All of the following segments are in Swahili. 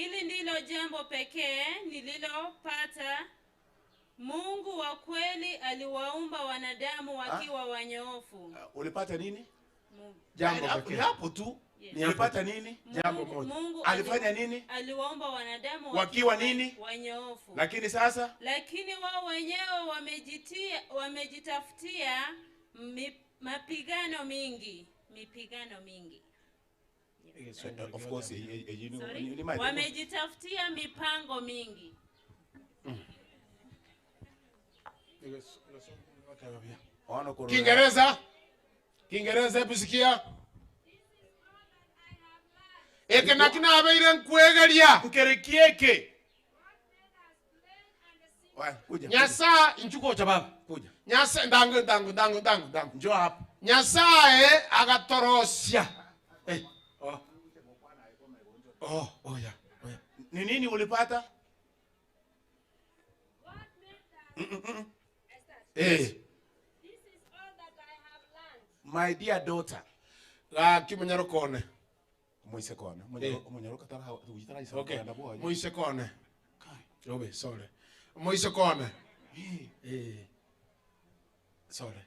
Hili ndilo jambo pekee nililopata. Mungu wa kweli aliwaumba wanadamu wakiwa wanyoofu. Ulipata nini? Jambo pekee. Hapo tu. Yes. Ulipata nini? Jambo moja. Mungu alifanya nini? Aliwaumba wanadamu wakiwa nini? Wanyoofu. Lakini sasa? Lakini wao wenyewe wamejitafutia mapigano mingi. Mipigano mingi. Yes. Of course, wamejitafutia mipango mingi. Kiingereza. Kiingereza hebu sikia. Eke nakina abeire nkwegeria. Nkerekieke. Nyasa inchuko cha baba. Kuja. Nyasa ndangu ndangu ndangu ndangu ndangu. Njoo hapa. Nyasaye agatorosia. Eh. Oh. Oh, oh ya. Oh ya. Ni nini ulipata? Eh. This is all that I have learned. My dear daughter. La kimunyaro kone. Moise kone. Munyaro katara ujitara isa. Okay. Moise kone. Kai. Obe, sorry. Moise kone. Eh. Sorry.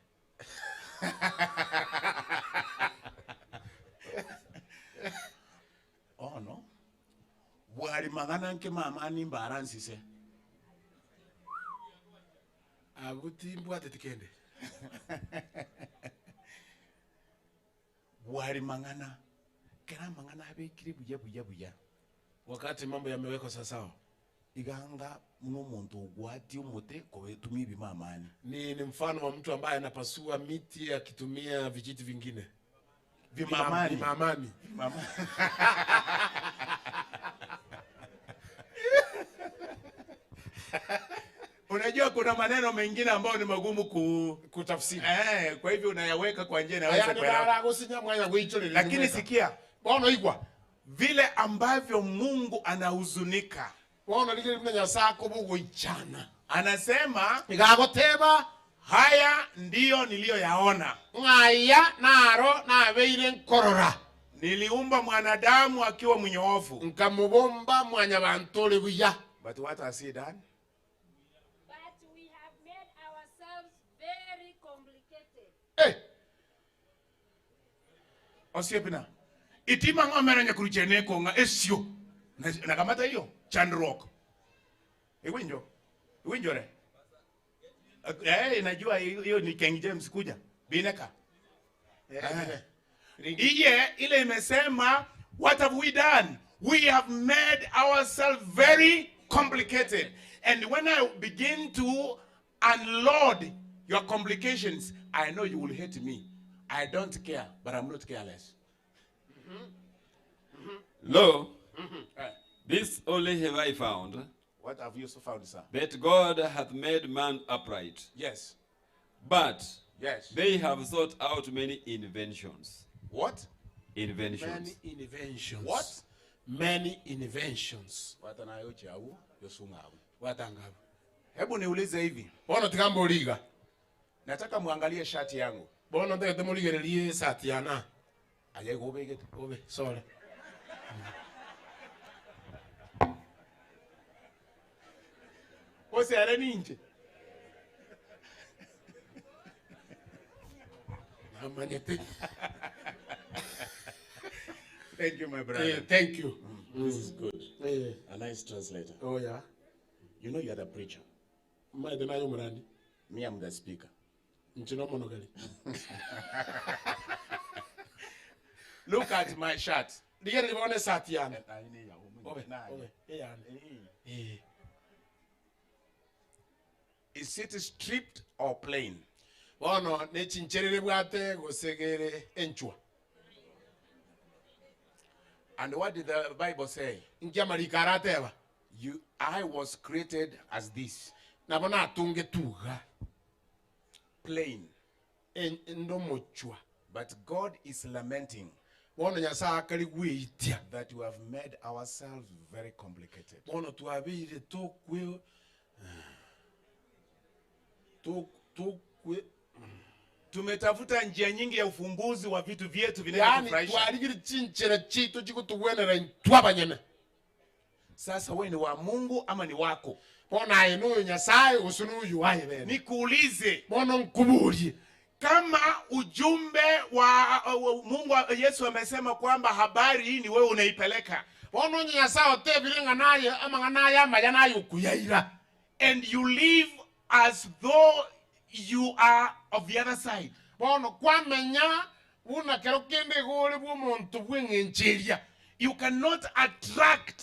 Oh no. Bwari magana nke mama nimba aransise. Abuti mbwate tikende. Bwari mangana. Kera mangana abekiri buya buya buya. Wakati mambo yamewekwa sawa. Iganga mno ugwati umote kwa tumii bimamani. Ni mfano wa mtu ambaye anapasua miti akitumia vijiti vingine. Vimamani. Vimamani. Vimamani. Unajua kuna maneno mengine ambayo ni magumu kutafsiri. Kwa hivyo unayaweka kwa njia inaweza kuelewa. Lakini sikia, Bono igwa vile ambavyo Mungu anahuzunika. Bono ligere mna kubugoichana. Anasema ngagoteba haya ndiyo niliyoyaona. Ngaya naro nabeire nkorora. Niliumba mwanadamu akiwa mnyoofu. Nkamubomba mwanyabantole buya. But what has he done? But we have made ourselves very complicated. Eh. Osiepina. Itima ngomera nyakuruchene konga esio. Nakamata hiyo chandrock. Iwinjo. Iwinjo re. Najua hiyo ni King James kuja. Bineka. Iye ile imesema what have we done? We have made ourselves very complicated. And when I begin to unload your complications, I know you will hate me. I don't care, but I'm not careless. Lo, this only have I found. What have you so found, sir? That God hath made man upright. Yes. But yes, they have sought out many inventions. What? Inventions. Many inventions. What? Many inventions. Hebu niulize hivi. Bono tikamboliga. Nataka muangalie shati yangu. Bono ndege muligererie shati yana. Aye gobe gobe sorry. Ose are ninje. Namanyete. Thank you, my brother. Thank you. This is good. A nice translator. Oh, yeah. You know you are the preacher. Me, I'm the speaker. Look at my shirt. Is it stripped or plain? And what did the Bible say? I was created as this. Plain. But God is lamenting that we have made ourselves very complicated. Tumetafuta njia nyingi ya ufumbuzi wa vitu vyetu vinavyotufurahisha. Sasa wewe ni wa Mungu ama ni wako? Bono aye noyo Nyasaye gose noyo waye bene. Nikuulize, Bono nkuburie, kama ujumbe wa Mungu Yesu amesema kwamba habari hii ni wewe unaipeleka, bono onye Nyasaye otebire ng'a naye amang'ana aya amaya naye okuyaira, and you live as though you are of the other side, bono kwamenya buna kero kende gore bwa omonto bw'eng'encheria, you cannot attract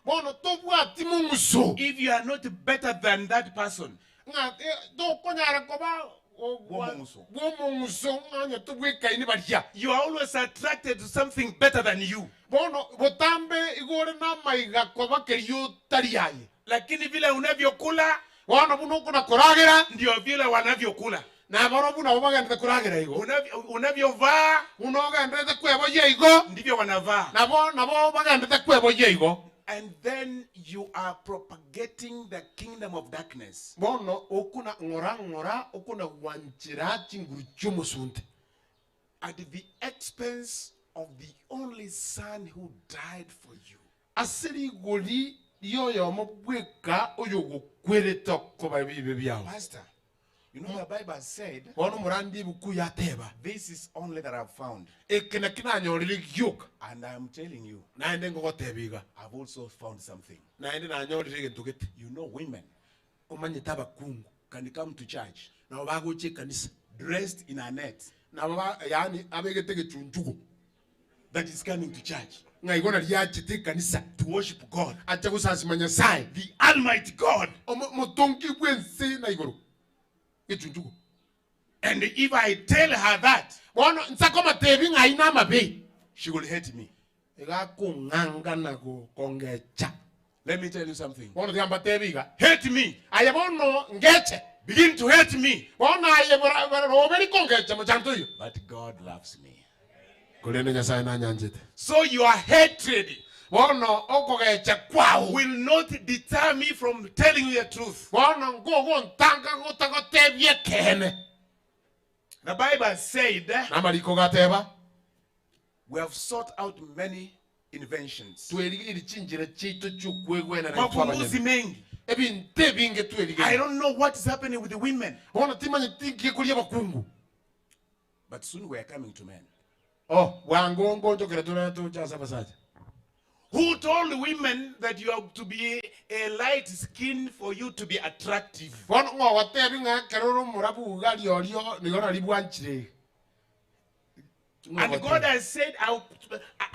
bono tobwati mong'uso if you are not better than that person. Ng'a tokonyara koba Bw'omong'uso. bw'omong'uso ng'anya tobwekaini baria. You are always attracted to something better than you. Bono botambe igore namaiga koba kerio tari aye. Lakini vile unavyokula Bono buna okona koragera ndio vile wanavyokula. na boro buna bo bagendete koragera igo. Unavyovaa Buna ogendete kweboyia igo ndivyo wanavaa. nabo bagendete kweboyia igo. And then you are propagating the kingdom of darkness. Bono okuna ng'ora ng'ora okuna gwanchera chinguru chiomosunte at the expense of the only son who died for you. Ase rigori rioyomo bweka oyo gokwerete okoba bibe biao. Pastor, you know the Bible said, Bono morandi ebuku yateba, this is only that I've found. Eke naki nanyorire gioka. And I'm telling you, Naende ngogoteba iga, I've also found something. Naende nanyorire egento gete. You know women Omanyete abakungu can come to church nabo bagocha ekanisa dressed in a net nabo yaani abegete gechunchugo that is coming to church ng'a igo nari yachete ekanisa to worship God, ache gosasima Nyasaye, the Almighty God. Motongi bwense na igoro gechunchugo. And if I tell her that, Bono nsako matebi ng'a ina amabe, she will hate me. Egakong'anga na gokongecha. Let me tell you something. Bono tiga mbatebi iga. Hate me. Aye bono ngeche. Begin to hate me. Bono aye roberi kongecha mochanto oyo. But God loves me. Korende Nyasaye nanyanchete. So your hatred Bono okogecha kwao will not deter me from telling you the truth. Bono ngogontanga gotagotebia ekene. The Bible said, Namariko gateba, we have sought out many inventions. Twerigiri chinjira chitu chukwegwena na Mavumbuzi mengi. Ebintu ebinge twerigiri. I don't know what is happening with the women. Bono timanye tingie kuria bakungu. But soon we are coming to men. Oh, wangongo njokera tuna tucha basaja. Who told women that you have to be a light skin for you to be attractive? Bono ngogotebi ng'a keroro murabu gali orio nigona libwanchire. And God has said, I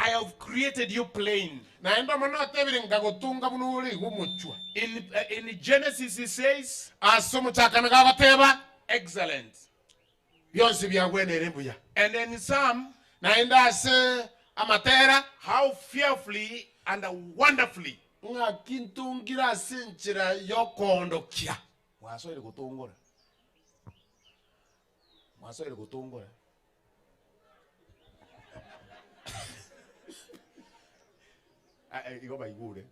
have created you plain. Na endo mono tebire ngagotunga bunuri gumuchwa. In Genesis he says, Asomo chakana gabateba, excellent. Byonse byagwenere mbuya. And then Psalm, Na enda ase amatera, how fearfully and wonderfully. Ngakintungira sinchira yokondokia. Mwasoire gutongora. Mwasoire gutongora. Igo baigure.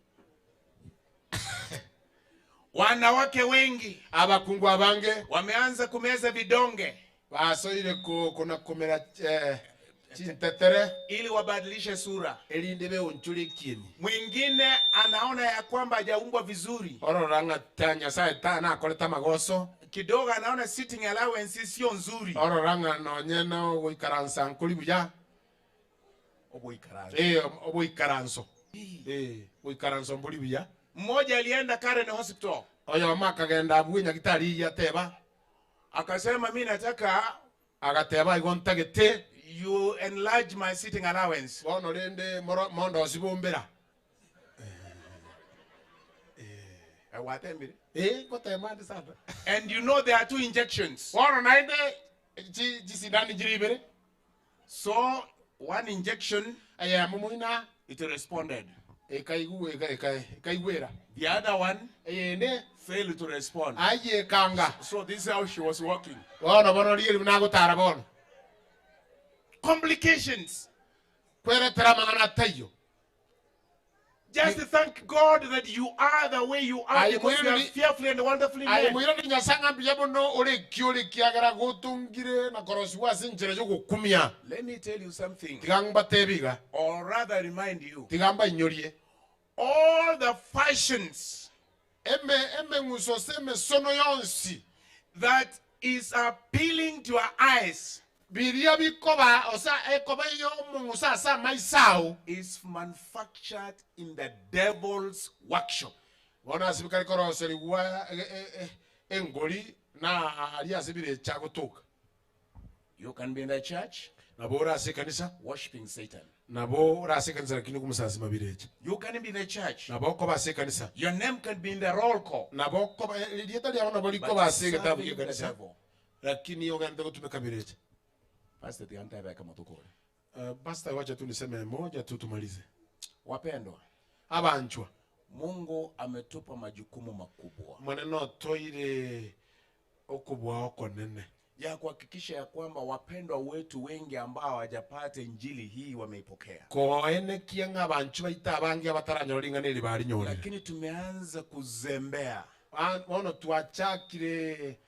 Wanawake wengi abakungu abange wameanza kumeza vidonge basoire kuna kumera chintetere ili wabadilishe sura ili ndebe onchule kieni. Mwingine anaona ya kwamba hajaumbwa vizuri, ororanga tanya sai tana akoleta magoso kidogo, anaona sitting allowance sio nzuri, ororanga nonye no goikaransa nkuri buya oboikaranso oboikaranso oikaranso mburi buya. Mmoja alienda Karen Hospital, oyo makagenda abwinya gitari yateba akasema mimi nataka, agateba igo ntagete you enlarge my sitting allowance. Bono rende mondo osibombera. Watembere. Kotema ndi sana. And you know there are 2 injections. Bono naende chisidani jiribere. So one injection aya mumuina it responded. Ekaigwera. The other one eyende failed to respond. Aye kanga. So this is how she was walking. Bono bono rieri nagotara bono. Complications. Kweretera mang'ana tayo. Just thank God that you are the way you are, because you are fearfully and wonderfully made. Let me tell you something, or rather remind you. All the passions that is appealing to our eyes is manufactured in the devil's workshop. You can be in the church worshiping Satan. You can be in the church. Your name can be in the roll call. But serving the devil. Pastor, Pastor, wacha tu niseme moja tu tumalize. Wapendwa, abanchwa, Mungu ametupa majukumu makubwa maneno toire okubwa okonene ya kuhakikisha ya kwamba wapendwa wetu wengi ambao hawajapata injili hii wameipokea. Koene kianga banchu baita abangi abataranyora ring'ana eri barinyorire. Lakini tumeanza kuzembea. Bono twachakire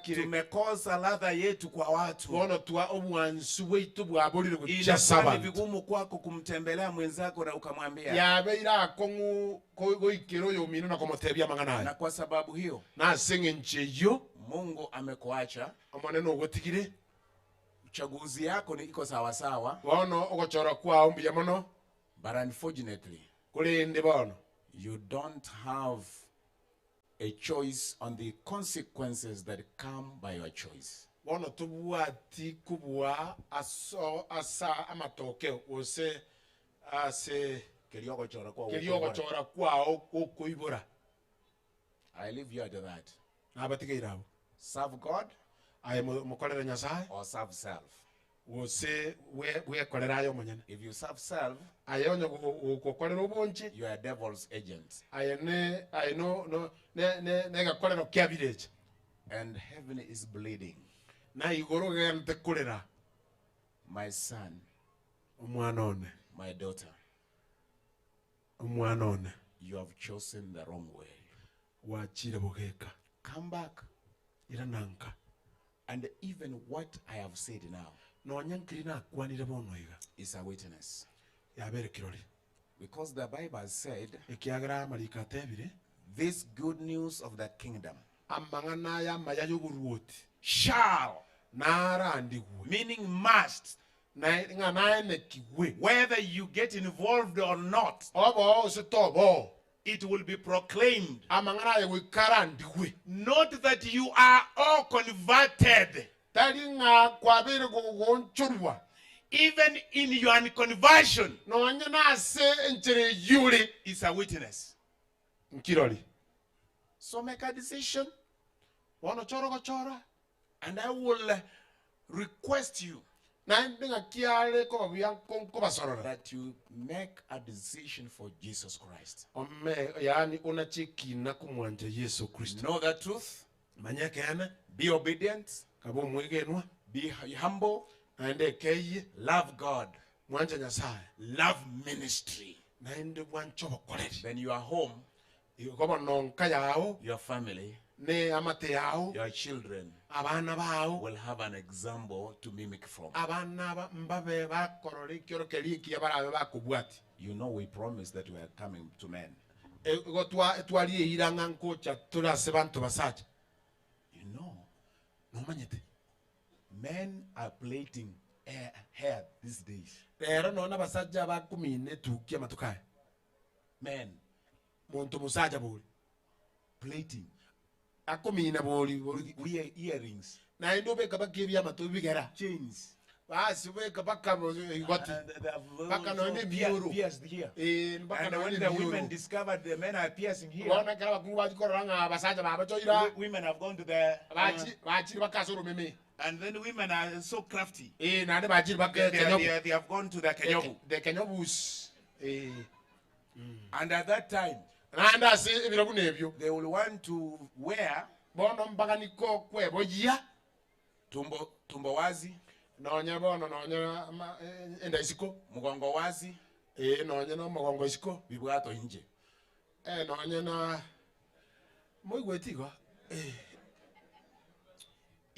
tumekosa ladha yetu kwa watu. Bono twa omwansu wetu bwaborire Inakuwa guchia ni vigumu kwako kumtembelea mwenzako na ukamwambia. Yabeira akong'u goikero yomino na komotebia mang'ana. Na kwa sababu hiyo na sing'enche Mungu amekuacha. Omonene ogotigire. Uchaguzi yako ni iko sawa sawa. Bono ogochora kwao mbuya mono. But unfortunately, kulinde bono, you don't have a choice on the consequences that come by your choice. Bono tubwati kubwa aso asa amatokeo ose ase keliogochora kwao keliogochora kwao okoibora. I leave you at that. Nabatigeira abo. Serve God aye mukorere Nyasaye or serve self. Wose we korera ayo monyene. If you serve self, aye onyo gukorera obonche, you are a devil's agent. Aye ne aye no no ne ne negakorero kiabireche. And heaven is bleeding. Na igoro gente kurera. My son, omwana one, my daughter, omwana one, you have chosen the wrong way. Wachire bugeka. Come back. Irananka. And even what I have said now is a witness. Because the Bible said, this good news of the kingdom shall, meaning must, whether you get involved or not, it will be proclaimed. Not that you are all converted. Even in your conversion, is a witness. So make a decision. And I will request you that you make a decision for Jesus Christ. Know the truth. Be obedient. Be humble. Love God. Love ministry. Then you are home. Your family, your children will have an example to mimic from. You know, we promised that we are coming to men. You know, men are plaiting hair these days. Men plaiting with earrings, chains, pierced here. And when the women discovered the men are piercing here, women have gone to the and then women are so crafty. They have gone to the kenyobu. And at that time, they will want to wear tumbo wazi, mugongo wazi, bibwato nje.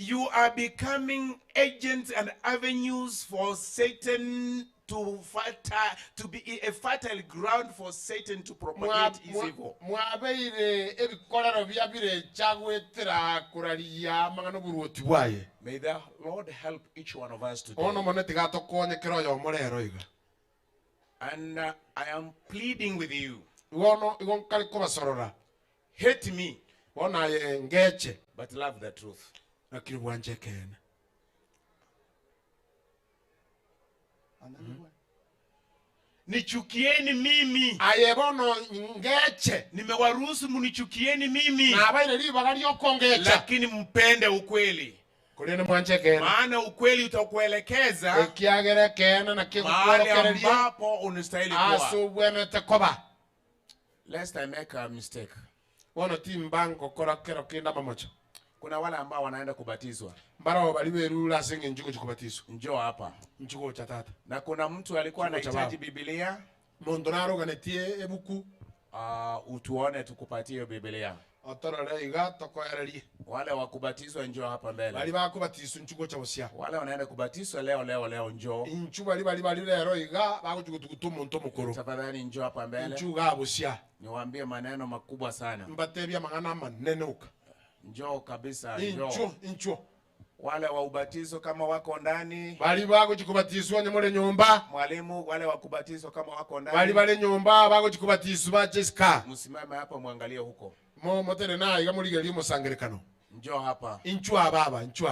You are becoming agents and avenues for Satan to be a fertile ground for Satan to propagate his evil. Mwabeire ebikorero byabire chagwetera kuraria mangano buruoti bwaye. May the Lord help each one of us today. Ono mone tigatokonye kero yo morero iga. And I am pleading with you. Igono igonkari kubasorora. Hate me. Bona ngeche. But love the truth. Lakini bwanje kene. Nichukieni mimi. Aye bono ngeche. Nimewaruhusu munichukieni mimi. Na abaire ribaga ryokongecha. Lakini mpende ukweli. Kulene mwanje kene. Maana ukweli utakuelekeza ekiagere kene na kikuorokereria ambapo unastahili kuwa. Aso bwenete koba. Lest I make a mistake. Bono timbango kora kero kinda mamocho. Kuna wale ambao wanaenda kubatizwa. Mbaro baliberula senge njugo kubatizwa. Njoo hapa. Njugo cha tata. Na kuna mtu alikuwa anahitaji Biblia. Mondonaro ganetie ebuku. Utuone tukupatie hiyo Biblia. Otorore iga tokoererie. Wale wa kubatizwa njoo hapa mbele. Bali bakubatizwa njugo cha bosia. Wale wanaenda kubatizwa leo leo leo njoo. Inchu bali bali bali lero iga bakujugutugutu omuntu mukuru. Tafadhali njoo hapa mbele. Inchu ga bosia. Niwaambie maneno makubwa sana. Mbatebia mangana manene uka. Njoo kabisa njoo. Inchu inchu. Wale wa ubatizo kama wako ndani. Bali bakuchikubatizwa nyamore nyumba. Mwalimu, wale wa kubatizwa kama wako ndani. Bali bali nyumba bakuchikubatizwa Jessica. Msimame hapa muangalie huko. Mo motere na iga muligerie musangerekano. Njoo hapa. Inchu ababa inchu.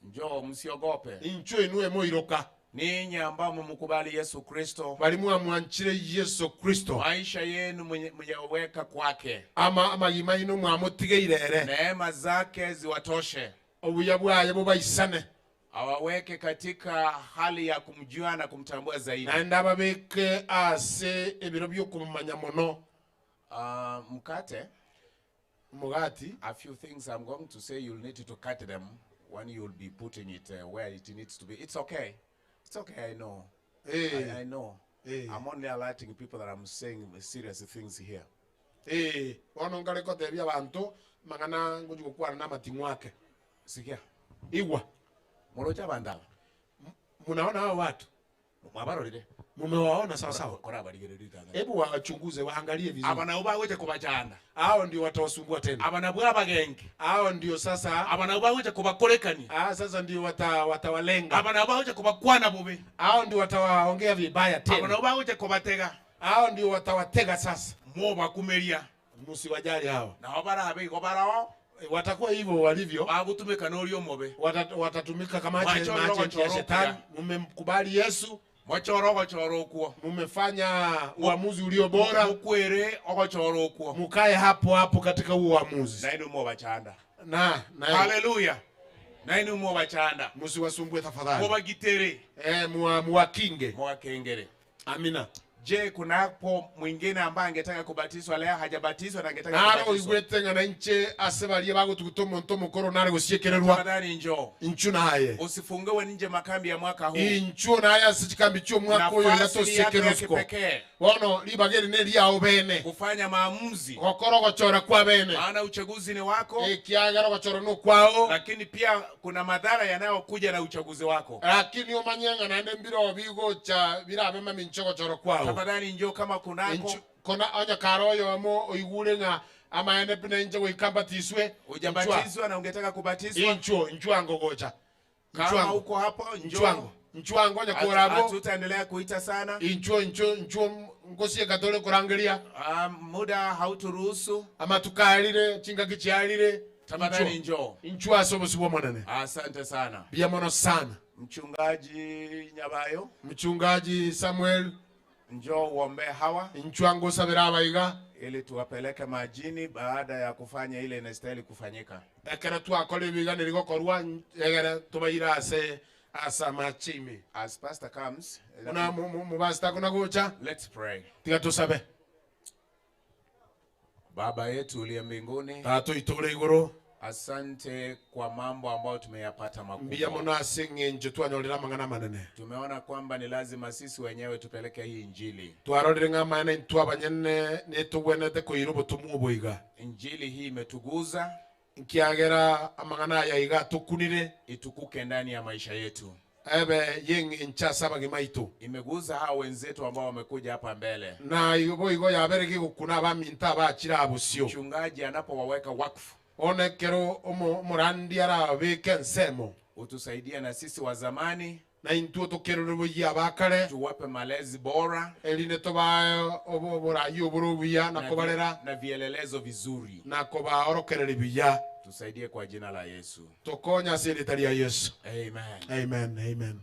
Njoo msiogope. Inchu inue moiroka. Ninyi ambao mmkubali Yesu Kristo. Bali mwamwanchire Yesu Kristo. Maisha yenu mnyeweka kwake. Ama amagima ino mwamutigeirere. Neema zake ziwatoshe. Obuya bwaye bubaisane. Awaweke katika hali ya kumjua na kumtambua zaidi. Naenda babeke ase ebiro byokumanya mono. Mkate. Mugati. A few things I'm going to say, you'll need to cut them when you'll be putting it where it needs to be. It's okay. It's okay, I know. Hey. I know. Hey. I'm only alerting people that I'm saying serious things here. Eh, ono ngale kotebia bantu mangana ngujukwana na matingwake. Sikia. Igwa. Morocha bandala. Munaona hao watu? Mwabarorire. Mumewaona sawa sawa. Hebu wachunguze, waangalie vizuri. Abana ubaweje kubachana. Hao ndio watawasumbua tena. Abana bwa bagenge. Hao ndio sasa. Abana ubaweje kubakorekani. Sasa ndio watawalenga. Abana ubaweje kubakwana bube. Hao ndio watawaongea vibaya tena. Abana ubaweje kubatega. Hao ndio watawatega sasa. Mwoba kumelia. Msiwajali hao. Na obara abe obarao. Watakuwa hivyo walivyo. Bagutumika nolio mobe. Watatumika kama agent ya shetani. Mmemkubali Yesu. Mochoro gochoro okuo. Mumefanya uamuzi ulio bora. Mukwere ogochoro okuo. Mukae hapo hapo katika huo uamuzi. Na inu mobachanda. Na Hallelujah. Na inu mobachanda. Musiwasumbue tafadhali. Mubagitere. Muwakinge. Muwakengere. Amina. Je, kunapo mwingine ambaye angetaka kubatizwa leo hajabatizwa na angetaka Naro kubatizwa? igwete ngana inche asebalie bagutugutomo ntomo koro nare gusiekererwa. Tafadhali njoo. Inchu naye. Usifungiwe nje makambi ya mwaka huu. Inchu naye asichikambi chio mwaka uyo yatosiekererwa. Wono libageri ne liao bene. Kufanya maamuzi. Gokoro gochora kwa bene. Maana uchaguzi ni wako. Kiagero gochora no kwao. Lakini pia kuna madhara yanayokuja na uchaguzi wako. Lakini omanyanga nande mbiro bigocha birabe mamincho gochora kwao. Tafadhali njoo kama kunako. Kona onya karoyo amo oigure nga ama ene pina inje goikambatiswe. Hujabatizwa na ungetaka kubatizwa. Inchuo inchuango gocha. Kama uko hapo njoo. Nchuango nya korabo. Hatutaendelea kuita sana. Inchuo inchuo inchuo ngosie katole kurangelia. Muda hauturuhusu. Ama tukalire chinga kichialire. Tafadhali njoo. Inchuo asobo monene. Asante sana. Bia mono sana. Mchungaji Nyabayo. Mchungaji Samuel. Njoo uombe hawa. Inchuango sabera baiga ili tuwapeleke majini baada ya kufanya ile inastahili kufanyika. Ekera twakore biga nirigokorwa egera tubaira ase asa machimi. As pastor comes, una mubasta kuna gocha. Let's pray. Tiga tusabe. Baba yetu uliye mbinguni, Tatu itore igoro. Asante kwa mambo ambayo tumeyapata makubwa. Mbia mona singenje twanyorera mangana manene. Tumeona kwamba ni lazima sisi wenyewe tupeleke hii injili. Twarorire ng'amane twabanyene netugwenete kuirubo tumuboiga. Injili hii imetuguza. Nkiagera amangana ya iga tukunire itukuke ndani ya maisha yetu. Ebe yeng incha sabagi maitu. Imeguza hao wenzetu ambao wamekuja hapa mbele. Na igo igo yabereki gukuna baminta bachira abusio. Mchungaji anapowaweka wakfu, Onekero omorandi arabeke nsemo. Utusaidia na sisi wa zamani Na intuo tukerero abakare tuwape malezi bora erine toba oborayi oburubuya na kobarera na vielelezo vizuri. Na kobaorokerere biya. Tusaidie kwa jina la Yesu. Tokonya ase ya Yesu. Amen. Amen. Amen.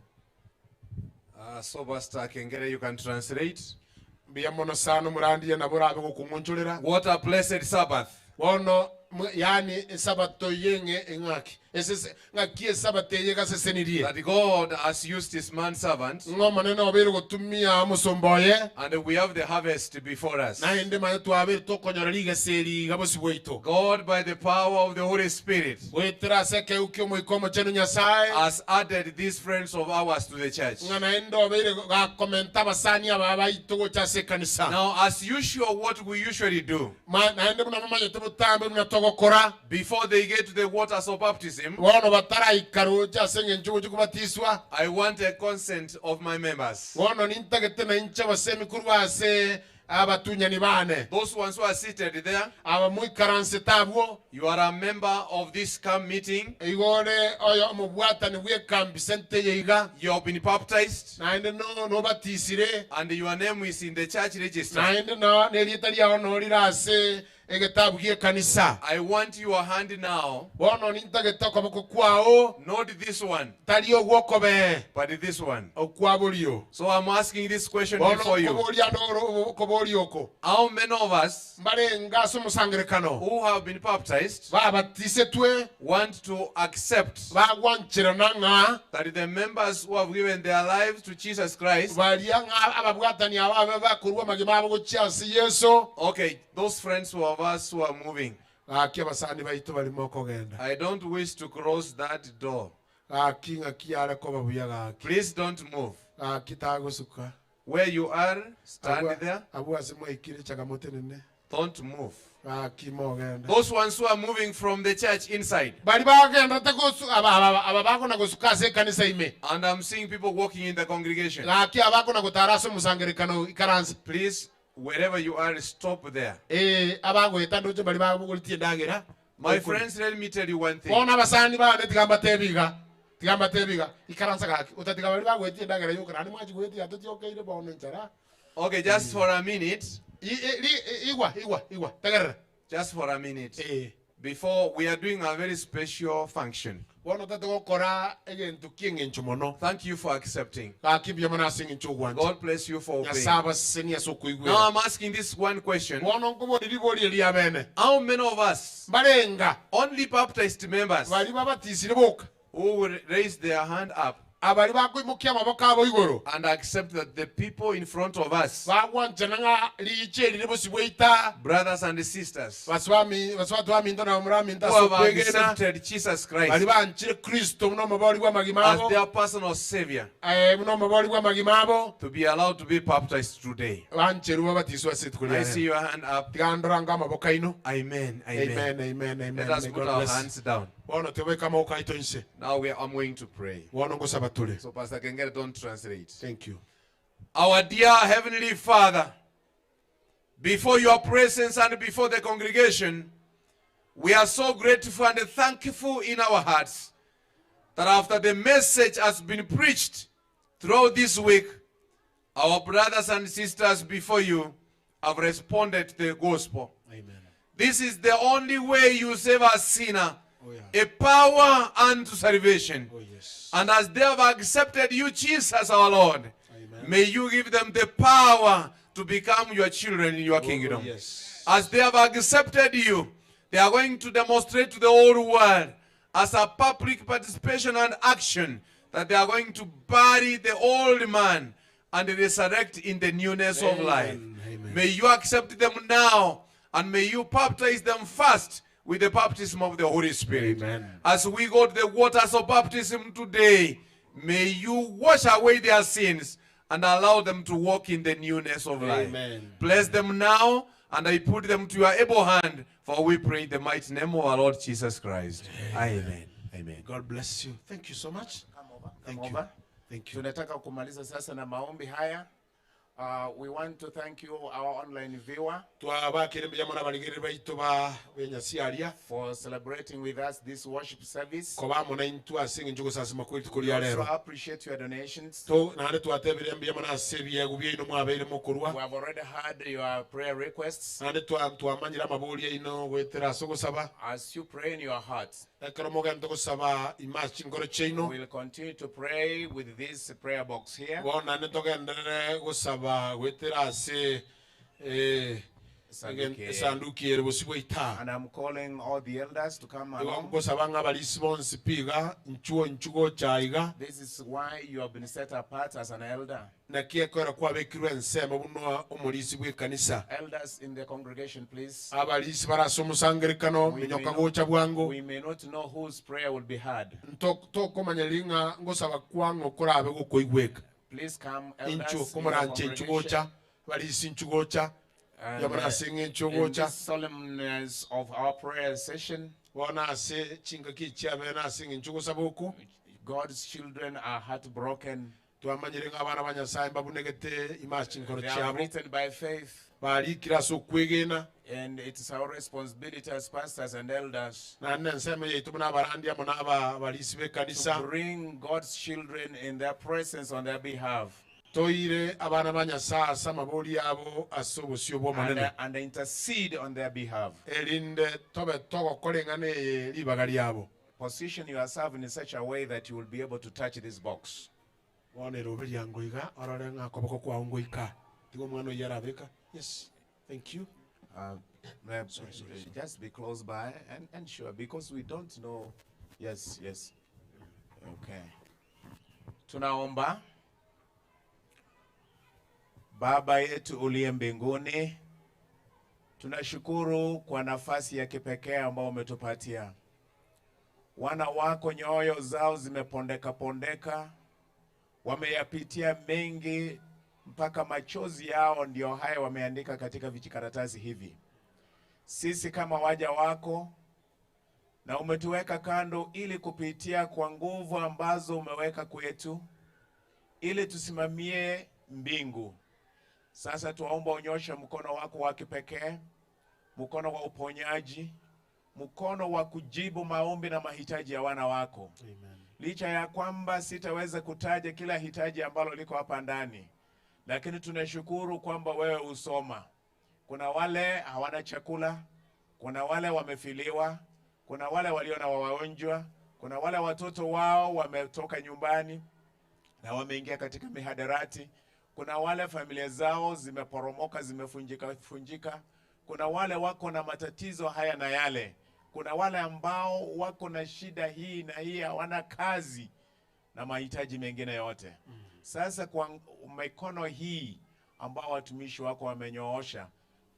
So Pastor Kengere, you can translate. Mbuya mono sana murandi na burabe gukumunchurira. What a blessed Sabbath. Bono yani sabato yenge engaki esese ngaki sabato yega sesenirie. That God has used his man servant. Ngoma nene obere gutumia musomboye. And we have the harvest before us. Na ende mayo twabe tokonyora rigeseri gabosi bwaito. God, by the power of the Holy Spirit, Wetera seke ukyo muikomo chenu Nyasaye, has added these friends of ours to the church. Ngana ende obere gakomenta basani aba baito gocha se kanisa. Now, as usual, what we usually do, Ma na ende muna mama yetu butambe muna togokora, before they get to the waters of baptism, bono bataraikaruja senge njugu kubatiswa, I want a consent of my members. Bono nintagete na incha basemi kurwase abatunyani bane. Those ones who are seated there, Aba muikaranse tabwo, you are a member of this camp meeting. Igore oyo mubwatani bw'ekambi sente yeiga. You have been baptized. Na ende no no batisire. And your name is in the church register. Na ende no nerieta ryao no rirase egetabu gie kanisa. I want your hand now. Bono nintagete okoboko kwao. Not this one. Tari ogwokobe. But this one. Okwaborio. So I'm asking this question Bono before you. koboria no koborio oko. How many of us Mbarenga ase omosangerekano who have been baptized babatisetwe want to accept bagwancherana ng'a that the members who have given their lives to Jesus Christ, baria ng'a ababwatani ababe bakorwa amagima abo gochia ase Yesu. Okay, those friends who of us who are moving, Gaki abasani baito barimo kogenda. I don't wish to cross that door. Gaki ng'aki yare koba buya gaki. Please don't move. Gaki tagosuka. Where you are, stand there. Abu ase mwaikire chagamote nene. Don't move. Gaki mogenda. Those ones who are moving from the church inside. Bari bagenda tegosu aba aba bakona gosuka ase kanisa ime. And I'm seeing people walking in the congregation. Gaki abakona gotara ase omosangerekano ikaranse. Please, wherever you are, stop there. Abagoeta ndoche bari baguguritie ndagera. My friends, let me tell you one thing. Bona basani bane tigamba tebiga. Tigamba tebiga. Ikaransa gaki. Utatiga bari bagoetie ndagera yokra ni mwachi goetie atotiokeire bono nchara. Okay, just for a minute. Igwa igwa igwa. Tegerera. Just for a minute. Before we are doing a very special function. Bono tatogokora egentu kieng'encho mono. Thank you for accepting. Gaki mbuya mono ase eng'encho ogwancha. God bless you for obeying. Nyasaye abasesenie ase okoigwera. Now I'm asking this one question. Bono nkobori ribori eria bene. How many of us, Mbarenga, only baptized members, bari babatisire boka, who will raise their hand up abari bakoimokia amaboko abo igoro and accept that the people in front of us, bagwanchana ng'a riiche erire bosi bwaita, brothers and sisters, baswami baswatu baminto na muraminto who ase have okwegena, accepted Jesus bari Christ banchire Kristo muno omobori bwa amagima as abo, their personal savior, muno omobori bwa amagima abo, to be allowed to be baptized today. Bancherwa batiswa ase rituko I ria see rero. your hand up. Tigandoranga amaboko aino. Amen. Amen. Amen, amen, amen. Let us May put God our bless. hands down. Bono tebeka amaboko aito inse. Now I'm going to pray. Bono ngosaba tule. So Pastor Kengere, don't translate. Thank you. Our dear Heavenly Father, before your presence and before the congregation, we are so grateful and thankful in our hearts that after the message has been preached throughout this week, our brothers and sisters before you have responded to the gospel. Amen. This is the only way you save a sinner, Oh, yeah. a power unto salvation. Oh, yes. And as they have accepted you, Jesus our Lord, Amen. may you give them the power to become your children in your kingdom. Oh, yes. As they have accepted you, they are going to demonstrate to the whole world as a public participation and action that they are going to bury the old man and resurrect in the newness of life. Amen. May you accept them now, and may you baptize them first with the baptism of the Holy Spirit. Amen. As we go to the waters of baptism today, may you wash away their sins and allow them to walk in the newness of life. Amen. Bless them now, and I put them to your able hand, for we pray in the mighty name of our Lord Jesus Christ. Amen. Amen. God bless you. Thank you so much. Come over. Thank Come you. over. Thank you. Tunataka kumaliza sasa na maombi haya. We want to thank you, our online viewer, Twabakire mbuya mono abarigeri baito ba benyasiaria for celebrating with us this worship service. Koba mono intwe ase eng'encho gosasima kwa rituko We ria also rero. appreciate your donations. To naende twatebire mbuya mono ase ebiegu biaino mwabeire mokorwa. We have already heard your prayer requests. Naende twamanyire amabori aino gwetera ase ogosaba. As you pray in your heart, Ekero mogente gosaba ima chinkoro chiaino. we'll continue to pray with this prayer box here. Bono naende togenderere gosaba gwetera ase Sanduki. Esanduki ere bosi bwa. And I'm calling all the elders to come along. Gosaba ng'a abarisi bonsi piga nchuo nchugo chaiga. This is why you have been set apart as an elder. Naki ekero kwabekirwe ensemo buno omorisi bw'ekanisa. Elders in the congregation, please. Abarisi barase omusangerekano minyoka gocha bwango. We may not know whose prayer will be heard. Tokomanya ring'a ngosaba kwang'o korabe gokoigweka. Please come, elders. Inchu In the komoranche congregation. nchugocha barisi nchugocha And, yabarase in ng'enchugocha. this solemnness of our prayer session, Bona ase chingaki chiabe nase ng'enchugosaba oku. God's children are heartbroken. Twamanyire ng'abana ba Nyasaye mbabunegete ima chinkoro They are chiabo. written by faith. Barikire ase okwegena. And it is our responsibility as pastors and elders Naende ensemo yaitu buna abarandi amo n'aba abarisi b'ekanisa. to bring God's children in their presence on their behalf. Toire abana ba Nyasaye ase amabori abo ase obosio bw'omonene. And intercede on their behalf. Erinde tobe togokora eng'ana eye ribaga riabo. Position yourself in such a way that you will be able to touch this box. Bono erobe riango iga orore ng'a koboko kwao ngoika. Tiga omwana oyio arabeka. Yes, thank you. Sorry, sorry. Just be close by and sure, because we don't know. Yes, yes. Okay. Tunaomba. Baba yetu uliye mbinguni, tunashukuru kwa nafasi ya kipekee ambayo umetupatia. Wana wako nyoyo zao zimepondeka pondeka, wameyapitia mengi mpaka machozi yao ndio haya wameandika katika vijikaratasi hivi. Sisi kama waja wako, na umetuweka kando ili kupitia kwa nguvu ambazo umeweka kwetu, ili tusimamie mbingu. Sasa tuomba unyoshe mkono wako wa kipekee, mkono wa uponyaji, mkono wa kujibu maombi na mahitaji ya wana wako. Amen. Licha ya kwamba sitaweza kutaja kila hitaji ambalo liko hapa ndani, lakini tunashukuru kwamba wewe usoma. Kuna wale hawana chakula, kuna wale wamefiliwa, kuna wale walio na wagonjwa, kuna wale watoto wao wametoka nyumbani na wameingia katika mihadarati, kuna wale familia zao zimeporomoka, zimefunjika funjika, kuna wale wako na matatizo haya na yale, kuna wale ambao wako na shida hii na hii, hawana kazi na mahitaji mengine yote. Sasa kwa mikono hii ambao watumishi wako wamenyoosha,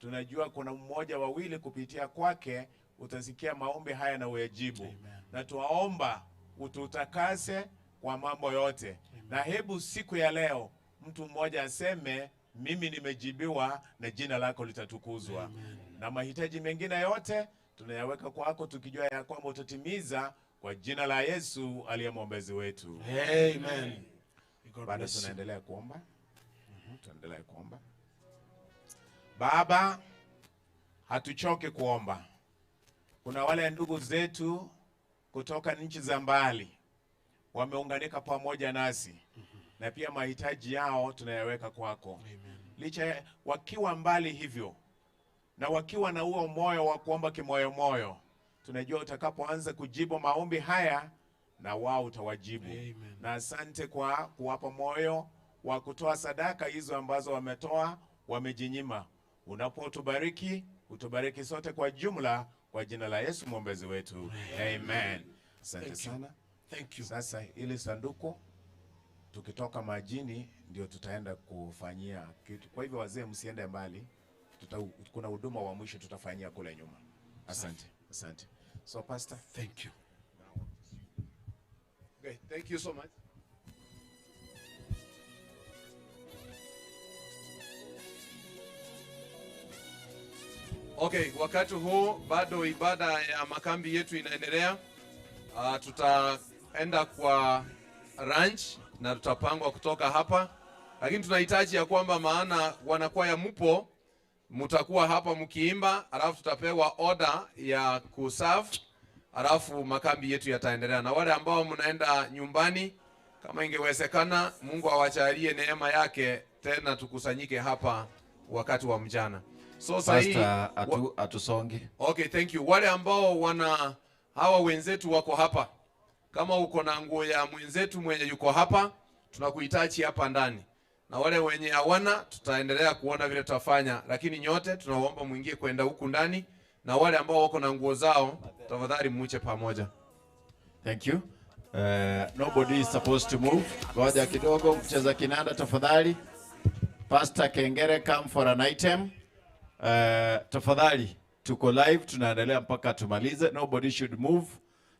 tunajua kuna mmoja wawili kupitia kwake utasikia maombi haya na uyajibu. Na tuwaomba ututakase kwa mambo yote. Amen. Na hebu siku ya leo mtu mmoja aseme mimi nimejibiwa na jina lako litatukuzwa. Amen. Na mahitaji mengine yote tunayaweka kwako tukijua ya kwamba utatimiza kwa jina la Yesu aliye mwombezi wetu. Amen. Bado tunaendelea kuomba. Tunaendelea kuomba. Baba, hatuchoki kuomba. Kuna wale ndugu zetu kutoka nchi za mbali wameunganika pamoja nasi, na pia mahitaji yao tunayaweka kwako. Amen. Licha wakiwa mbali hivyo na wakiwa na huo moyo wa kuomba kimoyo moyo, tunajua utakapoanza kujibu maombi haya na wao utawajibu. Amen. Na asante kwa kuwapa moyo wa kutoa sadaka hizo ambazo wametoa, wamejinyima. Unapotubariki, utubariki sote kwa jumla kwa jina la Yesu mwombezi wetu. Amen. Asante sana. Thank you. Sasa ili sanduku tukitoka majini ndio tutaenda kufanyia kitu. Kwa hivyo wazee msiende mbali. Kuna huduma wa mwisho tutafanyia kule nyuma. Asante. Asante. So pastor, thank you. Okay, thank you so much. Okay, wakati huu bado ibada ya makambi yetu inaendelea. Tutaenda kwa ranch. na tutapangwa kutoka hapa, lakini tunahitaji ya kwamba, maana wanakwaya mpo, mtakuwa hapa mkiimba, alafu tutapewa order ya kuserve, alafu makambi yetu yataendelea. Na wale ambao mnaenda nyumbani, kama ingewezekana, Mungu awajalie neema yake, tena tukusanyike hapa wakati wa mchana. So sahi Pastor, atusongi. Okay, thank you. Wale ambao wana hawa wenzetu wako hapa, kama uko na nguo ya mwenzetu mwenye yuko hapa, tunakuhitaji hapa ndani. Na wale wenye hawana, tutaendelea kuona vile tutafanya, lakini nyote tunaomba muingie kwenda huku ndani, na wale ambao wako na nguo zao, tafadhali muche pamoja. Thank you. Nobody is supposed to move. Ngoja kidogo, mcheza kinanda tafadhali. Pastor Kengere, come for an item. Tafadhali, tuko live, tunaendelea mpaka tumalize. Nobody should move.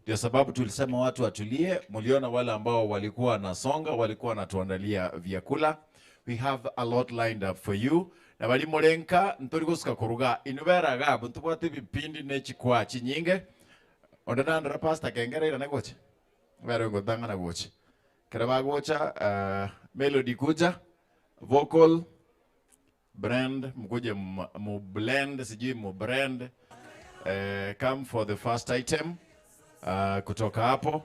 Ndio sababu tulisema watu watulie. Mliona wale ambao walikuwa wanasonga, walikuwa wanatuandalia vyakula. We have a lot lined up for you. Na bali molenka ntori gosuka kuruga inubera gabu ntubwate bipindi nechikwa chinyinge. Ondana Pastor Kengere ira negoche. Wero ngotanga na goche. Keraba gocha, melody kuja, vocal brand mkuje mu blend, sijui mu brand. Come for the first item. Kutoka hapo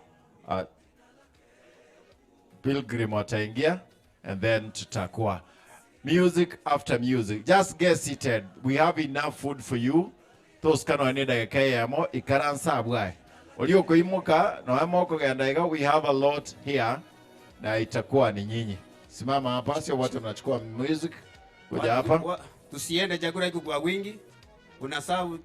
Pilgrim wataingia, and then tutakuwa music after music. Just get seated. We have enough food for you. Toskano ene dakika yamo ikaransa bwae. Ulioko imuka na wamoko ganda, we have a lot here na itakuwa ni nyinyi. Simama hapa, sio watu mnachukua music. Kuja hapa. Tusiende chakula iko kwa wingi. Unasabu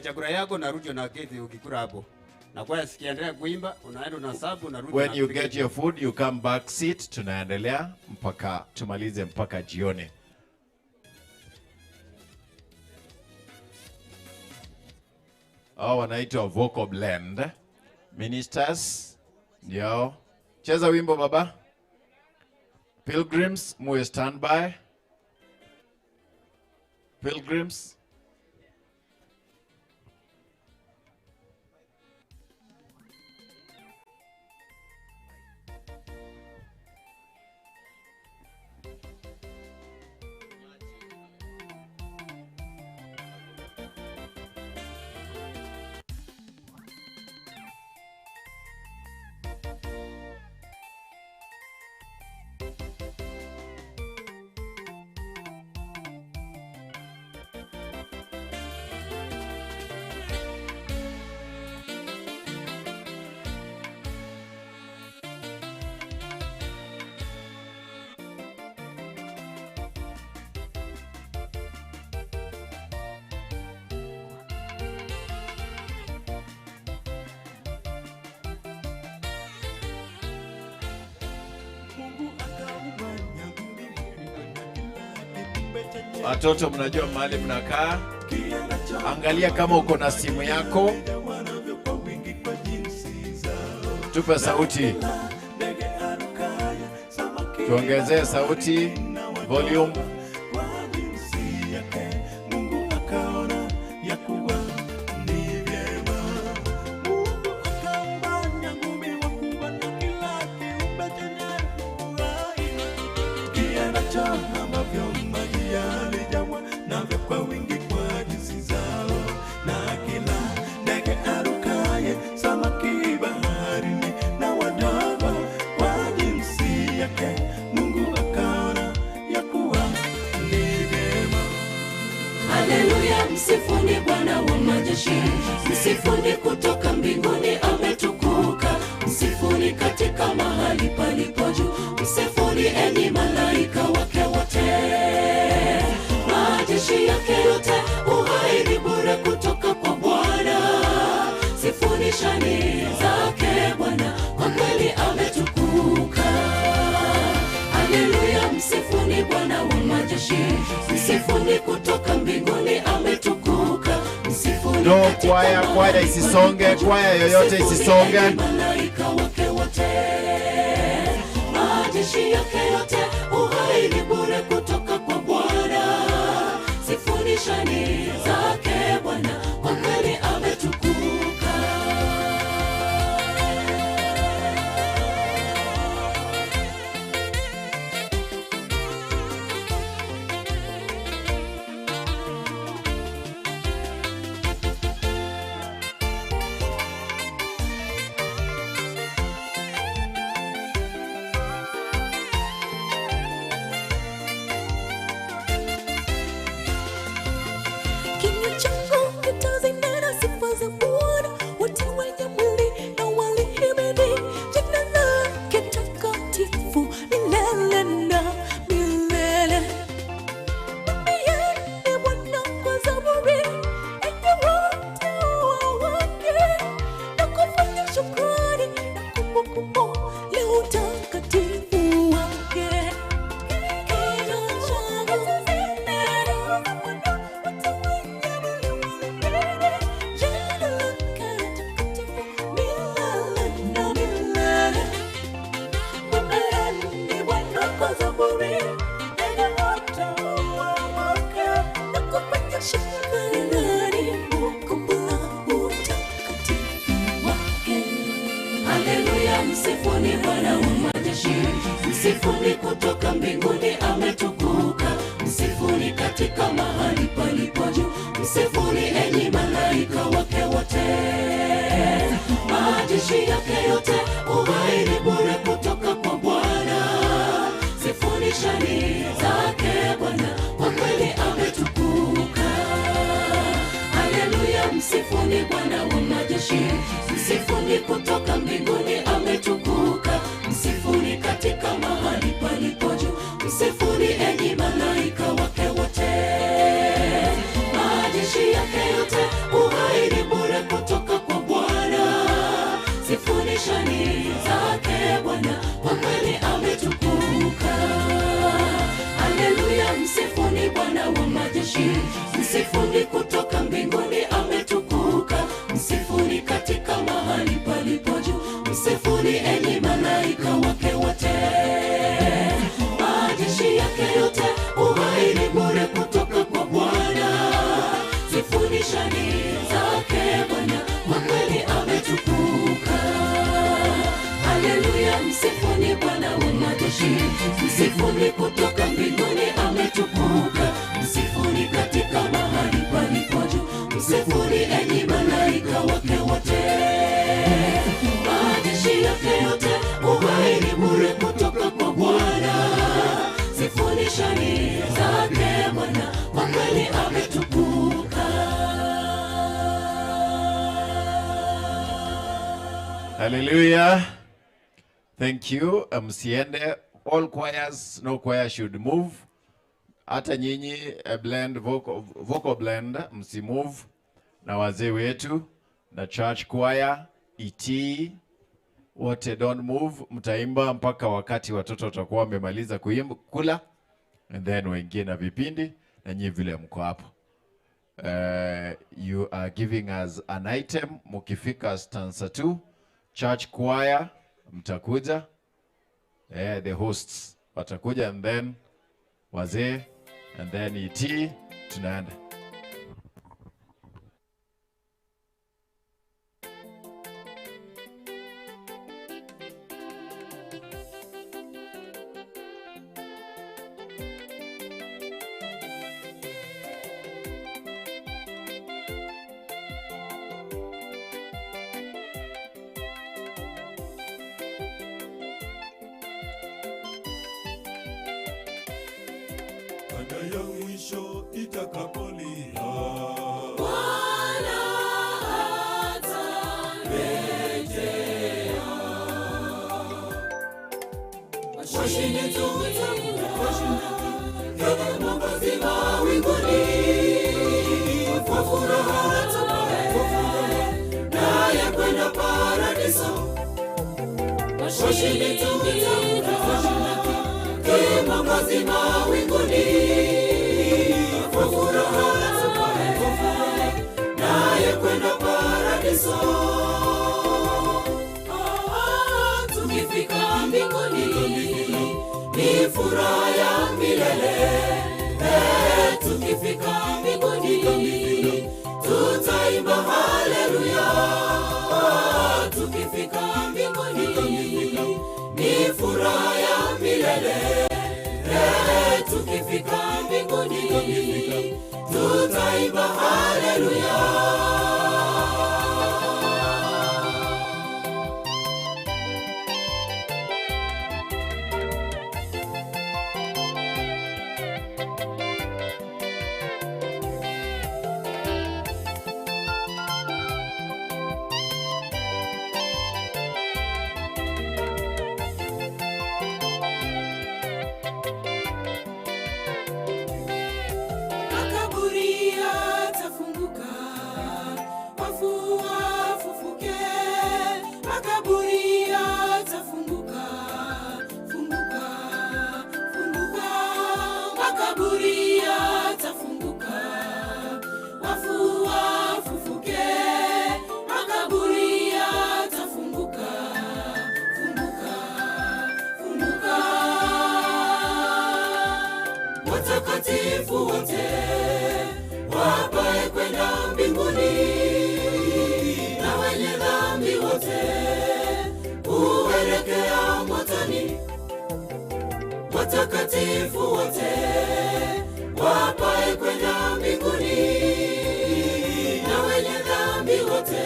chakula yako na rudi na keti ukikula hapo. Na kwa sikiendelea kuimba, unaenda unasabu na rudi. When you get your food, you come back seat. Tunaendelea mpaka tumalize, mpaka jioni. Oh, wanaitwa Vocal Blend Ministers. Ndio. Cheza wimbo baba. Pilgrims, muwe stand by. Pilgrims. Watoto mnajua mahali mnakaa. Angalia kama uko na simu yako. Tupe sauti. Tuongezee sauti, volume. Msifuni Bwana wa majeshi, msifuni kutoka mbinguni ametukuka, msifuni katika mahali palipo juu, msifuni enyi malaika wake wote. Majeshi yake yote, uhai ni bure kutoka kwa Bwana, sifuni shani zake Bwana, kwa kweli ametukuka. Haleluya, msifuni Bwana wa majeshi, msifuni kutoka mbinguni ametukuka, msifuni. No, kwaya, kwaya isisonge, kwaya yoyote isisonge. Malaika wake wote, majeshi yake yote, uhai ni bure kutoka kwa Bwana, sifuni shani zake Bwana, kwa kweli ametukuka. Msifuni Bwana wa majeshi, msifuni kutoka mbinguni ametukuka. Msifuni katika mahali palipo juu, msifuni enyi malaika wake wote. Majeshi yake yote, uhai ni bure kutoka kwa Bwana. Sifuni shani zake Bwana, kwa kweli ametukuka. Haleluya, msifuni Bwana wa majeshi, msifuni kutoka mbinguni ametukuka. Msifuni katika mahali palipo juu, msifuni enyi malaika wake wote. Majeshi yake yote, uhai ni bure kutoka kwa Bwana. Sifuni shani zake Bwana, kwa kweli ametukuka. Haleluya, msifuni Bwana wa majeshi, msifuni kutoka mbinguni ametukuka. Msifuni katika mahali palipo juu, msifuni enyi malaika wake wote. Majeshi yake yote, uhai ni bure kutoka kwa Bwana. Sifuni shani zake Bwana, kwa kweli ametukuka. Haleluya, msifuni Bwana wa majeshi, msifuni kutoka mbinguni ametukuka. Msifuni katika mahali palipo juu, msifuni enyi malaika wake wote. Majeshi yake yote, uhai ni bure kutoka kwa Bwana. Sifuni shani zake Bwana, kwa kweli ametukuka. Hallelujah. Thank you. Msiende. All choirs, no choir should move. Hata nyinyi blend vocal blend msimove, na wazee wetu na church choir ET wote don't move. Mtaimba mpaka wakati watoto watakuwa wamemaliza kuimba kula, and then waingie na vipindi, na nyinyi vile mko hapo. You are giving us an item. Mukifika stanza 2, church choir mtakuja, the hosts watakuja, and then wazee, and then ET tunaenda. Kanda ya mwisho itakapolia, Bwana atarejea. Washindi tutamwona kama mwokozi mawinguni, kwa furaha naye kwenda paradiso. Washindi tutamwona kama mwokozi mawinguni, kwa furaha naye kwenda paradiso. Tukifika mbinguni ni furaha ya milele. Tukifika mbinguni tutaimba haleluya. Tukifika mbinguni ni furaha ya milele. Tukifika mbinguni tutaimba haleluya. Makaburi yatafunguka, wafu wafufuke. Makaburi yatafunguka, funguka, funguka. Makaburi yatafunguka, wafu wafufuke. Makaburi yatafunguka, funguka, funguka. Watakatifu wote wapae kwenda mbinguni, na wenye dhambi wote uelekea Watakatifu wote wapae kwenda mbinguni, na wenye dhambi wote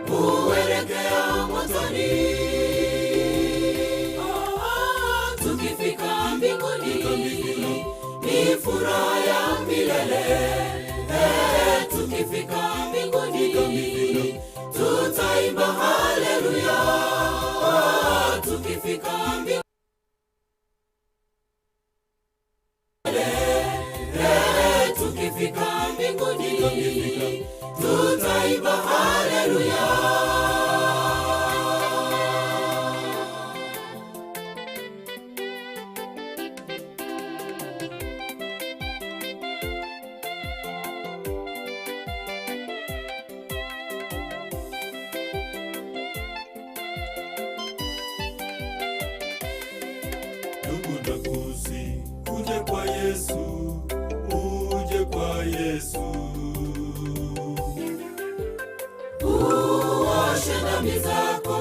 huelekea motoni. Oh, tukifika mbinguni ni furaha ya milele. Eh, tukifika mbinguni tutaimba haleluya. Oh, tukifika mbinguni, tukifika mbinguni tutaimba haleluya. Ndugu nakusi, uje kwa Yesu, uje kwa Yesu. Uoshe dhambi zako,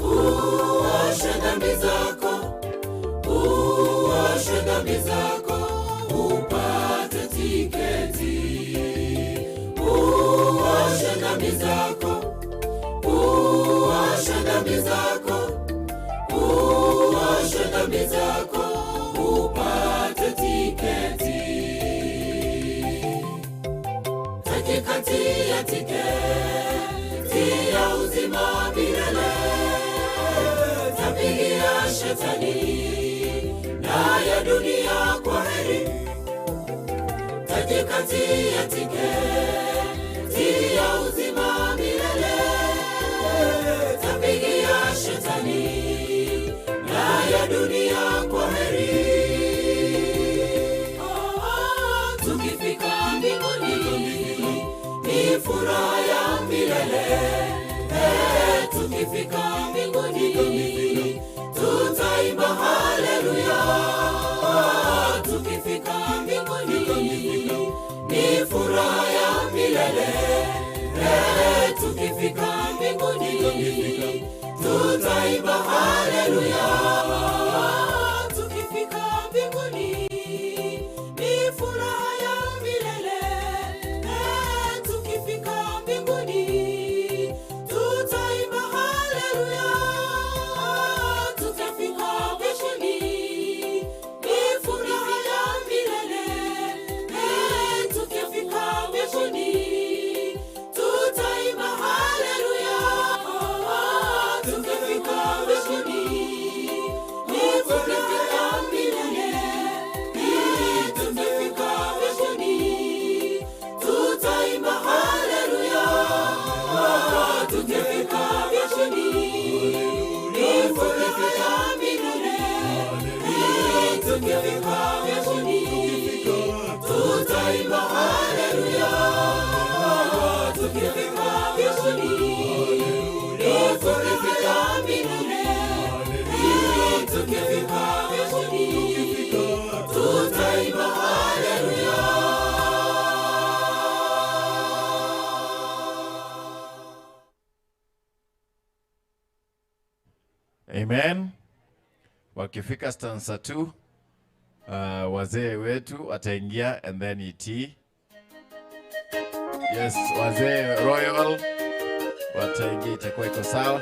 uoshe dhambi zako, uoshe dhambi zako, upate tiketi. Uoshe dhambi zako, uoshe dhambi zako, uoshe dhambi zako, upate tiketi. Tiketi ya tiketi ya uzima milele, tapigia shetani na ya dunia kwa heri. Tiketi ya tiketi ya uzima milele, tapigia shetani na ya dunia kwa heri. Oh, tukifika mbinguni ni furaha ya milele. Eh, tukifika mbinguni tutaimba haleluya. Oh, tukifika mbinguni ni furaha ya milele. Eh, tukifika mbinguni tutaimba haleluya. Oh, tukifika mbinguni ni furaha ya milele. Eh, tukifika mbinguni tutaimba haleluya. Tukifika mbinguni ni furaha ya milele. Eh, tukifika mbinguni tutaimba haleluya. Tukifika mbinguni ni furaha ya milele. Eh, tukifika mbinguni tutaimba haleluya. Tukifika mbinguni ni furaha ya milele. Eh, tukifika mbinguni tutaimba haleluya. Tukifika mbinguni ni furaha ya milele. Eh, tukifika mbinguni tutaimba haleluya. Amen. Wakifika stanza 2, wazee wetu wataingia and then ET. Yes, wazee Royal wataingia, itakuwa iko sawa.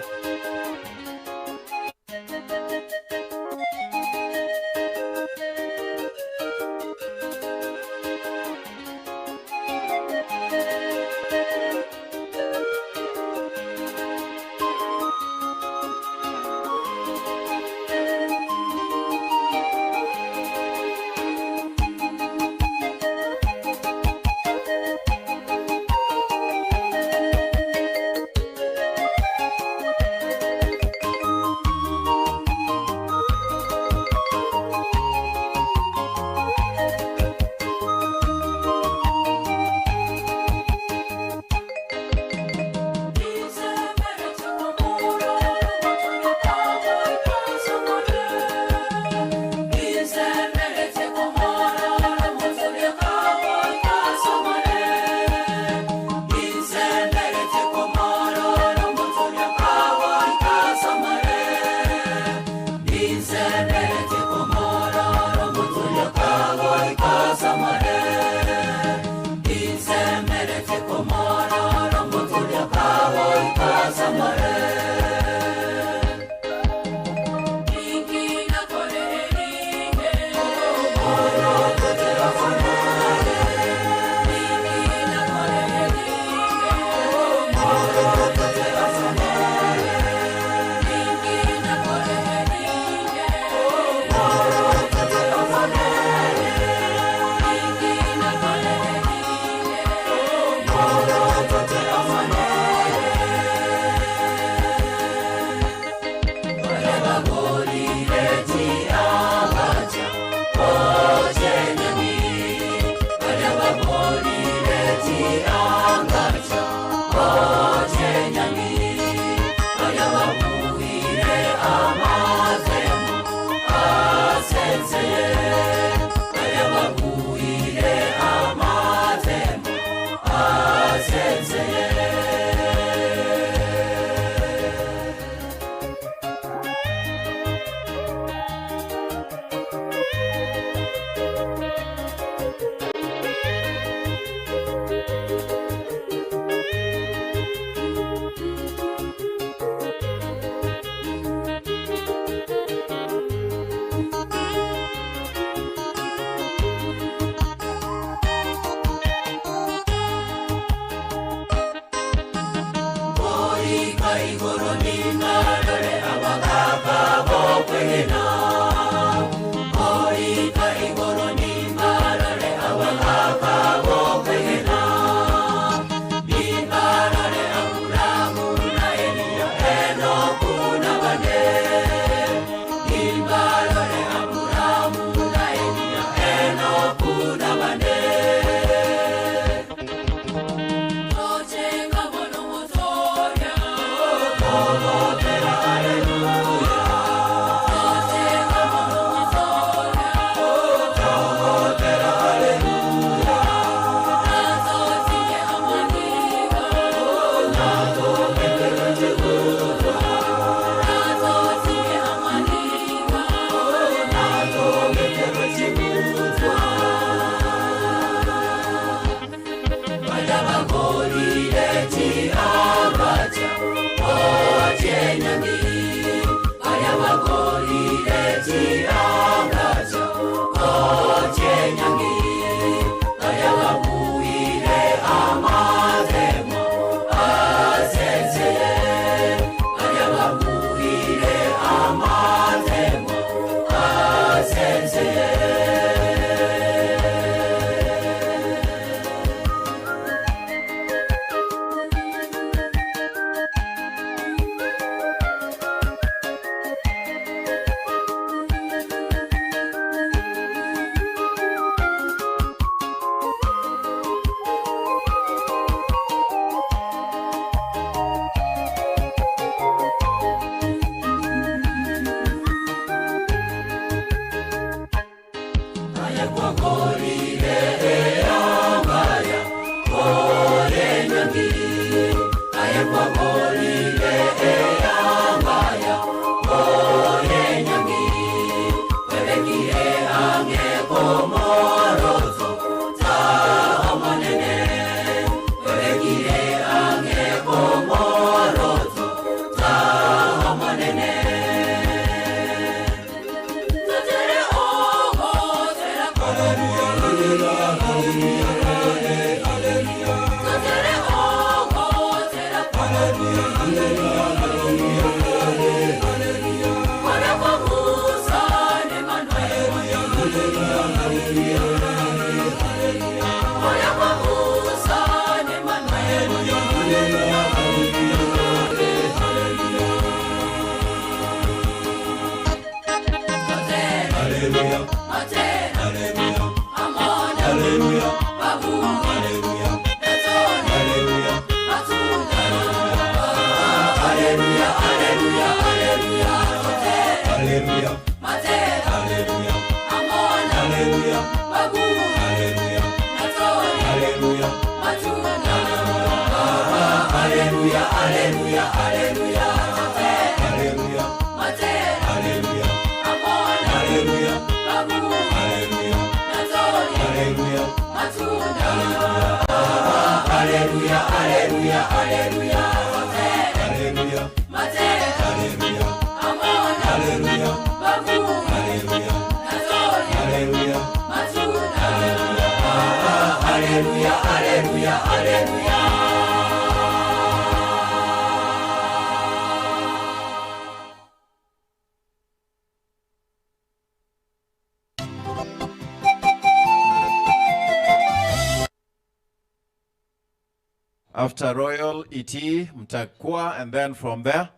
After Royal ET mtakuwa, and then from there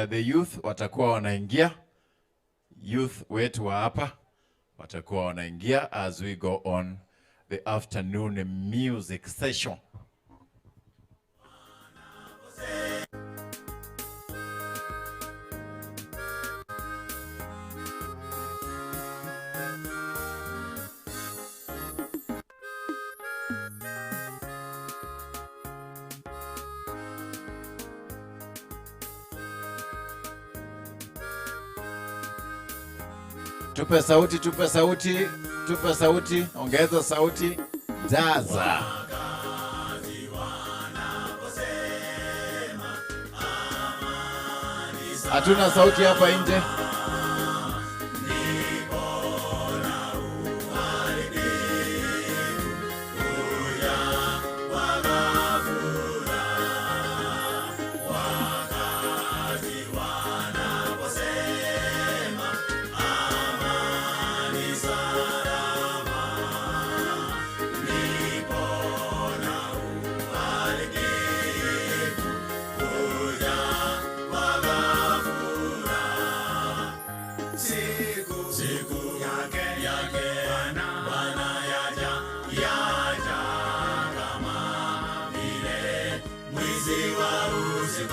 the youth watakuwa wanaingia. Youth wetu wa hapa watakuwa wanaingia as we go on the afternoon music session. Tupe sauti, tupe sauti, tupe sauti, ongeza sauti, jaza. Hatuna sauti hapa nje.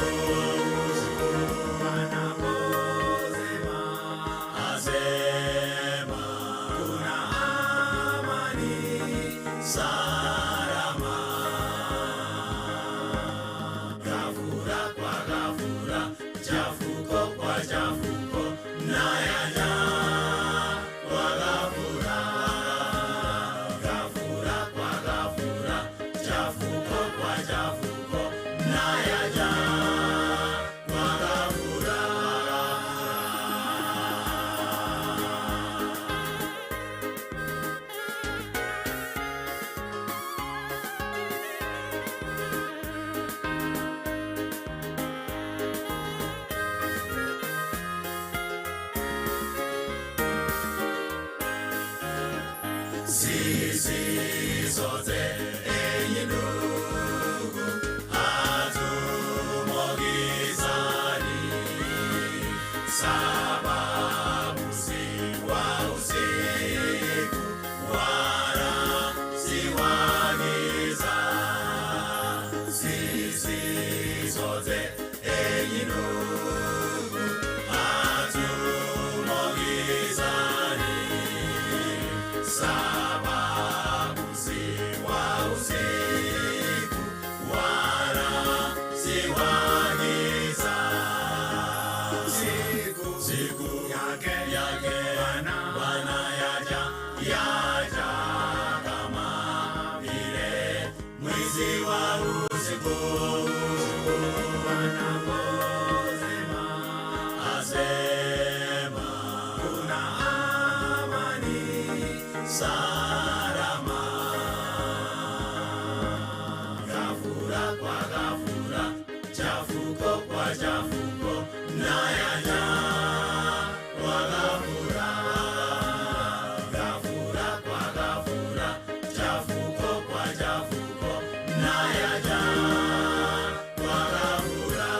usiku, wanaposema asema kuna amani salama. Ghafula kwa ghafula, chafuko kwa chafuko, na yaja kwa ghafula. Ghafula kwa ghafula, chafuko kwa chafuko, na yaja kwa ghafula. Sisi sote enyi ndugu, hatumo gizani, sababu si wa usiku wala si wa giza. Sisi sote enyi ndugu, hatumo gizani, sababu si wa usiku wala si wa giza. Siku, siku yake yake Bwana, Bwana yaja, yaja kama vile mwizi wa usiku. Wanaposema asema kuna amani salama. Ghafula kwa ghafula, chafuko kwa chafuko, na yaja kwa ghafula. Ghafula kwa ghafula, chafuko kwa chafuko, na yaja kwa ghafula.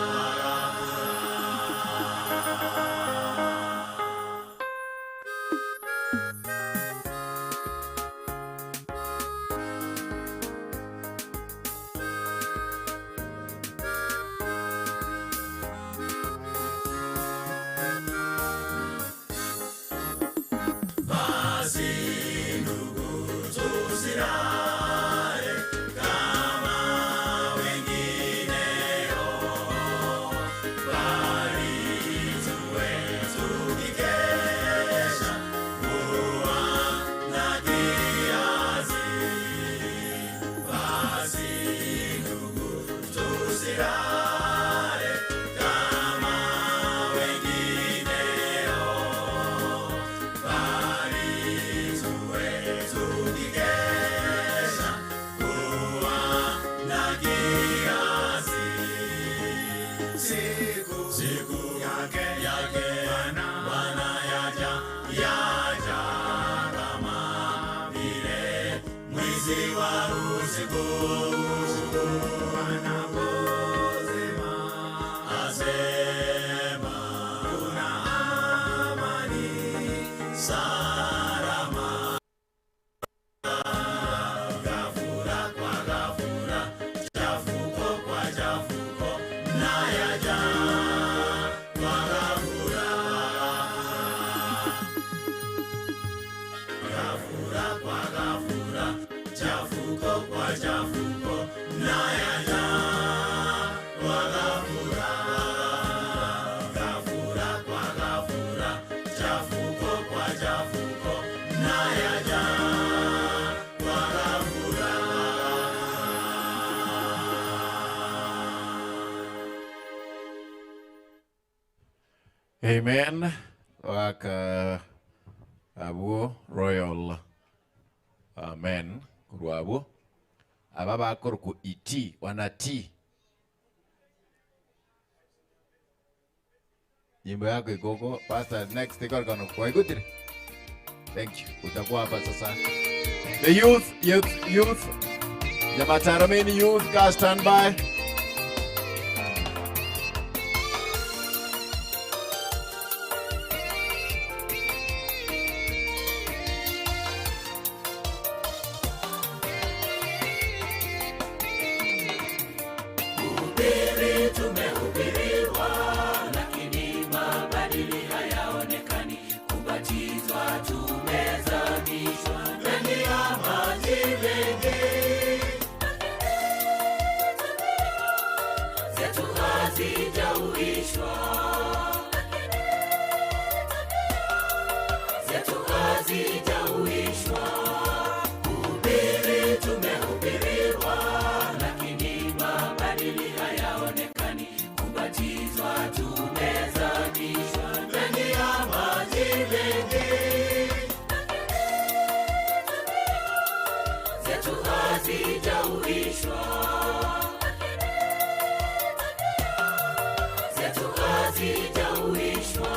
Basi ndugu, tusilale kama wengineo, bali tuwe tukikesha kuwa na kiasi. Basi ndugu, tusilale kama wengineo, bali tuwe tukikesha kuwa na kiasi. Siku, siku yake yake Bwana, Bwana yaja, yaja kama vile mwizi wa usiku. Wanaposema asema kuna amani salama. Ghafula kwa ghafula, chafuko kwa chafuko, na yaja kwa ghafula. Ghafula kwa ghafula, chafuko kwa chafuko, na yaja kwa ghafula. Ghafula kwa ghafula, chafuko kwa chafuko, na yaja kwa ghafula. Amen. Waka abuo Royal Amen. Kurwa abuo. Aba bakoro iti wanati. Nyimbo yako ikoko pastor next ikoro kwa igutire. Thank you. Utakuwa hapa sasa. The youth, youth, youth. Jamataramini youth, guys stand by. Kuhubiri tumehubiri. hazijauishwa, zetu hazijauishwa. Kuhubiri tumehubiriwa, lakini mabadili hayaonekani. Kubatizwa tumezamishwa ndani ya maji mengi, zetu hazijauishwa, zetu hazijauishwa.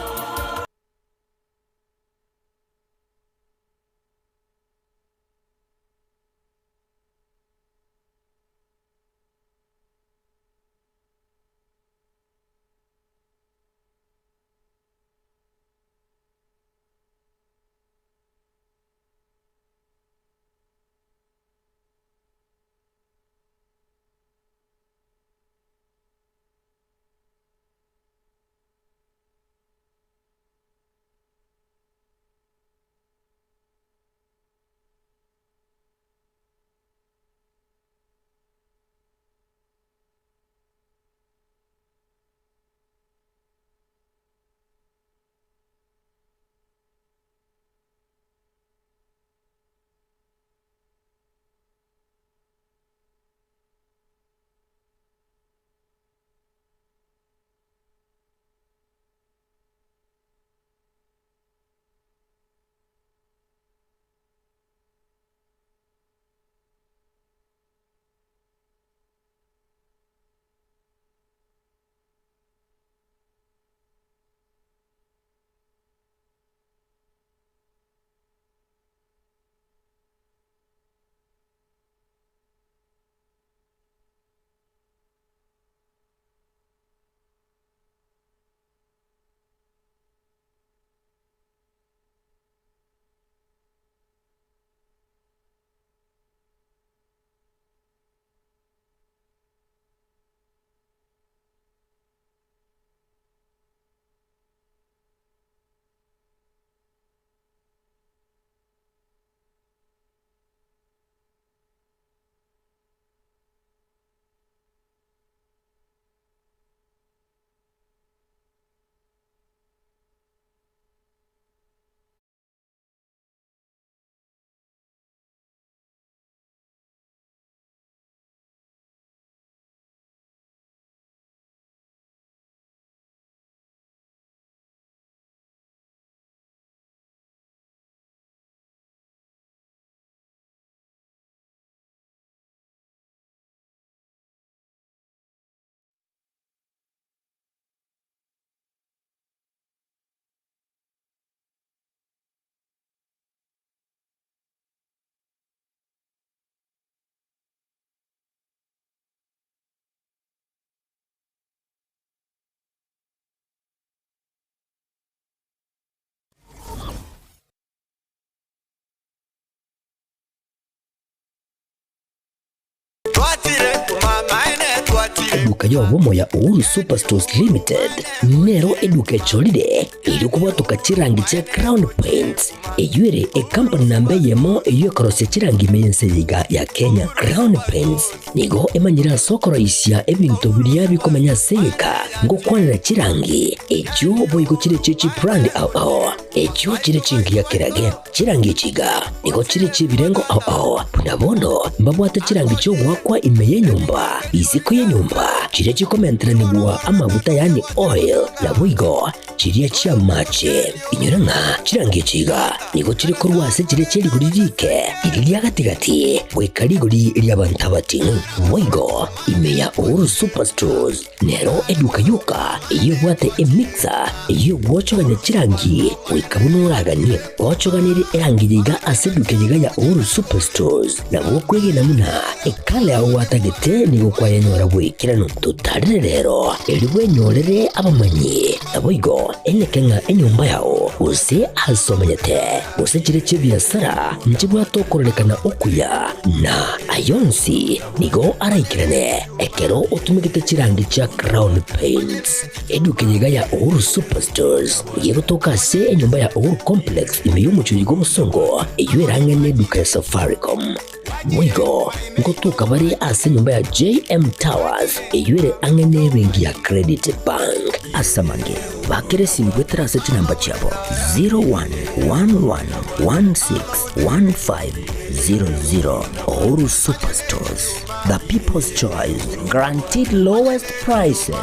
Eduka y'obumo ya Uhuru Superstores Limited nero eduka echolire iri kubwatuka chirangi cha Crown Paints eyuere ekampani namba yemo eyekorosia chirangi meyenseyiga ya Kenya. Crown Paints nigo emanyira sokoroisia ebintu biria bikomenya seyeka ngokwanira chirangi echo boigo chire chichi brand ao ao echo chire chingi ya kirage chirangi chiga nigo chire chibirengo ao ao punabono mbabwate chirangi chogwakwa ime yenyumba isiko yenyumba chire chikomenteranibwa amaguta yani oil na boigo chiria chia mache inyoranga chirangi chiga nigo chiri korwase chire chiriguririke iriria gatigati bwekariguri ryabantabatinu boigo ime ya Uhuru Superstores nero eduka yuka iyo bwate emixer iyo gwochoganya chirangi wikabunuraganie gwochoganire erangi yiga ase eduka yiga ya Uhuru Superstores nabo kwegena muna ekale aho watagete nigo kwayenyora bwikirano tutarire rero eri bwenyorere abamanyi nabo igo enekenga enyumba yao use asomenyete use chire chebiasara nchibwatokorerekana okuya na ayonsi nigo araikirane ekero otumigite chirangi cha Crown Paints eduka yiga ya Uhuru Superstores yegotoka se enyumba ya Uhuru Complex ime y'omuchuyi gw'omusongo eyo erang'ane eduka ya Safaricom. Boigo nkotoka bare ase enyomba ya JM Towers eywo ere ang'e na ebenki ya Credit Bank. Ase amange bakere esimi goetera ase chinamba chiabo 0111161500. Uhuru Superstores, the people's choice, guaranteed lowest prices.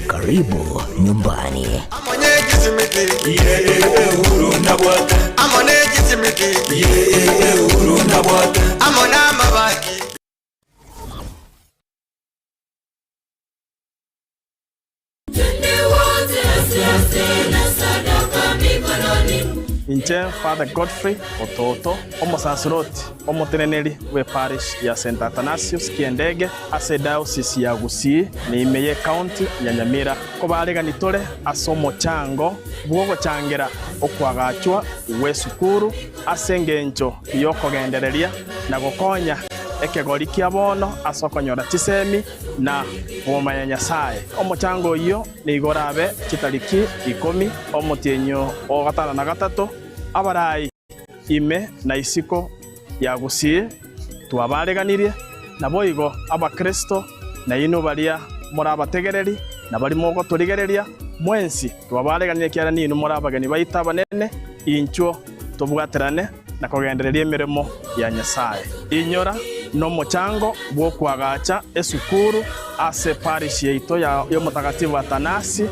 Karibu nyumbani. Inche Father Godfrey Ototo omosaceroti omoteneneri we parish ya St Athanasius Kiendege ase diocese ya Gusii ni imeye county ya Nyamira kobaregani tore ase omochango bwogochangera okwagachwa we sukuru ase engencho yokogendereria na gokonya ekegori kia bono ase okonyora chisemi na omanya Nyasaye. Omochango oyo nigorabe chitariki 10 omotienyo o 53 abarai ime na isiko ya Gusii twabareganirie naboigo abakristo na ino baria murabategereri na barimo gotorigereria mwensi twabareganirie kiara nino murabageni baita banene inchuo tobwaterane na kogendereria emirimo ya Nyasaye. Inyora no mochango bwokwagacha esukuru ase parish yaito ya Mtakatifu Atanasi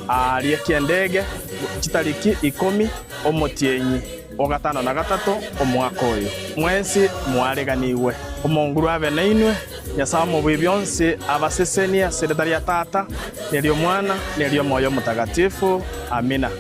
arie Kiendege chitariki 10 omotienyi o 53 omwaka oyo. Mwensi mwareganiwe omonguru abe nainwe Nyasaye omobui bionsi abasesenia seretari ya Tata nerio Mwana nerio Moyo Mtakatifu. Amina.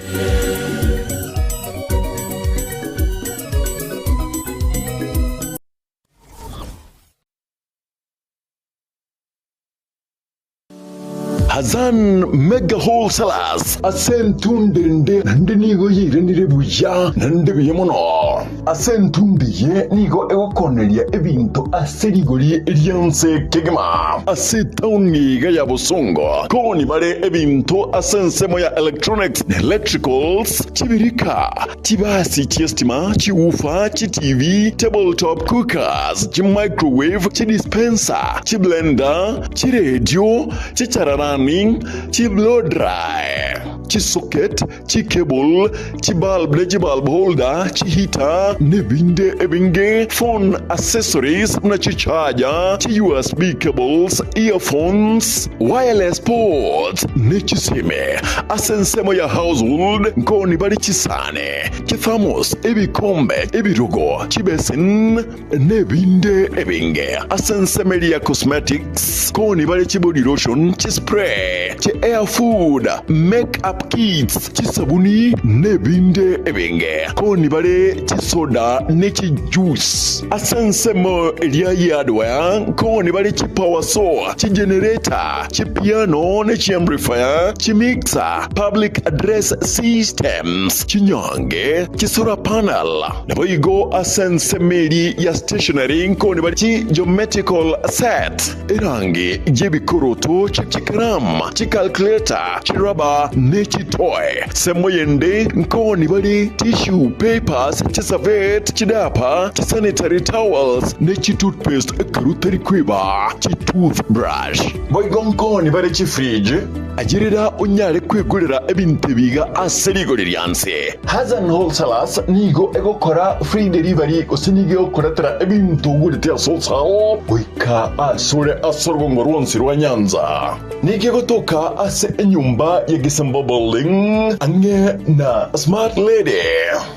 Hazan Mega Wholesalers asentundende nande nigo yirenire buya nande biyemono asentundiye nigo egokoneria ebinto aserigori eryanse kegema ase town iga ya Bosongo koni bare ebinto asensemo ya electronics na electricals chibirika chibasi chiestima chiufa chi TV tabletop cookers chi microwave chi dispenser chi blender chi radio chi chararani chi blow dry, chi socket, chi cable, chi bulb, chi bulb holder, chi heater, nebinde ebinge, phone accessories, na chi charger, chi USB cables, earphones, wireless ports, ne chi sime, asensemo ya household, nkoni bari chisane, chi thermos, ebikombe, ebirugo, chi basin, nebinde ebinge, asensemeria cosmetics, koni bari chi body lotion, chi spray, chi air food, make up kits, chi sabuni, nebinde ebinge, koni bare chi soda, ne chi juice, asensemo elia yadware, koni bare chi power saw, chi generator, chi piano, ne chi amplifier, chi mixer, public address systems, chi nyange, chi solar panel, naboigo asensemeri ya stationery, koni bare chi geometrical set, erangi jebikoroto, chi chikram, chi calculator, chi rubber, ne chi toy, semoyende, nkoni bari tissue papers, chi serviette, chi diaper, chi sanitary towels, ne chi toothpaste, karutari kwiba, chi toothbrush. Boigo nkoni bari chi fridge, ajirira unyare kwigurira ebintu biga aserigori ryanse. Hazan Wholesalers nigo egokora free delivery osinige okoratera ebintu ugurite asosao goika asore asorgongo rwonsi rwa Nyanza. Nige gotoka ase enyumba ya Gisembo building ange na Smart Lady.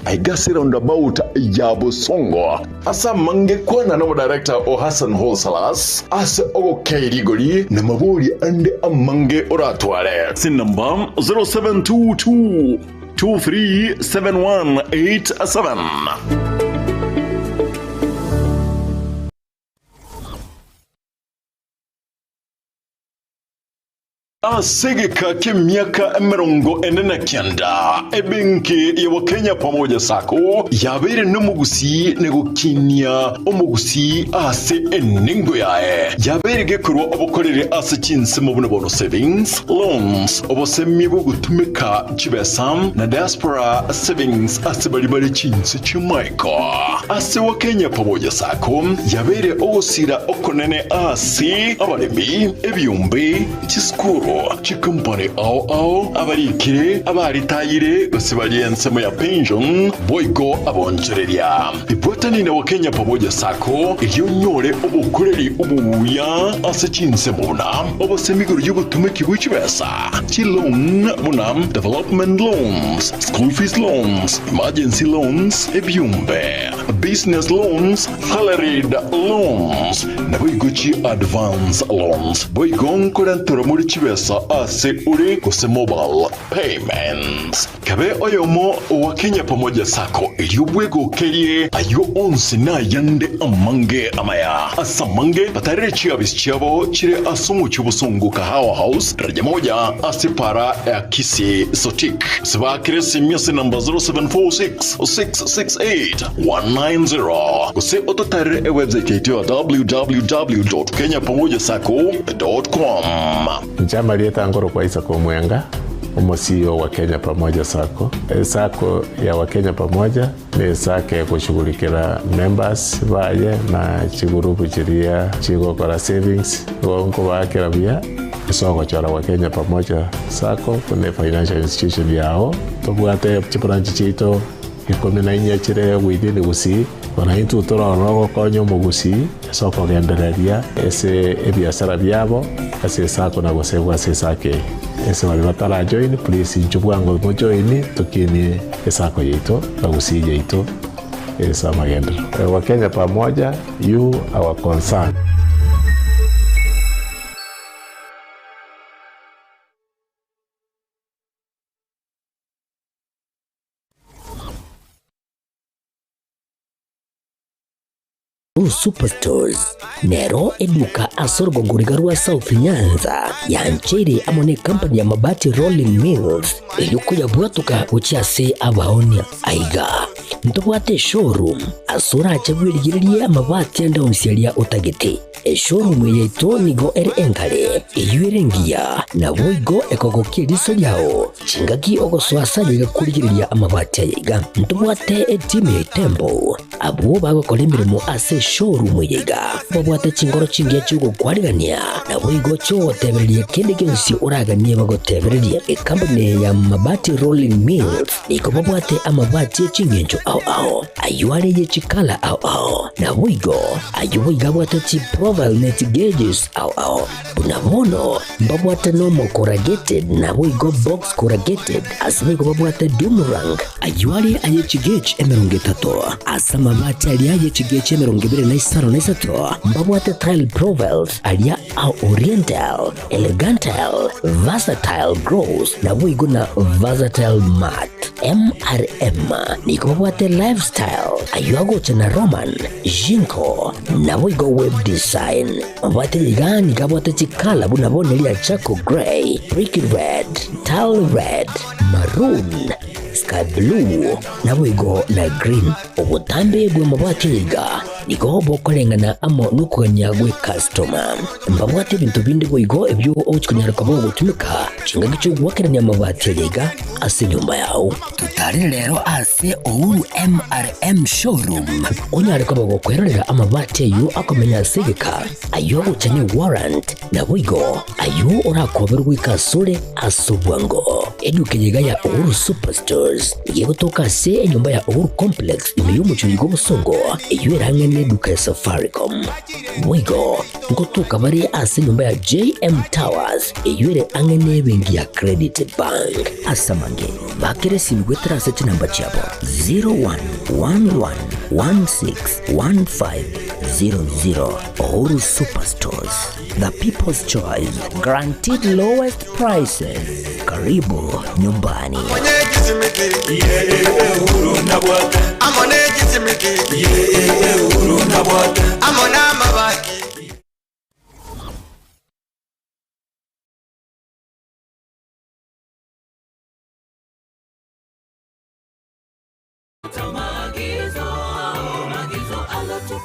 Aigasi roundabout ya Bosongo. Asa mange kwana no director o Hassan Wholesalers ase ogokeirigori na mabori ande amange oratware. Sin number 0722 237187. Asegeka k'emyaka 49 ebenki ya Wakenya Pamoja Sacco yabere n'omugusi negukinia omugusi ase eningo yae yabere gekorwa obukorere ase chinsemo buno bono savings loans obosemye bwo gutumika chibesa na diaspora savings ase bari bari chinse chimaiko ase Wakenya Pamoja Sacco yabere ogosira okonene ase abaremi ebyumbe chiskuru chikompani ao ao abarikire abaritayire gose bari ensemo ya pension boigo abonchereria ibwatani na Wakenya Pamoja Sacco iryonyore obukoreri obuya ase chinsemo buna obosemiguru y'ogotumeka bw'echibesa chiloan buna development loans, school fees loans, emergency loans, ebyumbe, business loans, salaried loans, na boigo chi advance loans, boigo nkorantora muri chibesa ase uri gose mobile payments. Kabe oyomo wa Kenya Pamoja Sacco iryobwego kerie ayo onsi na yande amange amaya asamange batarere chiabis chiabo chire asumu chubusungu Kahawa House daraja moja asipara ya Kisi Sotik sibakire simyase namba 0746 668 190 gose ototarere e website yetu ya www.kenyapamojasacco.com. Njama lietangoro kwa Isaac Omwenga, omo CEO wa Kenya Pamoja Sacco. Sacco ya Wakenya Pamoja ni sacco kushughulikira members baye na chigurupu chiria chigokora savings gonko bakira bia isoko chora Wakenya Pamoja Sacco kune financial institution yao tobwate chibranch chito 14 chire within Gusii wananchi utorora gokonya omogusi esoko gendereria ese ebiasara biabo ase sacco na gosegwa ase sacco ese bari batara join please inchubwango mo join tukini esako yetu na Gusii yetu esa magendero Wakenya Pamoja, you our concern. Superstores nero eduka asorgongoriga rwa South Nyanza yanchere amone company ya Mabati Rolling Mills eyuko bwatuka uchiase abaonia aiga ntobwate showroom asora chabwirigirie amabati andonsiaria utagete eshowroom yetu nigo ere enkare eyuerengia na boigo ekogokiriso lyao chingaki ogoswasa kurigiria amabati ayiga ntobwate etime tembo abo bagokora emirimo ase showroom yiga babwate chingoro chingia chugokwarigania na boigo chogotebereria kende gionsi oraganie bagotebereria ekampani ya Mabati Rolling Mills niko babwate amabati chingencho ao ao ayuare yechikala ao ao na boigo ayo bwate chi profile net gauges ao ao bunabono babwate nomo corrugated na boigo box corrugated asiboigo babwate dumrang ayuare ayechi gauge 30 asamabati ali ayechi gauge 25 mbabwate tile profiles alia au oriental elegantal versatile gross na boigo na versatile mat MRM niko babwate lifestyle ayuagocha na Roman Jinko na boigo web design mabwate ligani kabwate chikala bunabonelia charcoal gray, brick red, tile red, maroon, sky blue na boigo na green. Obutambe bwe mabwate liga niko bokolengana amo nukuganya gwe customer mbabwate bintu bindi boigo ebyo ochukunyara kabo gutumika chinga gicho gwakeranya mabati liga ase nyumba yao. Tutari lero ase Uhuru MRM showroom onyare kabo gokwerera amabati ayo akomenya segeka ayo guchanye warrant na boigo ayo orakoberwa ikasure asobwango eduke ya Uhuru Superstores yegotoka se enyumba ya Uhuru Complex imeyumuchurigo busongo eyo neduka ya Safaricom wigo ngotoka bari ase nyumba ya JM Towers eyure angene bengi ya Credit Bank asamange bakere simigwetra ase chinamba chabo 0111161500. Uhuru Superstores, the people's choice, guaranteed lowest prices. Karibu nyumbani.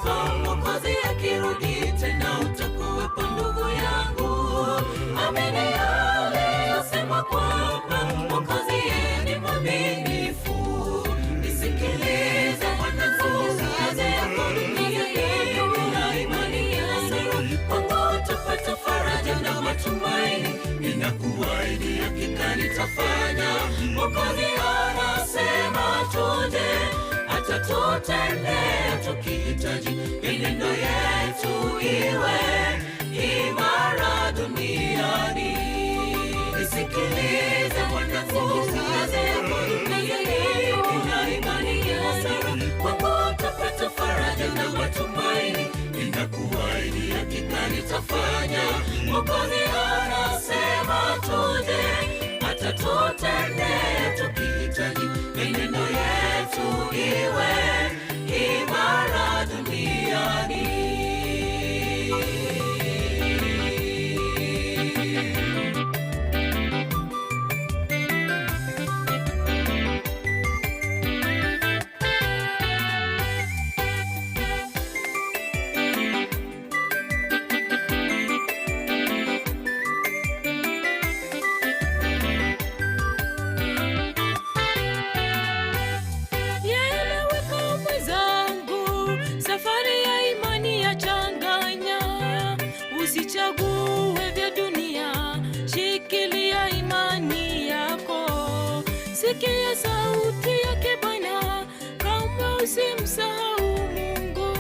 Sifa. Mwokozi akirudi tena utakuwepo ndugu yangu. Amini yale yasema kwamba Mwokozi yeye ni mwaminifu. Nisikilize mwanangu, kazi yako dunia hii, na imani yangu kwangu utapata faraja na matumaini. Ninakuahidi hakika nitafanya. Mwokozi anasema tuje, atatutendea tukihitaji. Mienendo yetu iwe imara duniani. Nisikilize mwanangu, kazi yako dunia hii, na imani yangu kwangu utapata faraja na matumaini. Ninakuahidi hakika nitafanya. Mwokozi anasema tuje, atatutendea tukihitaji. Mienendo yetu iwe imara duniani. Yaeleweka mwenzangu, safari ya imani ya changanya. Usichague vya dunia, shikilia imani yako. Sikia sauti yake Bwana, kama usimsahau Mungu.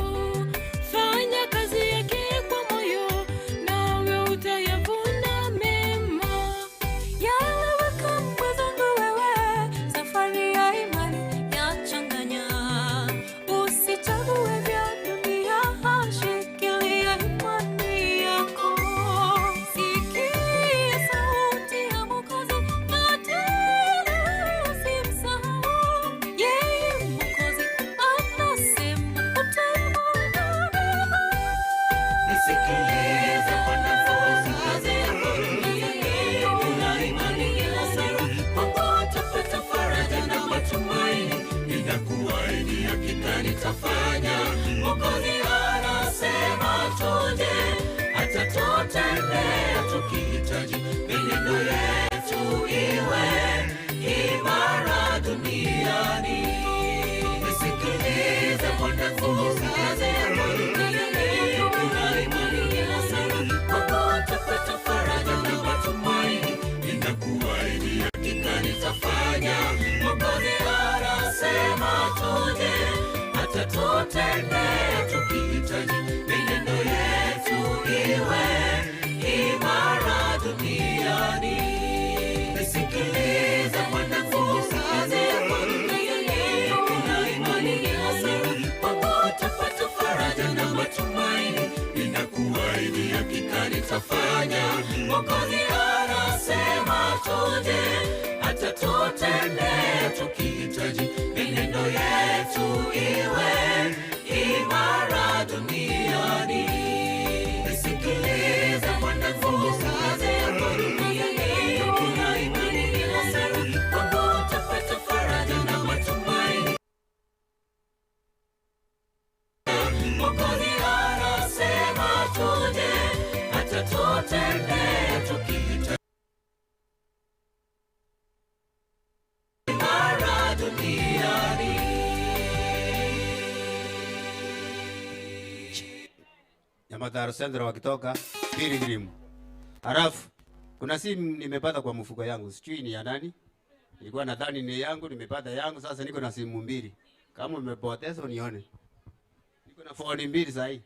Fanya kazi yake kwa moyo, nawe utayavuna mema. Yaeleweka mwenzangu wewe, safari ya imani yachanganya. Usichague vya dunia, shikilia imani yako. Sikia sauti ya Mwokozi, na tena usimsahau. Yeye Mwokozi anasema utayavuna mema. Nisikilize mwanangu, kazi yako dunia hii, na imani yangu kwangu utapata faraja na matumaini. Ninakuahidi hakika nitafanya. Mwokozi anasema tuje, atatutendea tukihitaji. Mienendo yetu iwe imara duniani. Nisikilize mwanangu, kazi yako dunia hii, na imani yangu kwangu utapata faraja na matumaini. Ninakuahidi hakika nitafanya. Mwokozi anasema tuje, atatutendea tukihitaji. Mienendo yetu iwe imara duniani. Nisikilize mwanangu, kazi yako dunia hii, na imani yangu kwangu utapata faraja na matumaini. Ninakuahidi hakika nitafanya. Mwokozi anasema tuje, atatutendea tukihitaji. Mienendo yetu iwe imara duniani. Nisikilize mwanangu, kazi yako dunia hii, na imani yangu kwangu utapata faraja na matumaini. Mwokozi anasema tuje, atatutendea tukihitaji. Imara duniani. Nyamataro Central wakitoka Pilgrim. Halafu kuna simu nimepata kwa mfuko yangu, sijui ni ya nani. Nilikuwa nadhani ni yangu, nimepata yangu, sasa niko na simu mbili. Kama umepoteza unione. Niko na phone mbili sasa hii.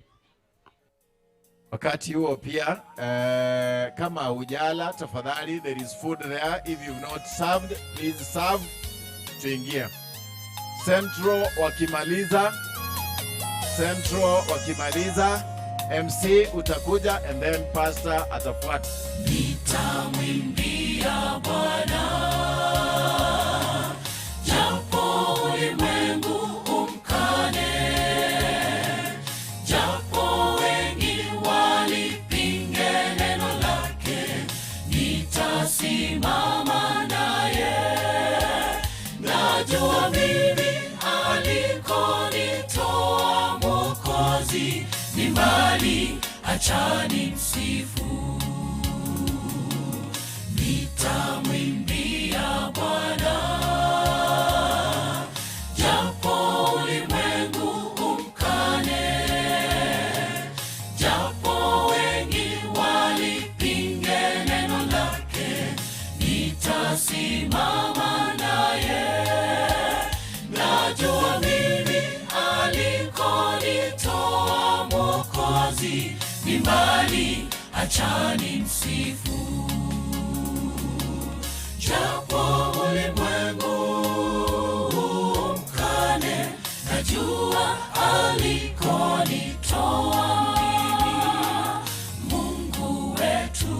Wakati huo pia kama hujala tafadhali, there is food there. If you've not served, please serve. Tuingie Central wakimaliza, Central wakimaliza, MC utakuja and then pastor atafuata. Nitamwimbia Bwana japo ulimwengu umkane, japo wengi walipinge neno lake, nitasimama naye. Najua mimi alikonitoa Mwokozi. achani msifu. Nitamwimbia Bwana, japo ulimwengu umkane, japo wengi walipinge neno lake, nitasimama naye. Najua mimi alikonitoa Mwokozi ni mbali, achani msifu. Japo ulimwengu umkane, najua alikonitoa mimi. Mungu wetu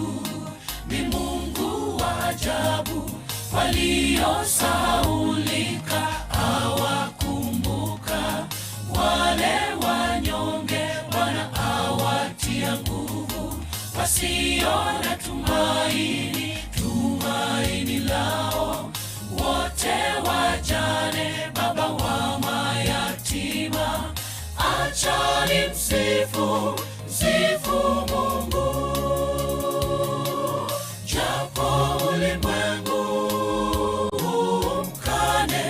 ni Mungu wa ajabu, waliosahaulika awakumbuka, wale wanyonge Bwana awatia nguvu, wasio na tumaini tumaini lao, wote wajane baba wa mayatima, achani msifu, msifu Mungu. Japo ulimwengu umkane,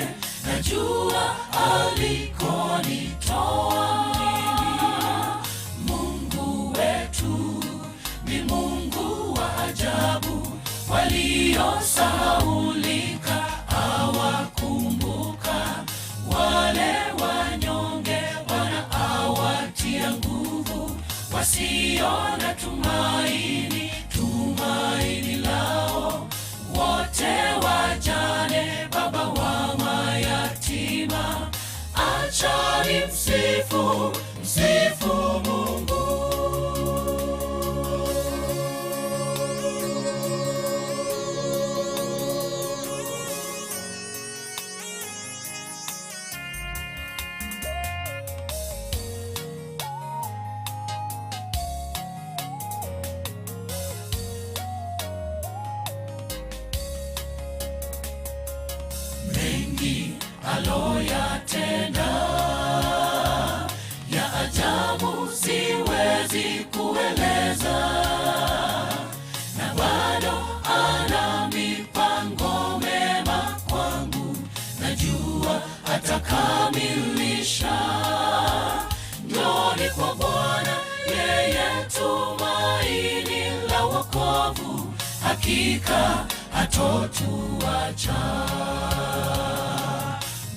najua alikonitoa mimi. Mungu wetu ni Mungu wa ajabu, waliosahaulika awakumbuka, wale wanyonge Bwana awatia nguvu, wasio na tumaini tumaini lao, wote wajane baba wa mayatima, achani msifu, msifu Mungu. Mengi aloyatenda ya ajabu siwezi kueleza, na bado ana mipango mema kwangu, najua atakamilisha. Njooni kwa Bwana, yeye tumaini la wokovu, hakika hatotuacha.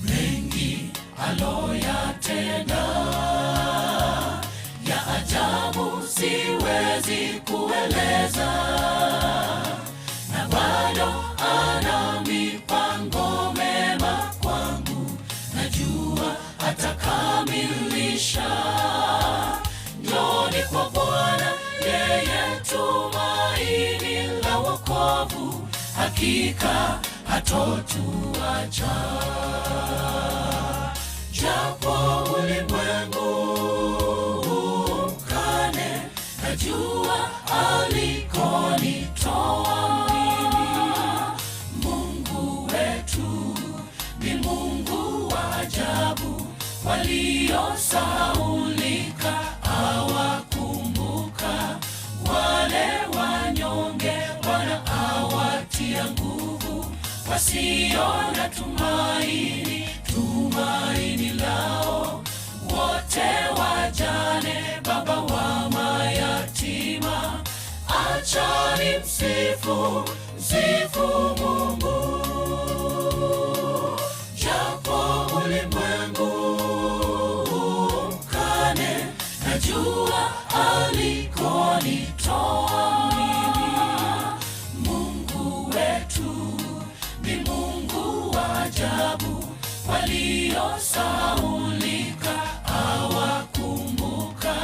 Mengi aloyatenda ya ajabu siwezi kueleza, na bado ana mipango mema kwangu, najua atakamilisha. Njooni kwa Bwana, yeye tumaini la wokovu, hakika hatotuacha. Japo ulimwengu umkane, najua alikonitoa mimi. Mungu wetu ni Mungu wa ajabu, waliosahaulika awakumbuka, wale wanyonge Bwana awatia nguvu, wasio na tumaini tumaini lao, wote wajane baba wa mayatima, achani msifu, msifu Mungu. Japo ulimwengu umkane, najua alikonitoa mimi. Mungu wetu ni Mungu wa ajabu, waliosahaulika awakumbuka,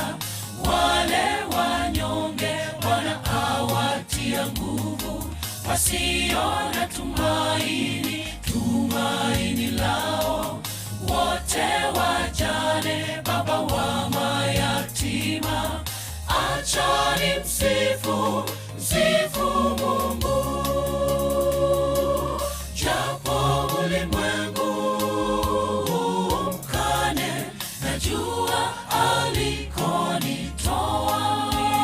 wale wanyonge Bwana awatia nguvu, wasio na tumaini tumaini lao, wote wajane baba wa mayatima, achani msifu, msifu Mungu. Japo ulimwengu umkane, najua alikonitoa mimi.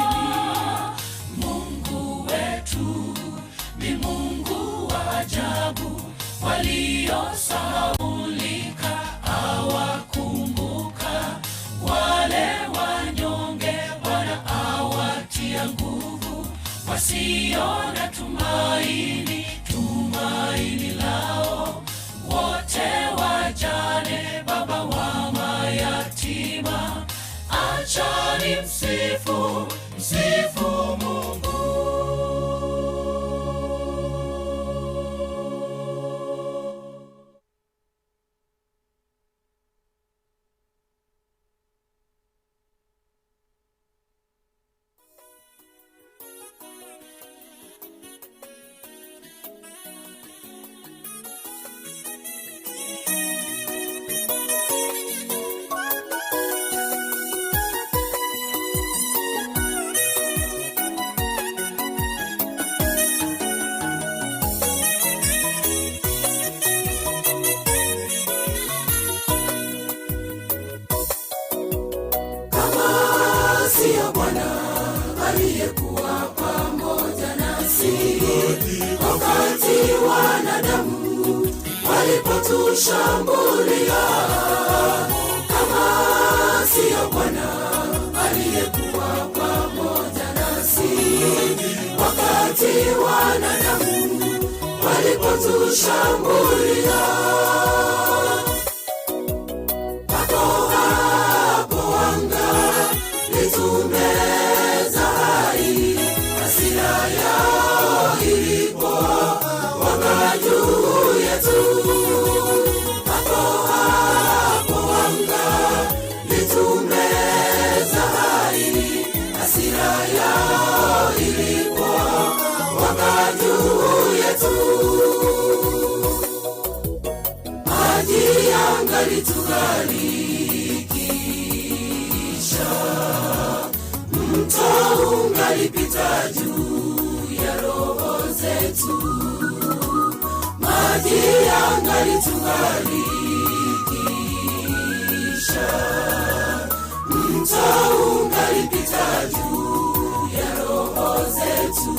Waliosahaulika awakumbuka, wale wanyonge Bwana awatia nguvu, wasio na tumaini, tumaini lao. Wote wajane, baba wa mayatima, achani msifu, msifu Mungu. Siyo Bwana aliyekuwa pamoja nasi wakati wanadamu walipotushambulia. Kama siyo Bwana aliyekuwa pamoja nasi wakati wanadamu walipotushambulia. Hapo hapo anga litumeza hai, hasira yao ilipo waka juu yetu. Hapo hapo anga litumeza hai, hasira yao ilipo waka juu yetu. Maji yangalitugarikisha, mto ungalipita juu ya roho zetu. Maji yangalitugarikisha, mto ungalipita juu ya roho zetu.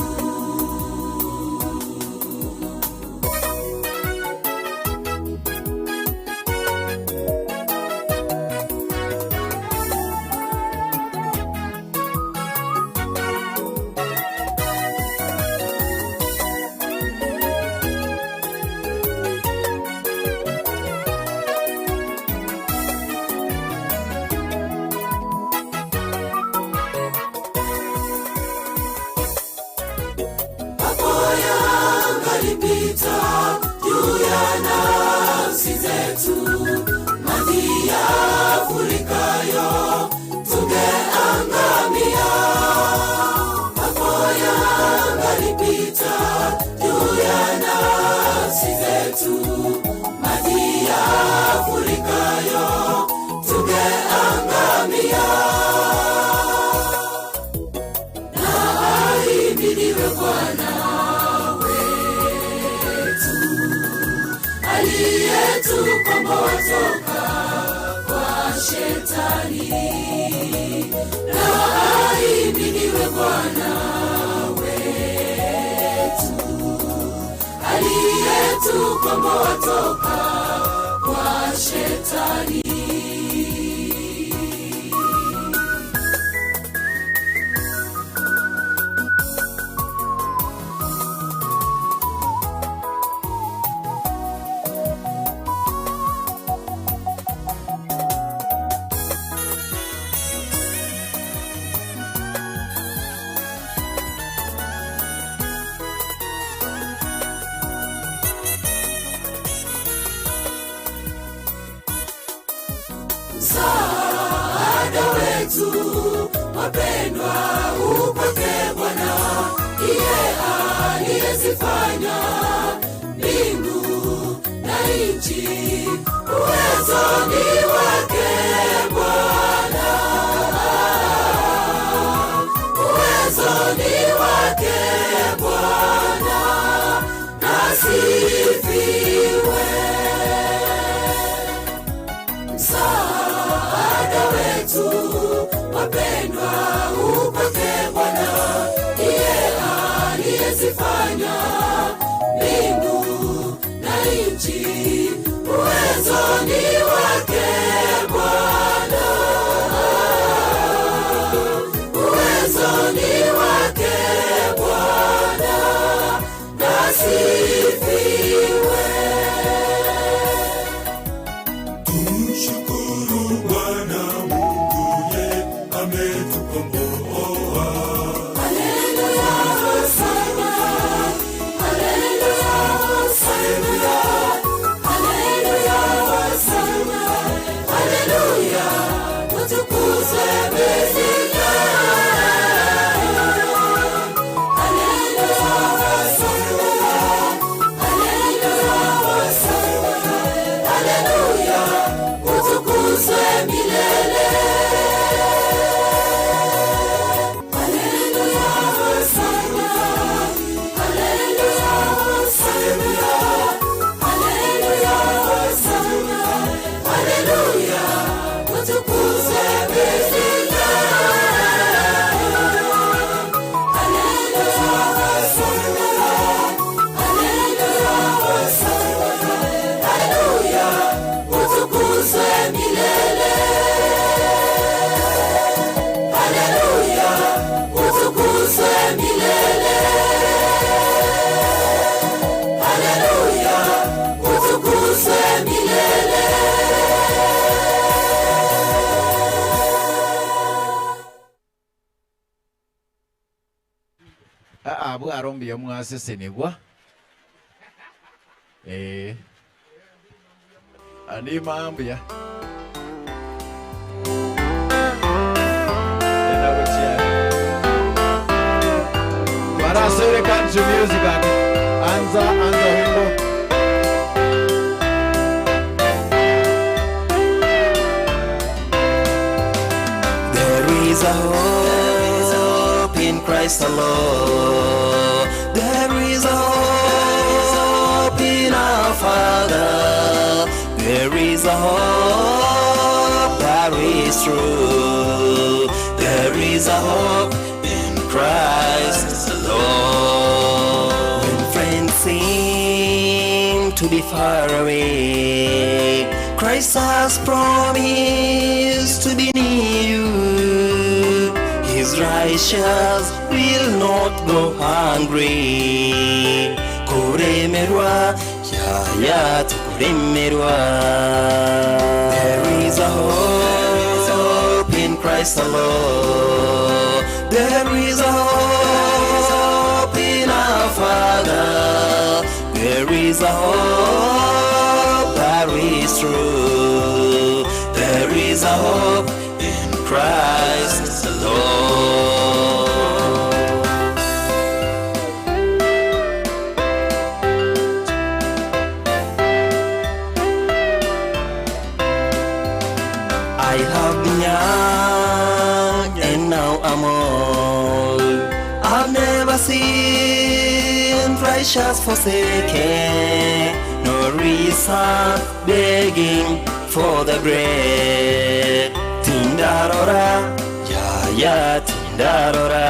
Yangalipita juu ya nafsi zetu, maji yafurikayo tungeangamia. Hapo yangalipita juu ya nafsi zetu, maji yafurikayo tungeangamia. Na ahimidiwe Bwana aliyetukomboa toka kwa Shetani. Na ahimidiwe Bwana wetu aliyetukomboa toka kwa Shetani. Msaada wetu wapendwa, upake Bwana, ndiye aliyezifanya mbingu na nchi. Uwezo ni wake Bwana, uwezo ni wake Bwana, nasifiwe. Msaada wetu wapendwa, upake Bwana, ndiye aliyezifanya mbingu na nchi. nchi, uwezo ni wake Bwana, uwezo ni wake Bwana, nasifiwe. Tumshukuru Bwana Mungu, yeye ametukomboa. Haleluya, hosana, haleluya, hosana, haleluya, hosana, haleluya, utukuzwe milele. Haleluya, hosana, haleluya, hosana, haleluya, utukuzwe milele. Haleluya, hosana, haleluya, hosana, haleluya, hosana, haleluya, utukuzwe milele. Haleluya, hosana, haleluya, hosana, haleluya, utukuzwe milele. Haleluya, utukuzwe milele. Haleluya, utukuzwe milele. Aa bwarombiya mwasesenigwa andi mambuya Warasere country music ati anza anza wimbo. There is a hope in Christ alone. There is a hope in our Father. There is a hope that is true. There is a hope in Christ alone. When friends seem to be far away, Christ has promised to be near you. His righteous will not go hungry. Kuremerwa, ya ya tukuremerwa. There is a hope in Christ alone. There is a hope in our Father. There is a hope that is true. There is a hope in Christ alone. I have been young and now I'm old. I've never seen righteous forsaken, nor reason begging for the bread. Tindarora, ya ya tindarora.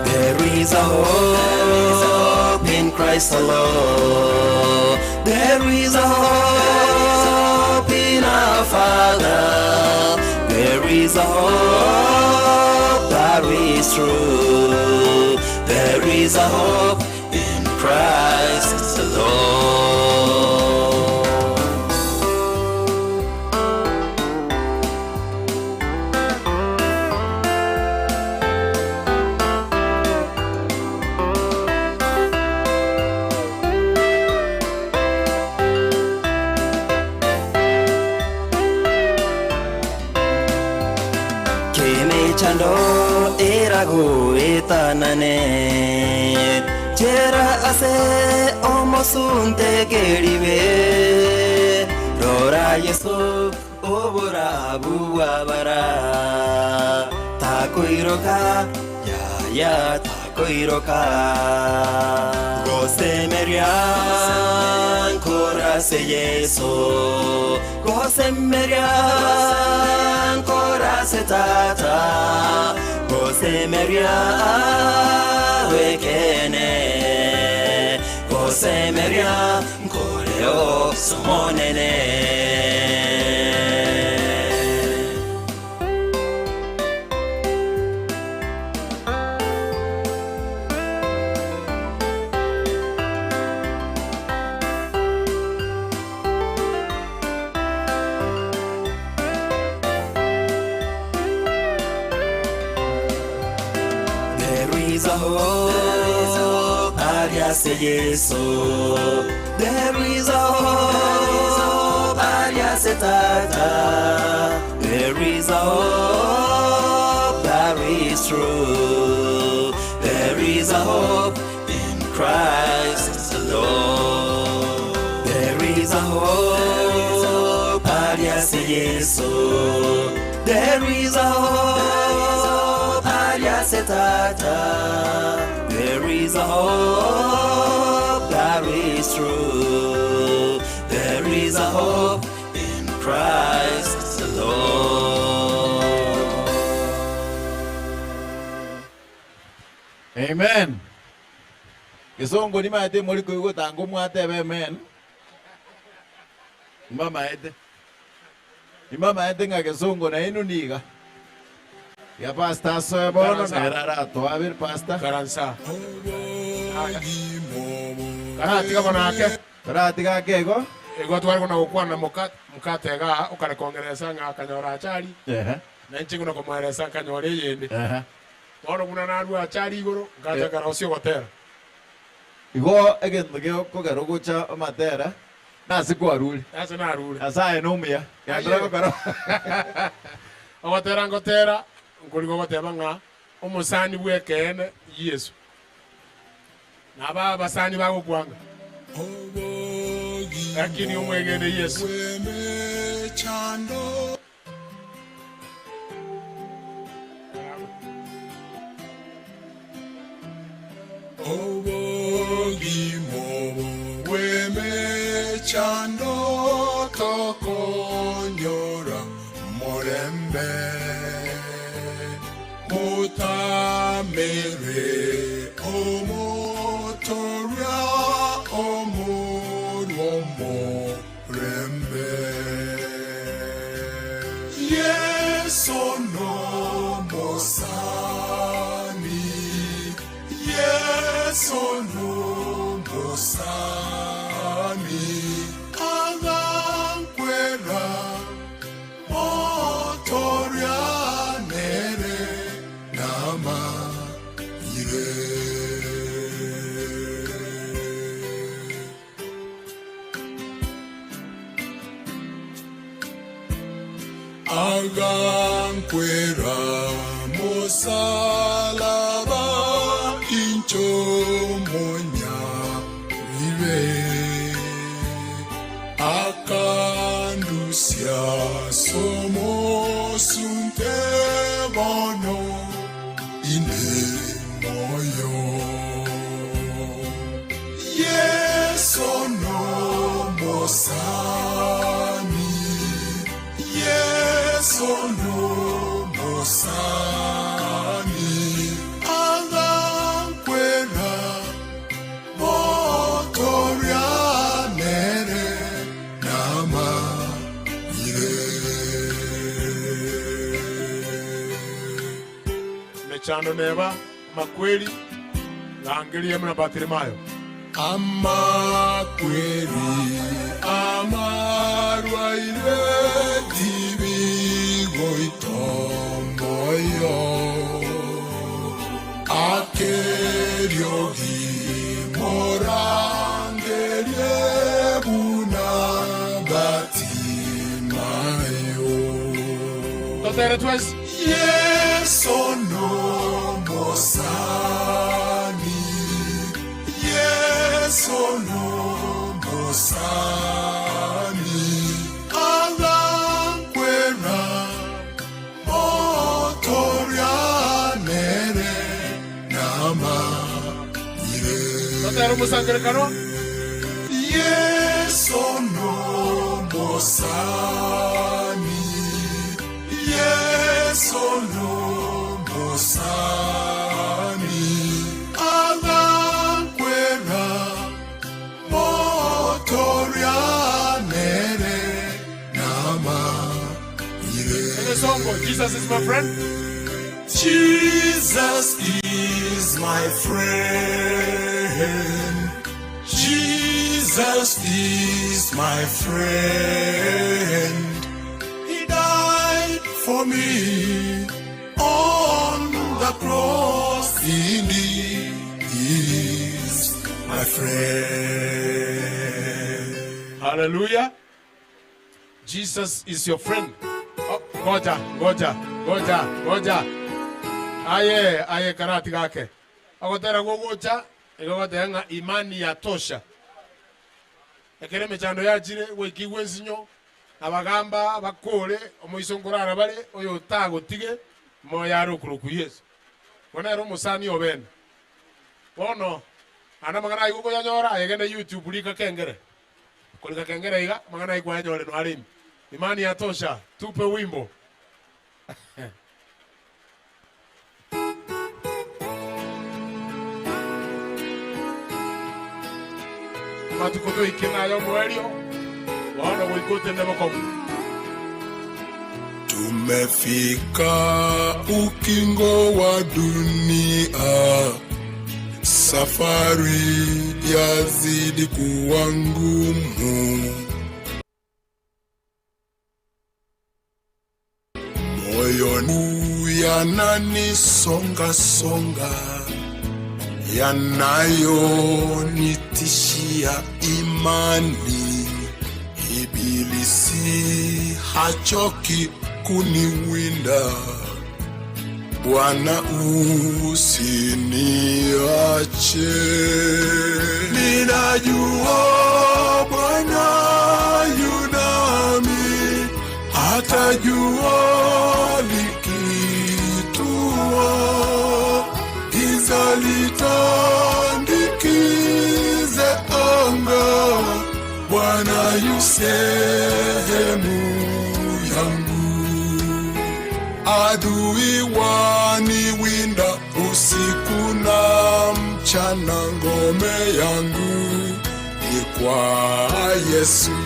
There is a hope in Christ alone. There is a hope in our Father. There is a hope that is true. There is a hope in Christ alone. Kemechando erago etanane Chera ase omosunte keribe Rora Yesu obora buwabara Takoiroka ya ya takoiroka Gosemerian korase Yesu Gosemerian korase tata Gosemeria wekene Gosemeria. moyo somonene. There is a hope, alias Yesu. There is a hope, alias Tata. There is a hope that is true. There is a hope in Christ alone. There is a hope, alias Yesu. There is a hope, alias Tata. There is a hope that is true. There is a hope in Christ alone. Amen. Kisongo ni maete muri kuigo tango mwate amen. Mama ete. Mama ete nga kisongo na inu niga. Ya pasta soy bono na to a ver pasta. Karansa. Karatiga bonake. Karatiga kego. Ego twari kona gukwana mukate ga ukare kongereza nga kanyora achari. Ehe. Na nchi kuno kumwereza kanyora yende. Ehe. Bono kuna naru achari igoro ngacha karosio gotera. Igo egento geo kogero gocha amatera. Nasi kwarure. Nasi narure. Asaye numia. Yandra kokoro. Ogotera ngotera ngorigo goteba ng'a omusani bwekene Yesu. Naba abasani bagokwanga. Lakini umwegene Yesu. Chando tokonyora morembe mutamere omotoria omurwomo rembe Yesu no mosani Yesu no mosani agankwera motoria nere nama ire. Agankwera musalaba incho monya ire. Akandusia somo sunte bono ine moyo. Yesu no mosani, Yesu no mosani, agankwera motoria nere nama ire. Mechano neva makweli langelie mna Bartimayo. Amakweli amarwaire dibigoitomoyo akeriogi morangelie buna Batimayo. Totere twes. Yesu no mosani, Yesu no mosani, agankwera motoria nere nama ire. Totere musangerekano. Yesu no mosani, Yesu no mosani, agankwera motoria Besongo, Jesus is my friend. Jesus is my friend. Jesus is my friend. He died for me on the cross. Indeed, he is my friend. Hallelujah. Jesus is your friend. Oh, ngoja, ngoja, ngoja, ngoja. Aye, aye karati gake. Agotera gogocha, egogotenga imani ya tosha. Ekere mechando yachire gwikigwe ensinyo, abagamba bakore omoisongorara bare oyo tagotige moyaro kuruku Yesu. Bona ero musani obene. Bono ana magana igo koyanyora ayegende YouTube rika kengere. Kolika kengere iga magana igo yanyore no arimi. Imani ya tosha, tupe wimbo. Matuko tuike nayo mwerio waona goikote nemokomu. Tumefika ukingo wa dunia, safari yazidi kuwa ngumu. Moyoni yananisonga songa, yanayonitishia imani. Ibilisi hachoki kuniwinda, Bwana usiniache. Ninajua Bwana yunami, atajua likitua, giza litandikize anga, Bwana yu sehemu yangu. Adui waniwinda usiku na mchana, ngome yangu ni kwa Yesu.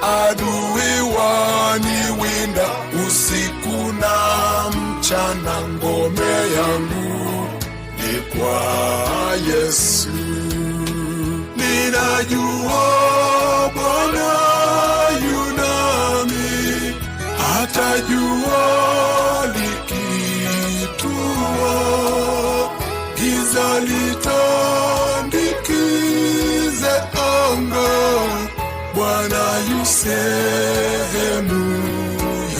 Adui waniwinda usiku na mchana, ngome yangu ni kwa Yesu. Ninajua Bwana yunami, atajua likitua, giza litandikize anga, Bwana yu sehemu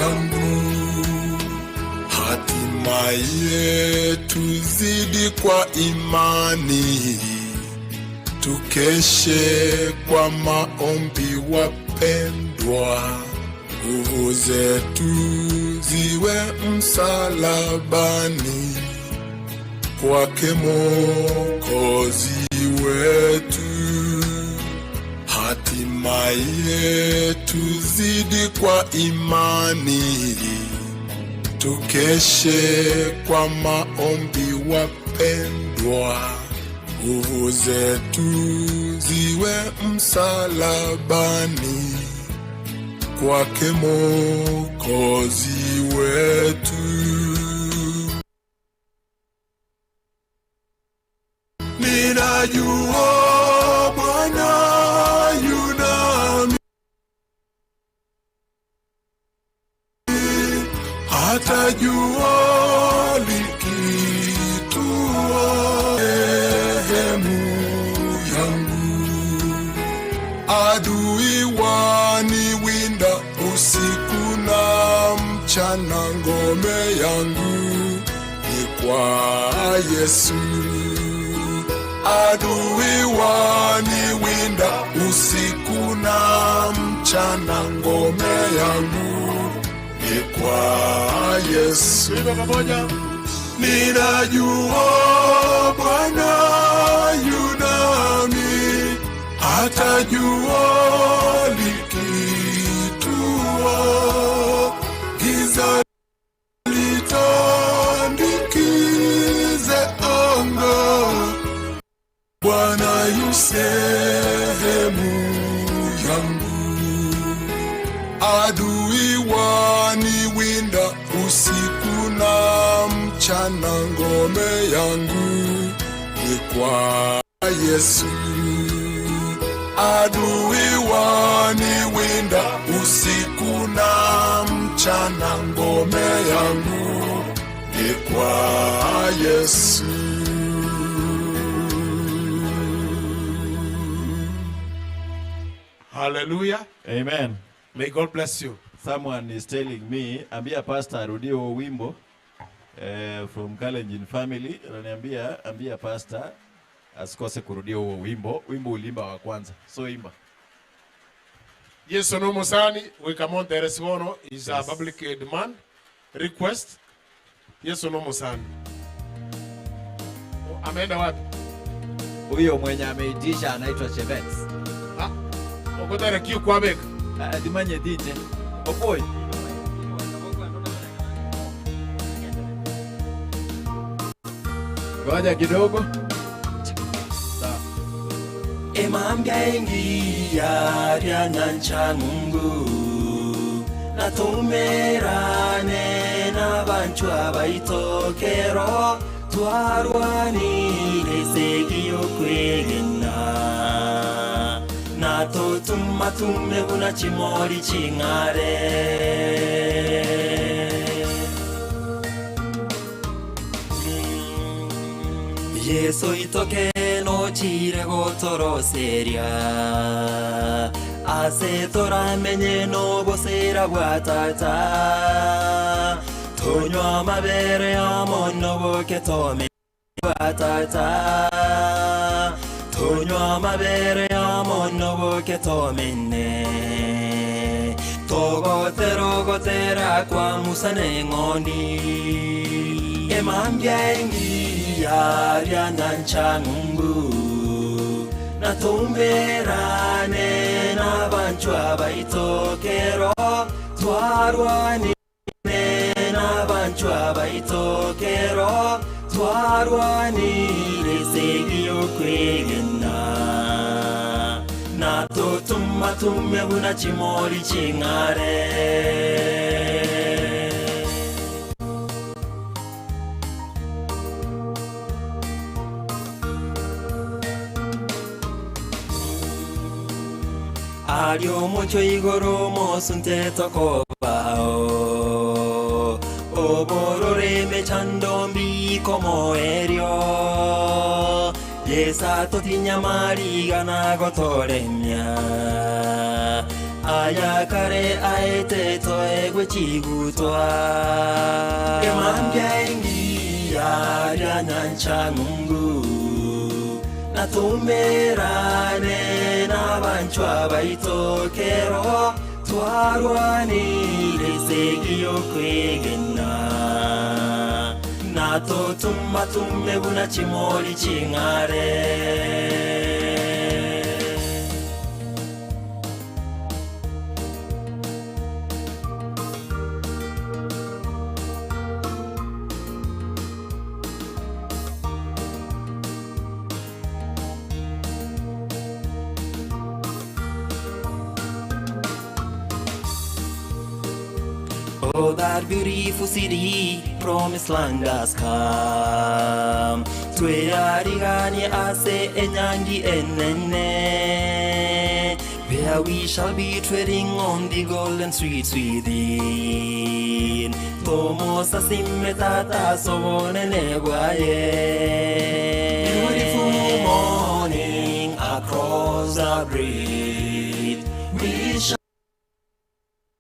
yangu. Hatimaye tuzidi kwa imani, tukeshe kwa maombi wapendwa, nguvu zetu ziwe msalabani, kwake Mwokozi wetu. Hatimaye tuzidi kwa imani, tukeshe kwa maombi wapendwa, nguvu zetu ziwe msalabani, kwake Mwokozi wetu. Ninajua Bwana yunami, atajua likitua, sehemu yangu. Adui waniwinda usiku na mchana, ngome yangu ni kwa Yesu. Adui waniwinda usiku na mchana, ngome yangu ni kwa Yesu. Ninajua Bwana yunami, atajua likitua, giza litandikize anga, Bwana yu sehemu yangu. Adui wani mchana, ngome yangu ni kwa Yesu. Adui waniwinda usiku na mchana, ngome yangu ni kwa Yesu. Hallelujah. Amen. May God bless you. Someone is telling me, ambia pastor arudie huo wimbo from Kalenjin family. Ananiambia ambia pastor asikose kurudia huo wimbo. Wimbo ulimba wa kwanza. So imba. Yesu no Musani, we come on there is one is a public demand request. Yesu no Musani. Ameenda wapi? Huyo mwenye ameitisha anaitwa Chevet. Ah, okotare kiu kwa beka. Dimanye DJ. Okoi. Ngoja kidogo. Emambya engiya rya nyancha Mungu natumerane n'abantu abaitokero twarwanire segiyo kwegena natotuma tume buna chimori ching'are. Yesu itoke no chire gotoroseria ase toramenye no bosera bwatata tonywa mabere amono boke tome bwatata tonywa mabere amono boke tomene togotero gotera kwa musane ngoni emambya engiya rya nyancha Mungu natumerane n'abantu abaitokero twarwanire n'abantu abaitokero twarwanire segiyo kwegena natotuma tume buna chimori ching'are. Ario mucho igoro mosunte tokobao oborore mechando mbi como erio yesato tinyamari ganagotoremia ayakare aete toegwe chigutwa emambya engiya rya nyancha Mungu natumerane n'abantu abaitokero twarwanire segiyo kwegena natotuma tume buna chimori ching'are. Oh, that beautiful city, promised land has come. Twearigani ase enyangi enene, where we shall be treading on the golden streets within. Tomosa simetata sobonene gwaye. Beautiful morning across the bridge, we shall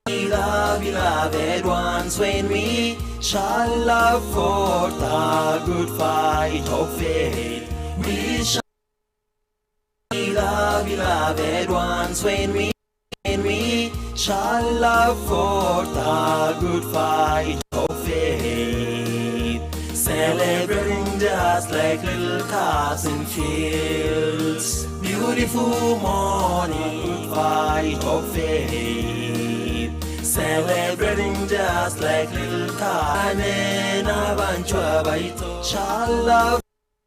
be the beloved ones when we shall love for the good fight of faith. We shall be the beloved ones when we shall love for the good fight of faith. Celebrating just like little calves in fields. Beautiful morning, good fight of faith. Celebrating just like little calves. Shall love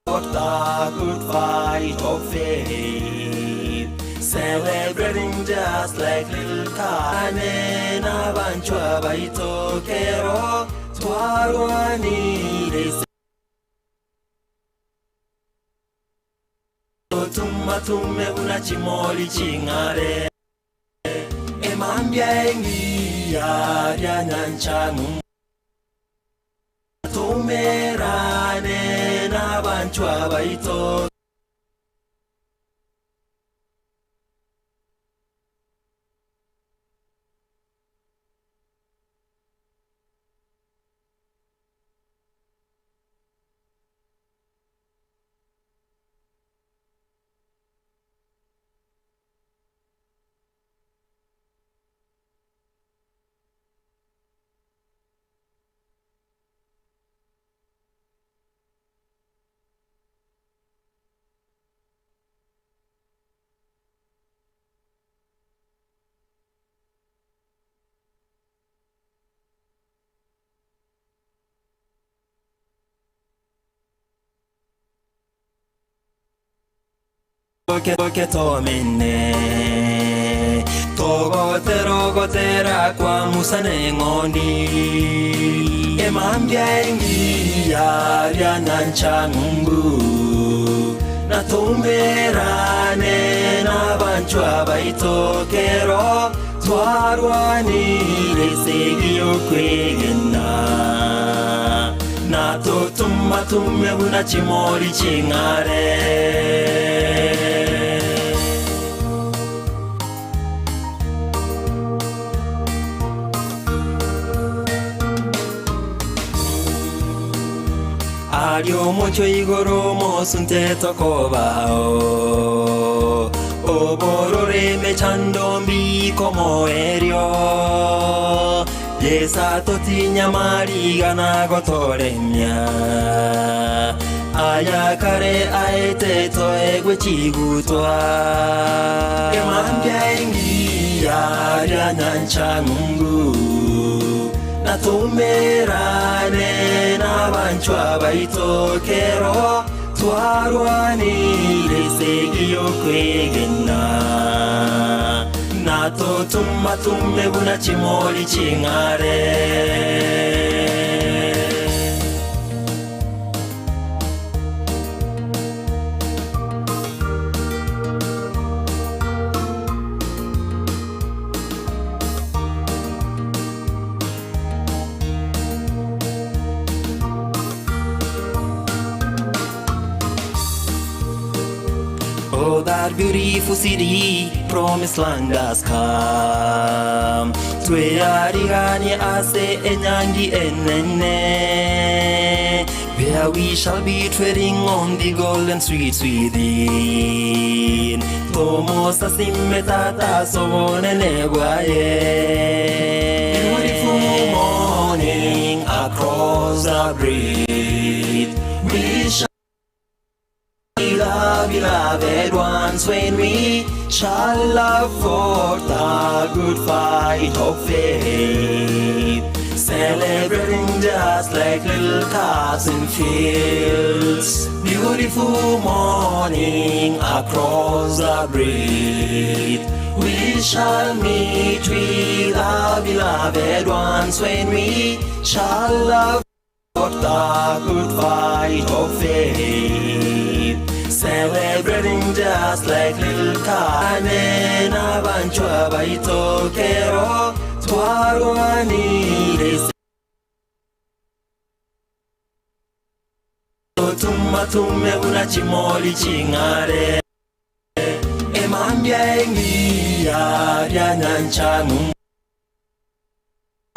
for the good fight of faith. Celebrating just like little calves. Nato tumatume una chimoli chingare Emambia engia ya nyanchangu Tumerane na banchwa baito Ketomene togotero gotera kwa musane ngondi Emambia engia ya nyanchangu Natumerane na banchwa baitokero Twarwanire segio kwegena Nato tumatume una chimori chingare Ario mocho igoro mosunte tokobao Oborore mechando mbi como erio Yesa totinya mariga nagotoremia Ayakare aete toegwe chigutwa Emambia engia ya nyanchangungu Natumerane na banchwa baitokero Twarwanire segio kwegena Nato tumatume buna chimoli chingare Oh, that beautiful city, promised land has come. Twearigani ase enyangi enene, where we shall be treading on the golden streets within. Tomosa simetata sobonene bwaye. Beautiful morning across the bridge, we shall beloved ones when we shall love for the good fight of faith, celebrating just like little calves in fields. Beautiful morning across the bridge, we shall meet with our beloved ones when we shall love for the good fight of faith, celebrating just like little kane na banchwa baitokero twarwanire tumatume una chimoli chingare Emambia engia ya nyanchangu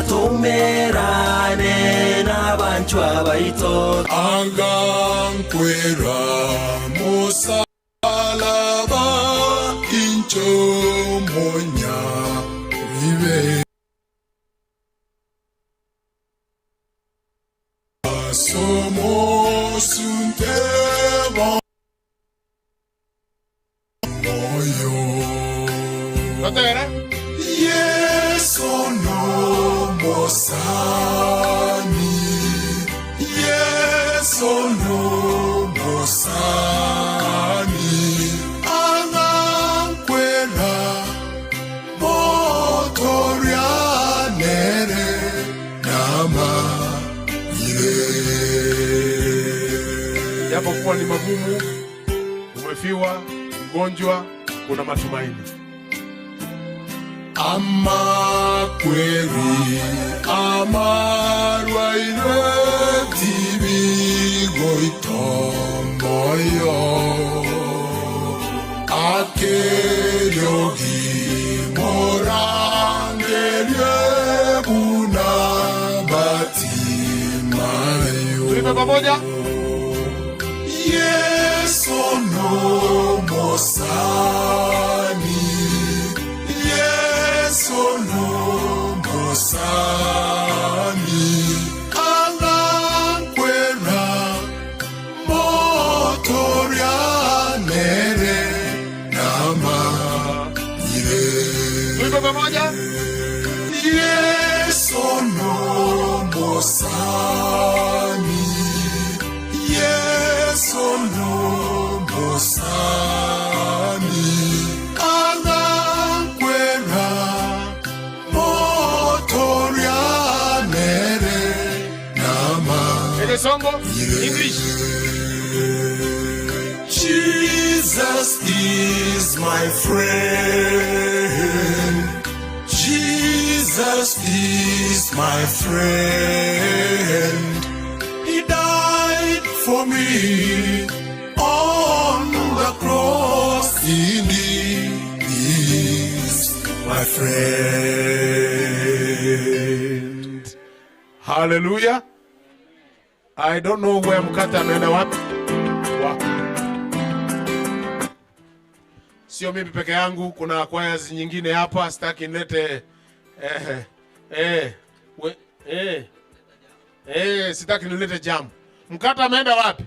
Tumerane na banchwa baito Angankwera musalaba incho monya vive Somos un tema moyo Yesu no mosani Yesu no mosani Angankwera motoria nere nama ire Japokuwa ni magumu, umefiwa, mgonjwa, kuna matumaini. Ama kweri amarwaire tibigoitomoyo akeryogi morangerie buna batimayo. Tuimbe pamoja. Yesu no mosani, Yesu no mosani, alankwera motoria nere nama ire. Tuimbe pamoja. Yesu no mosani, Yesu no mosani, alankwera motoria nere nama. Egesongo, English. Jesus is my friend. Jesus is my friend. He died for me on the cross. Indeed, he is my friend. Hallelujah. I don't know where mkate ameenda wapi. Wa. Sio mimi peke yangu, kuna choirs nyingine hapa, sitaki nilete sitaki nilete jam. Mkate ameenda wapi?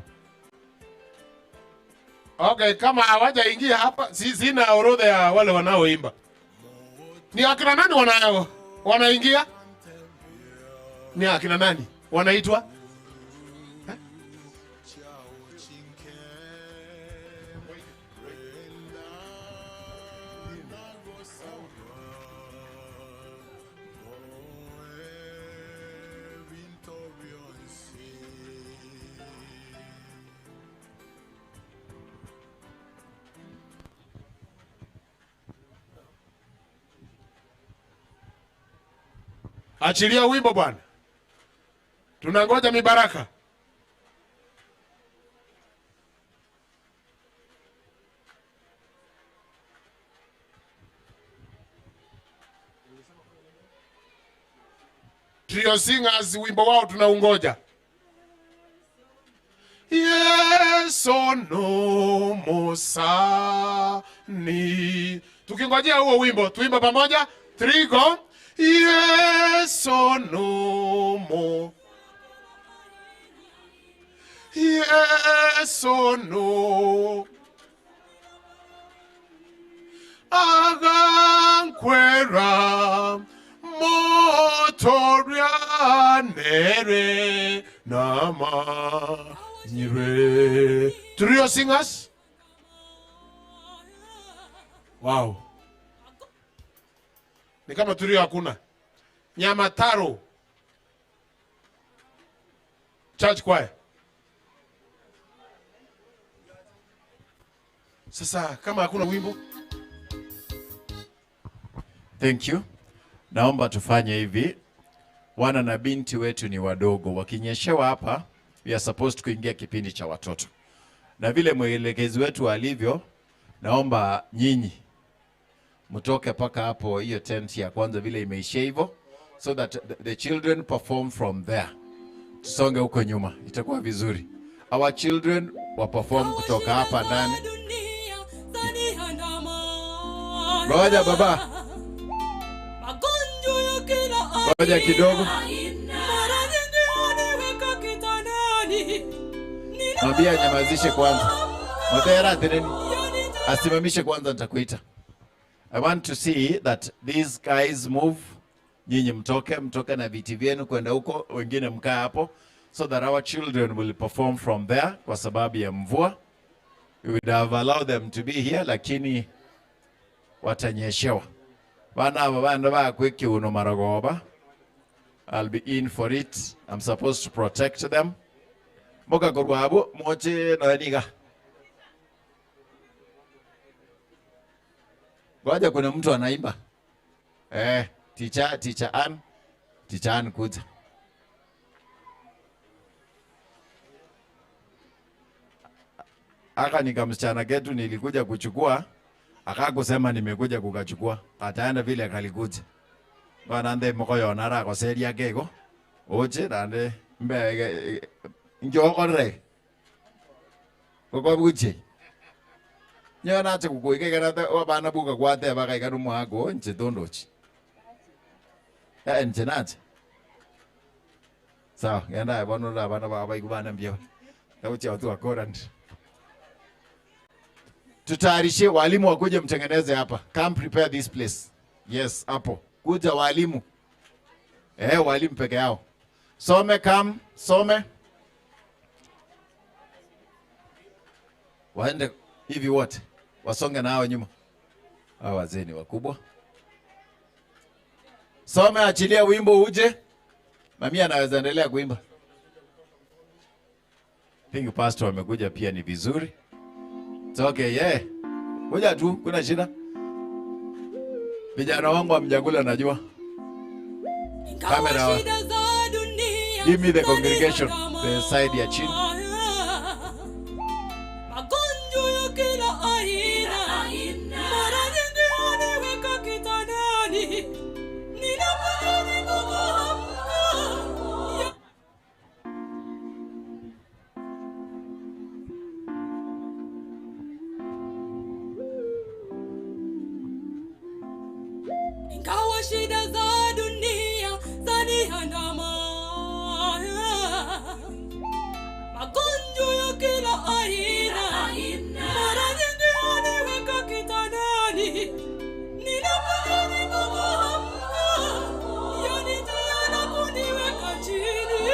Okay, kama hawajaingia hapa, sina orodha ya wale wanaoimba. Ni akina nani wanaingia? Ni akina nani wanaitwa? Achilia wimbo bwana. Tunangoja mibaraka. Trio Singers wimbo wao tunaungoja. Yesu no mosani. Tukingojea huo wimbo, tuimba pamoja. 3 go. Yesu no mo. Yesu no. Agankwera motoria nere nama nyire. Trio Singers. Wow. Ni kama trio hakuna. Nyamataro Church Choir. Sasa kama hakuna wimbo. Thank you. Naomba tufanye hivi. Wana na binti wetu ni wadogo. Wakinyeshewa hapa, we are supposed kuingia kipindi cha watoto. Na vile mwelekezi wetu alivyo, naomba nyinyi mtoke paka hapo hiyo tent ya kwanza vile imeishia hivyo, so that the children perform from there. Tusonge huko nyuma, itakuwa vizuri. Our children wa perform kutoka hapa ndani. Ngoja baba. Ngoja kidogo. Mwambie anyamazishe kwanza. Mwambie teneni. Asimamishe kwanza, nitakuita. I want to see that these guys move. Nyinyi mtoke na viti vyenu kwenda huko, wengine mkaa hapo, so that our children will perform from there. Kwa sababu ya mvua, we would have allowed them to be here, lakini watanyeshewa. Bana aba bana bakweki uno maragoba. I'll be in for it. I'm supposed to protect them. Moka korwa abo moche na niga. Ngoja kuna mtu anaimba. Teacher, teacher Ann. Teacher Ann kuja. Aka nikamsichana ketu nilikuja kuchukua, akakusema nimekuja kukachukua. Ataenda vile akalikuja. Bwana nde mokoyo nara koseria kego. Oche nande mbe njokorre. Kokwabuche. Nyona ache kukuike kana wabana buka kwate bakaika numuhako nche tondochi. Nche nache. Sawa, genda bono la bana baba ikubana mbio. Kauche watu wakora. Tutayarishie walimu wakuje mtengeneze hapa. Come prepare this place. Yes, hapo. Kuja walimu. Walimu peke yao. Some come, some. Waende hivi wote. Wasonge na hao nyuma. Hao wazee ni wakubwa. Some, achilia wimbo uje. Mamia anaweza endelea kuimba. Think pastor amekuja pia ni vizuri. It's okay, yeah. Kuja tu, kuna shida. Vijana wangu hamjakula najua. Kamera. Give me the congregation, the side ya chini. Magonjwa ya kila aina, mara nyingi huniweka kitandani. Ninapojaribu kuamka. Ingawa shida za dunia zaniandama, magonjwa ya kila aina, mara nyingi huniweka kitandani. Ninapojaribu kuamka, yanitia na kuniweka chini.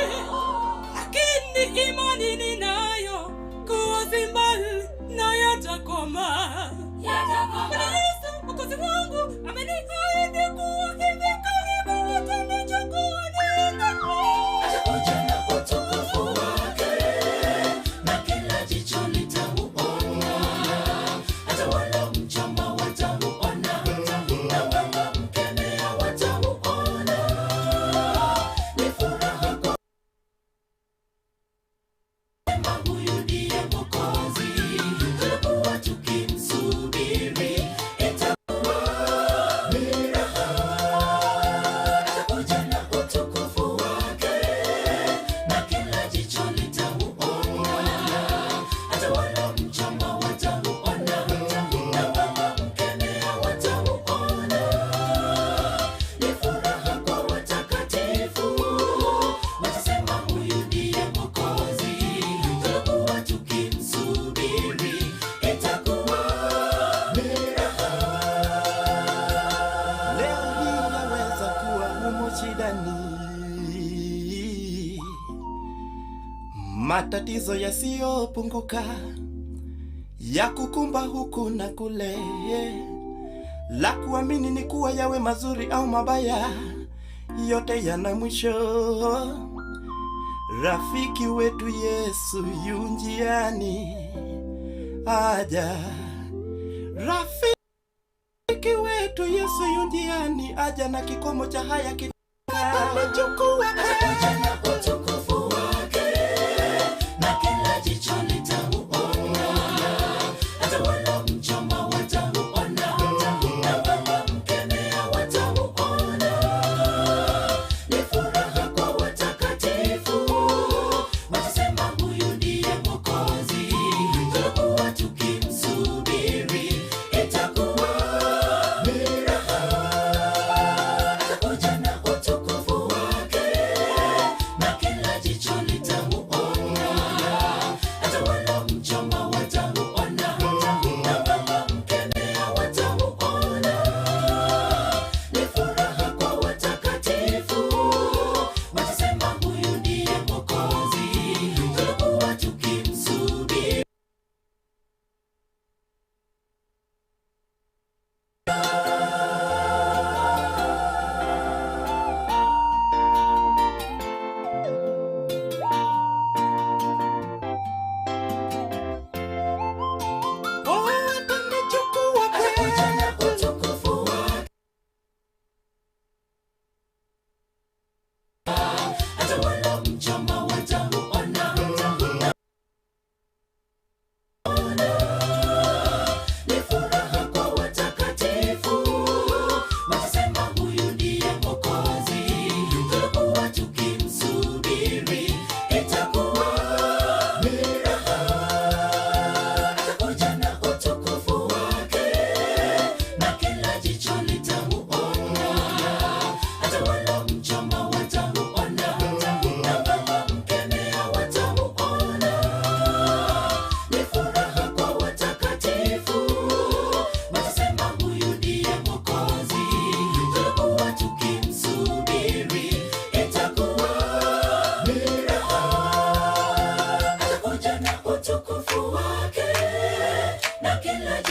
Lakini imani ninayo kuwa si mbali na yatakoma. Bwana Yesu Mwokozi wangu ameniahidi kuwa hivi karibu atanichukua niende kwake. Atakuja na utukufu wake, na kila jicho litamuona. Hata waliomchoma watamuona, na waliomkemea watamuona. Ni furaha kwa sema huyu ndiye Mwokozi tulikuwa tukimsubiri. Itakuwa ni raha. Atakuja na utukufu wake, na kila jicho litamuona. Hata waliomchoma watamuona, na waliomkemea watamuona. Ni furaha kwa watakatifu, watasema huyu ndiye Mwokozi tulikuwa tukimsubiri. Itakuwa ni raha. Leo hii unaweza kuwa humo shidani, matatizo yasiyopunguka ya kukumba huku na kule. La kuamini ni kuwa yawe mazuri au mabaya, yote yana mwisho. Rafiki wetu Yesu yu njiani aja. Rafiki wetu Yesu yu njiani aja, na kikomo cha haya kitachukua. Atakuja na utukufu wake, na kila jicho litamuona. Hata waliomchoma watamuona, na waliomkemea watamuona. Ni furaha kwa watakatifu, watasema huyu ndiye Mwokozi tulikuwa tukimsubiri. Itakuwa ni raha. Atakuja na utukufu wake,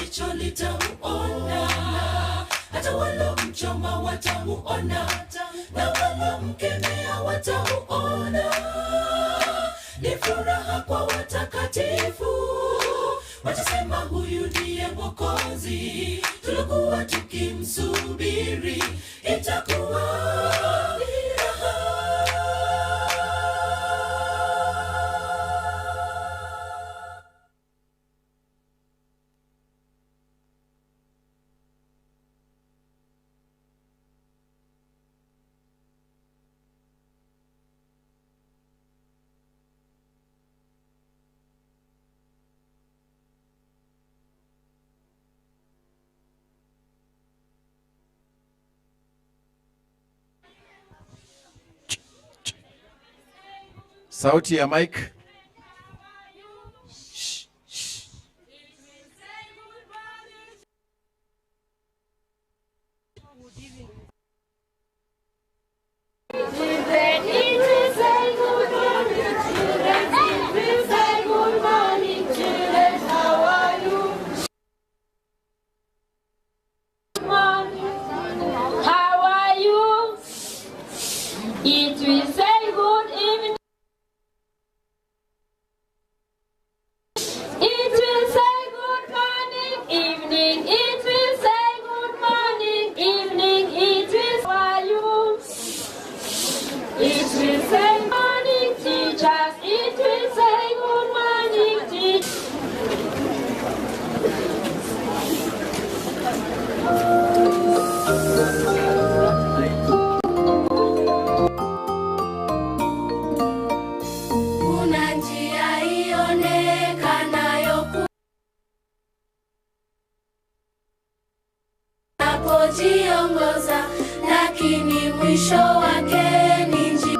jicho litamuona, hata walomchoma watamuona, na walomkemea watamuona. Ni furaha kwa watakatifu, watasema huyu ndiye Mwokozi tulikuwa tukimsubiri. Itakuwa ni raha. Sauti ya mic. How are you? It will say good evening. It will say good morning, evening. It will say good morning, evening. It will how are you? It will say morning, teachers. It will say good morning, teachers. Kuna njia ionekanayo kunapojiongoza, lakini mwisho wake ni njia.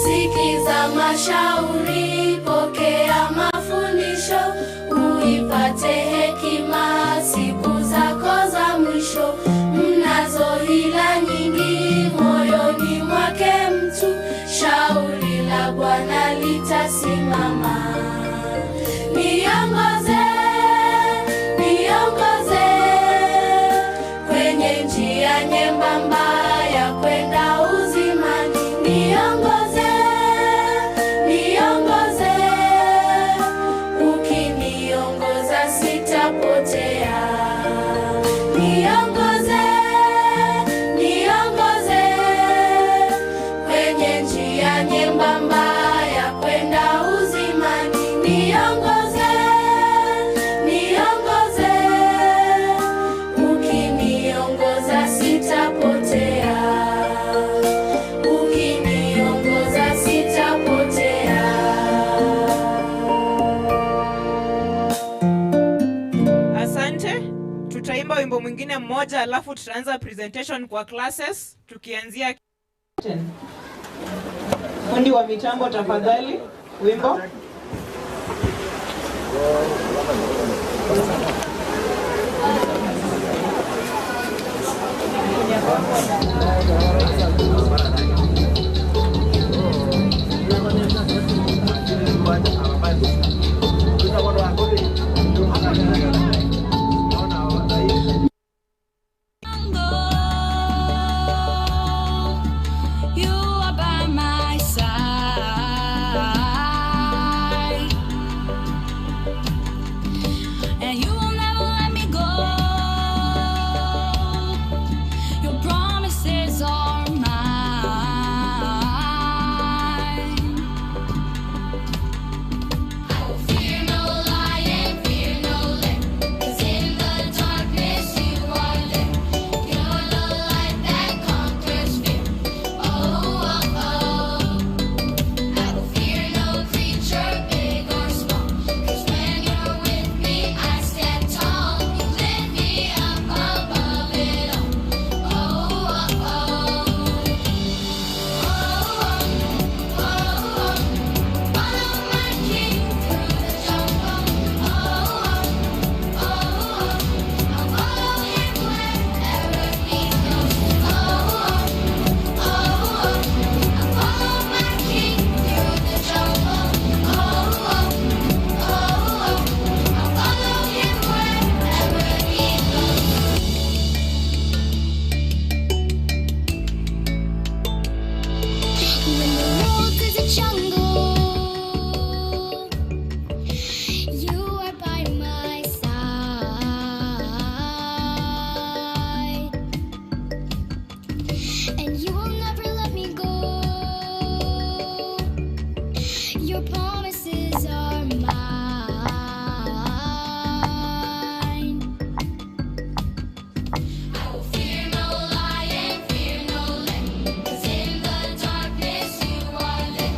Sikiza mashauri, pokea mafundisho, uipate hekima siku zako za mwisho. Mnazo hila nyingi moyoni mwake mtu, shauri la Bwana litasimama. Niongoze, niongoze kwenye njia nyembamba ya kwenda uzimani. Niongoze, niongoze, ukiniongoza sitapotea. Niongoze, niongoze kwenye njia nyembamba ya kwenda uzimani. Niongoze, niongoze, ukiniongoza sitapotea. Ukiniongoza sitapotea. Asante. Tutaimba wimbo mwingine mmoja alafu tutaanza presentation kwa classes tukianzia. Fundi wa mitambo tafadhali, wimbo. You are by my side, and you will never let me go. Your promises are mine. Your promises are mine. I will fear no lion, fear no lamb, 'cause in the darkness you are there.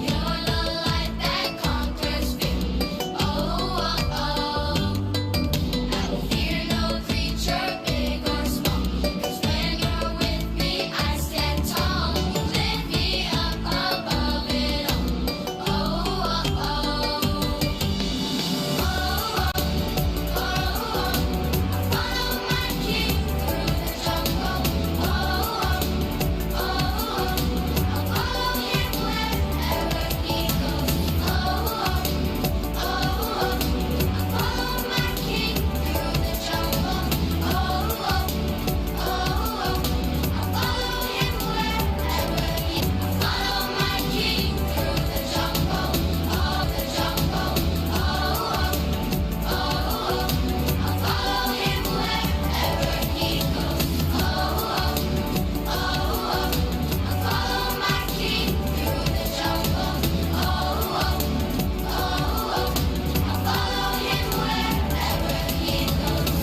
You're the light that conquers fear. Oh, oh, oh. I will fear no creature, big or small, 'cause when you're with me, I stand tall. You lift me up above it all. Oh, oh, oh. Oh, oh, oh. I follow my king through the jungle. Oh, oh, oh. I follow him wherever he goes. Oh, oh, oh. I follow my king through the jungle. Oh, oh, oh. I follow him wherever he. I follow my king through the jungle. Oh, the jungle. Oh, oh, oh. I follow him wherever he goes. Oh, oh, oh. I follow my king through the jungle. Oh, oh, oh. I follow him wherever he goes.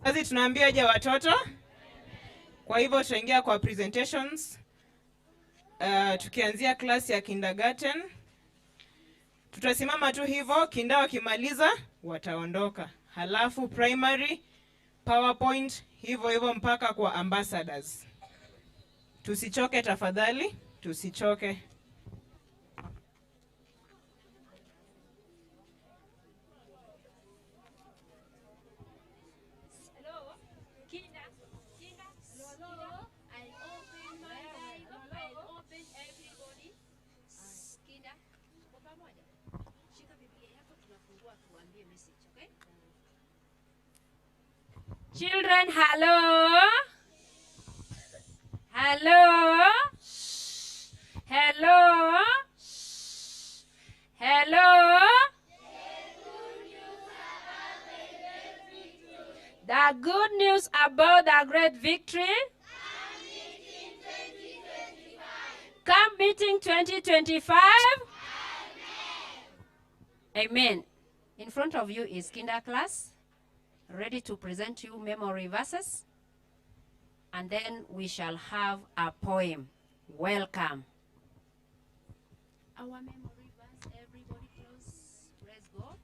Wazazi tunaambiaje watoto? Kwa hivyo tutaingia kwa presentations. Tukianzia class ya kindergarten. Tutasimama tu hivyo, kinda wakimaliza wataondoka. Halafu primary, PowerPoint, hivyo hivyo mpaka kwa ambassadors. Tusichoke tafadhali, tusichoke. Hello? Kinda, kinda, hello? I'll open my Bible. I'll open everybody. Kinda, tuko pamoja. Shika Biblia yako tunafungua tuambie message, okay? Children, hello. Hello. Hello. Hello. The good news about the great victory. Camp meeting 2025. Amen. In front of you is kinder class, ready to present you memory verses. And then we shall have a poem. Welcome. Our memory verse, everybody close. Let's go.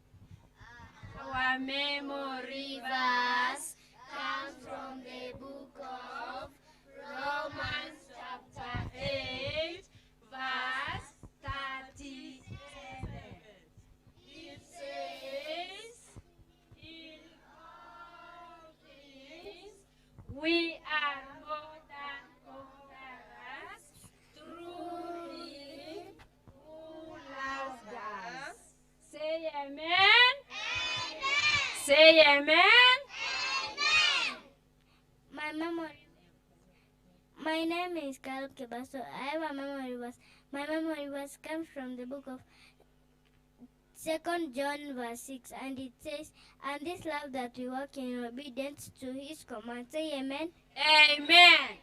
Our memory verse comes from the book of Romans chapter 8, verse 37. It says, in all things we are more than conquerors through him who loved us. Say amen. Say amen. My memory. My name is Caleb Kebaso. I have a memory verse. My memory verse comes from the book of 2 John verse 6, and it says, "And this love that we walk in obedience to his command." Say amen. Amen.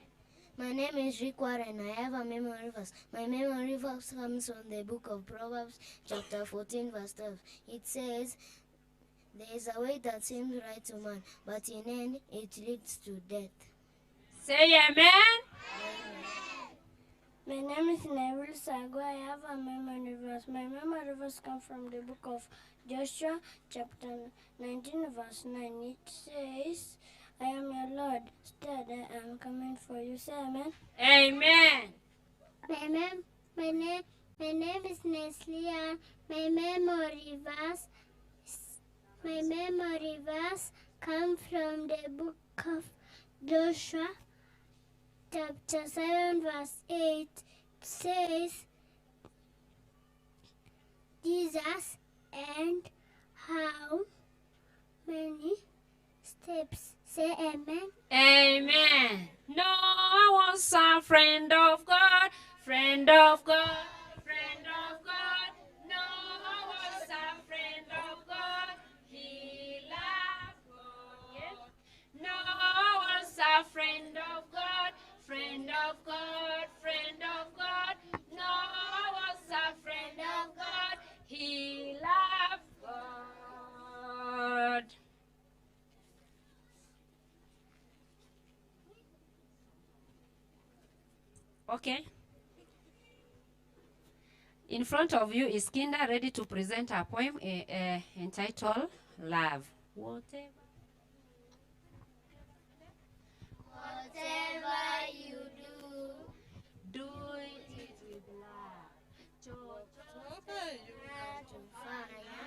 My name is Rick Warren. I have a memory verse. My memory verse comes from the book of Proverbs, chapter 14, verse 12. It says, "There is a way that seems right to man, but in end it leads to death." Say amen. My name is Neville Sago. I have a memory verse. My memory verse comes from the book of Joshua, chapter 19, verse 9. It says, "I am your Lord. Stead, I am coming for you." Say amen. Amen. My name is Neslia. My memory verse comes from the book of Joshua, chapter 7, verse 8. It says, "Jesus and how many steps?" Say amen. Amen. No, I was a friend of God, friend of God, friend of God. No, I was a friend of God. He loved God. No, I was a friend Friend of God, friend of God. Noah was a friend of God. He loved God. Okay. In front of you is Kinda, ready to present her poem entitled Love. Whatever. Whatever you do, do it with love. Chochote unachofanya,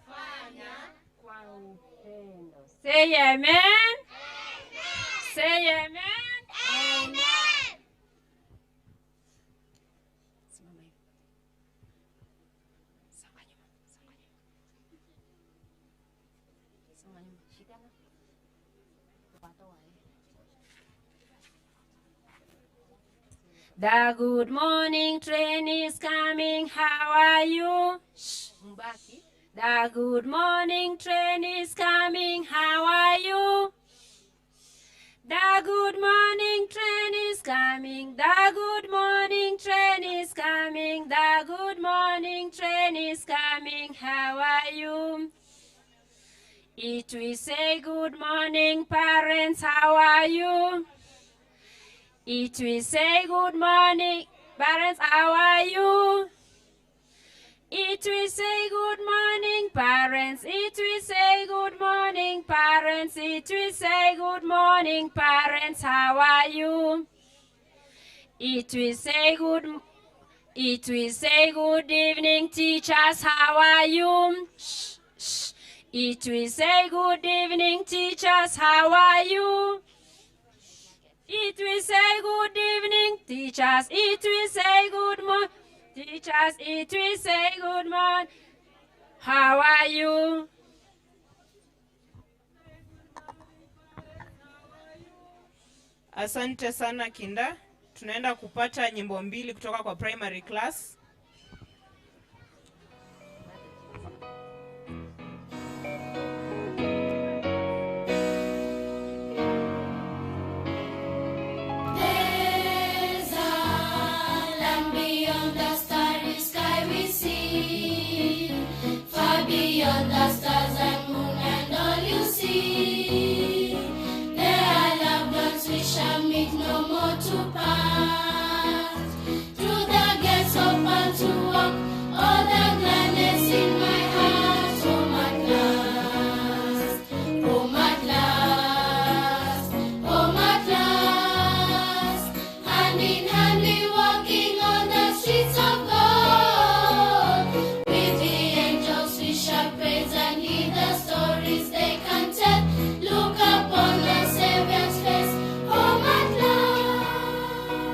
fanya kwa upendo. Say amen. Say amen. Amen. Simama hivi. Songa nyuma, songa nyuma. Songa nyuma. Shikana. Watoa, eh. The good morning train is coming. How are you? Shh, mbaki. The good morning train is coming. How are you? The good morning train is coming. The good morning train is coming. The good morning train is coming. How are you? It will say good morning, parents. How are you? It will say good morning, parents. How are you? It will say good morning, parents. It will say good morning, parents. It will say good morning, parents. How are you? It will say good. It will say good evening, teachers. How are you? Shh, shh. It will say good evening, teachers. How are you? It will say good evening, teachers. It will say good morning, teachers. It will say good morning. How are you? Asante sana Kinda. Tunaenda kupata nyimbo mbili kutoka kwa primary class. There's a land beyond the starry sky we see, far beyond the stars and moon and all you see. There are loved ones we shall meet no more to part. Through the gates open to walk, all the gladness in my heart. Home at last, home at last, home at last. Hand in hand we walking on the streets of gold. With the angels we shall praise and hear the stories they can tell. Look upon the Savior's face, home at last.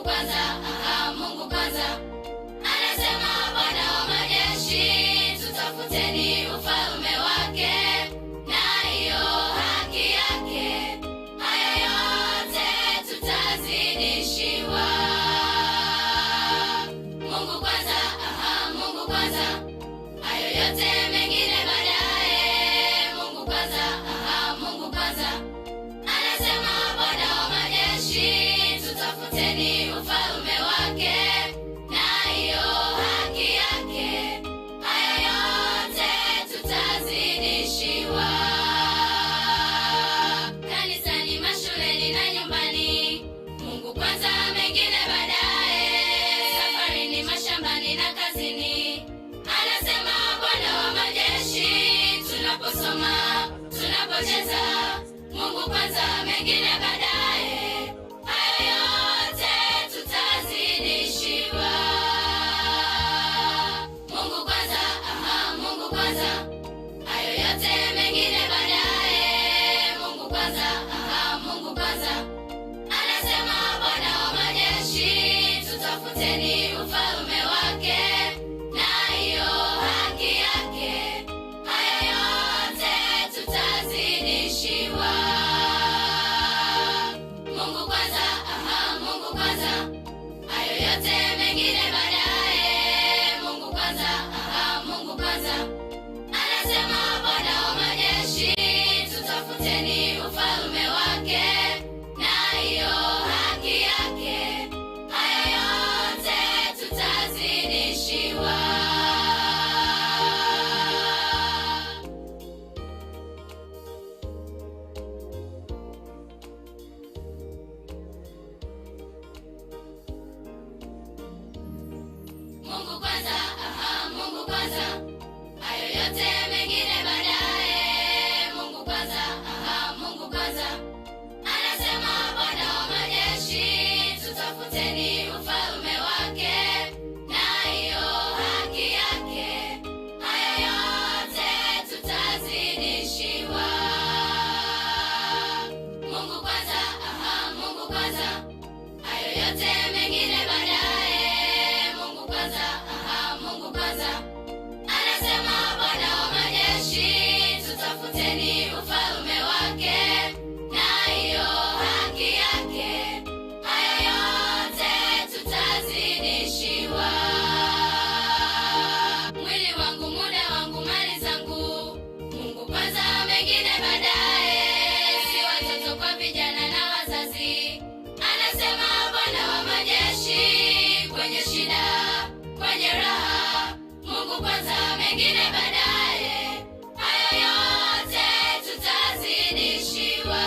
kwanza, aha, Mungu kwanza. Anasema Bwana wa majeshi, tutafuteni ufalme wake na hiyo haki yake, haya yote tutazidishiwa. Mungu kwanza, aha, Mungu kwanza, hayo yote mengine baadaye. Mungu kwanza, aha, Mungu kwanza. Anasema Bwana wa majeshi, tutafuteni ufalme wake na hiyo haki yake, haya yote tutazidishiwa. Kanisani, mashuleni na nyumbani, Mungu kwanza, mengine baadaye. Safarini, mashambani na kazini, anasema Bwana wa majeshi, tunaposoma, tunapocheza, Mungu kwanza, mengine baadaye. Hayo yote tutazidishiwa. Mungu kwanza, aha, Mungu kwanza, hayo yote mengine baadaye. Mungu kwanza, aha, Mungu kwanza. Anasema Bwana wa majeshi, tutafuteni ufalme wake na hiyo haki yake, haya yote tutazidishiwa. Mungu kwanza, aha, Mungu kwanza, hayo yote mengine baadaye. Mungu kwanza, aha, Mungu kwanza. Anasema Bwana wa majeshi, tutafuteni ufalme wake na hiyo haki yake, haya yote tutazidishiwa. Mungu kwanza, aha, Mungu kwanza, hayo yote mengine baadaye. Mungu kwanza, aha, Mungu kwanza. Anasema Bwana wa majeshi, tutafuteni ufalme wake na hiyo haki yake, haya yote tutazidishiwa. Mungu kwanza, aha, Mungu kwanza, hayo yote mengine baadaye. Mungu kwanza, aha, Mungu kwanza. Anasema Bwana wa majeshi, tutafuteni ufalme wake na hiyo haki yake, haya yote tutazidishiwa. Mwili wangu, muda wangu, mali zangu, Mungu kwanza, mengine baadaye. Si watoto kwa vijana na wazazi, anasema Bwana wa majeshi, kwenye shida, kwenye raha, Mungu kwanza, mengine baadaye. Hayo yote tutazidishiwa.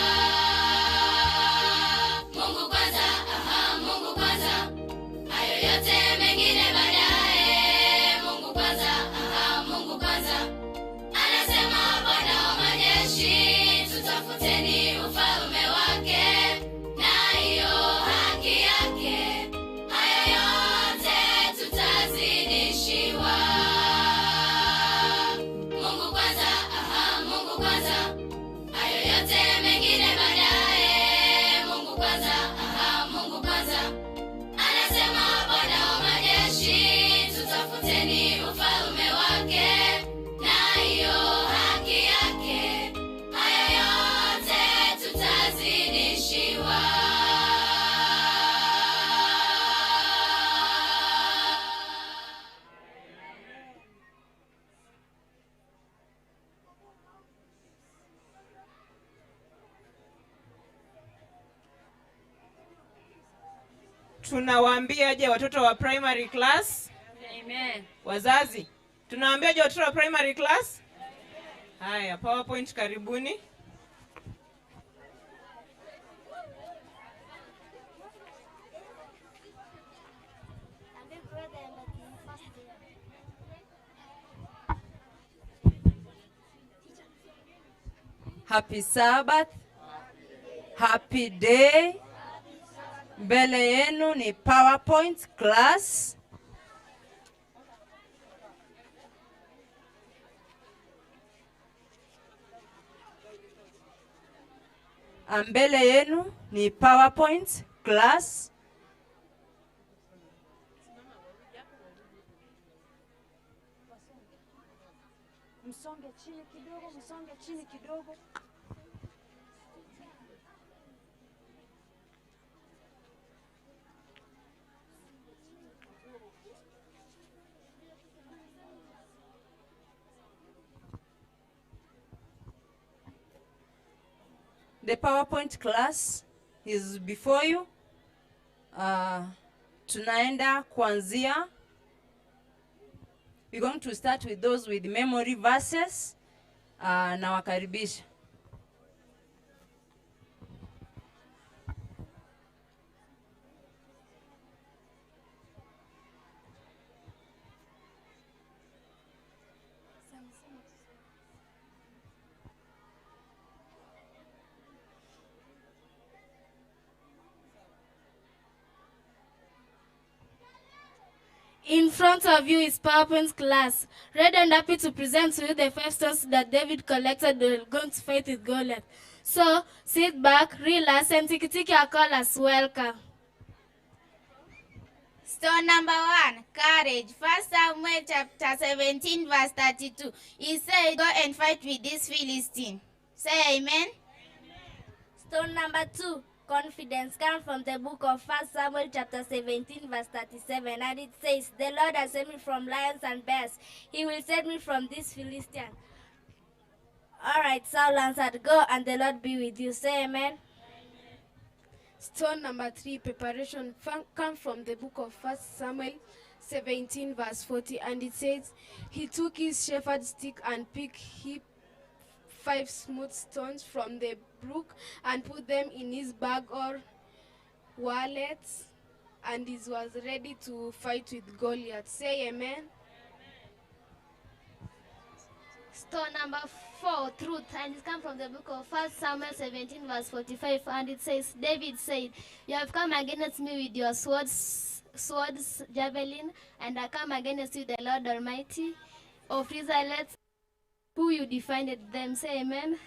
Mungu kwanza, aha, Mungu kwanza, hayo yote mengine baadaye. Mungu kwanza, aha, Mungu kwanza. Anasema Bwana wa majeshi, tutafuteni ufalme wake na hiyo haki yake, haya yote tutazidishiwa. Mungu kwanza, aha, Mungu kwanza, hayo yote mengine baadaye. Mungu kwanza, aha, Mungu kwanza. Anasema Bwana wa majeshi, tutafuteni ufalme wake na hiyo haki yake, haya yote tutazidishiwa. Tunawaambiaje watoto wa primary class? Amen. Wazazi, tunawaambiaje watoto wa primary class? Haya, PowerPoint karibuni. Happy Sabbath. Happy day. Mbele yenu ni PowerPoint class. Mbele yenu ni PowerPoint class. Msonge chini kidogo, msonge chini kidogo. The PowerPoint class is before you. Tunaenda kuanzia. We're going to start with those with memory verses. Nawakaribisha. In front of you is PowerPoint class, ready and happy to present to you the 5 stones that David collected while going to fight with Goliath. So sit back, relax, and tiki tiki our callers. Welcome. Stone number 1, courage. 1 Samuel chapter 17, verse 32. He said, "Go and fight with this Philistine." Say amen. Stone number 2, confidence, comes from the book of 1 Samuel chapter 17 verse 37, and it says, "The Lord has saved me from lions and bears. He will save me from this Philistine." All right, Saul answered, "Go and the Lord be with you." Say amen. Stone number 3, preparation, comes from the book of 1 Samuel 17 verse 40, and it says, "He took his shepherd's stick and picked 5 smooth stones from the brook and put them in his bag or wallet, and he was ready to fight with Goliath." Say amen. Stone number 4, truth, and it comes from the book of 1 Samuel 17 verse 45, and it says, "David said, You have come against me with your swords, javelin, and I come against you, the Lord Almighty of Israel, who you defined them." Say amen.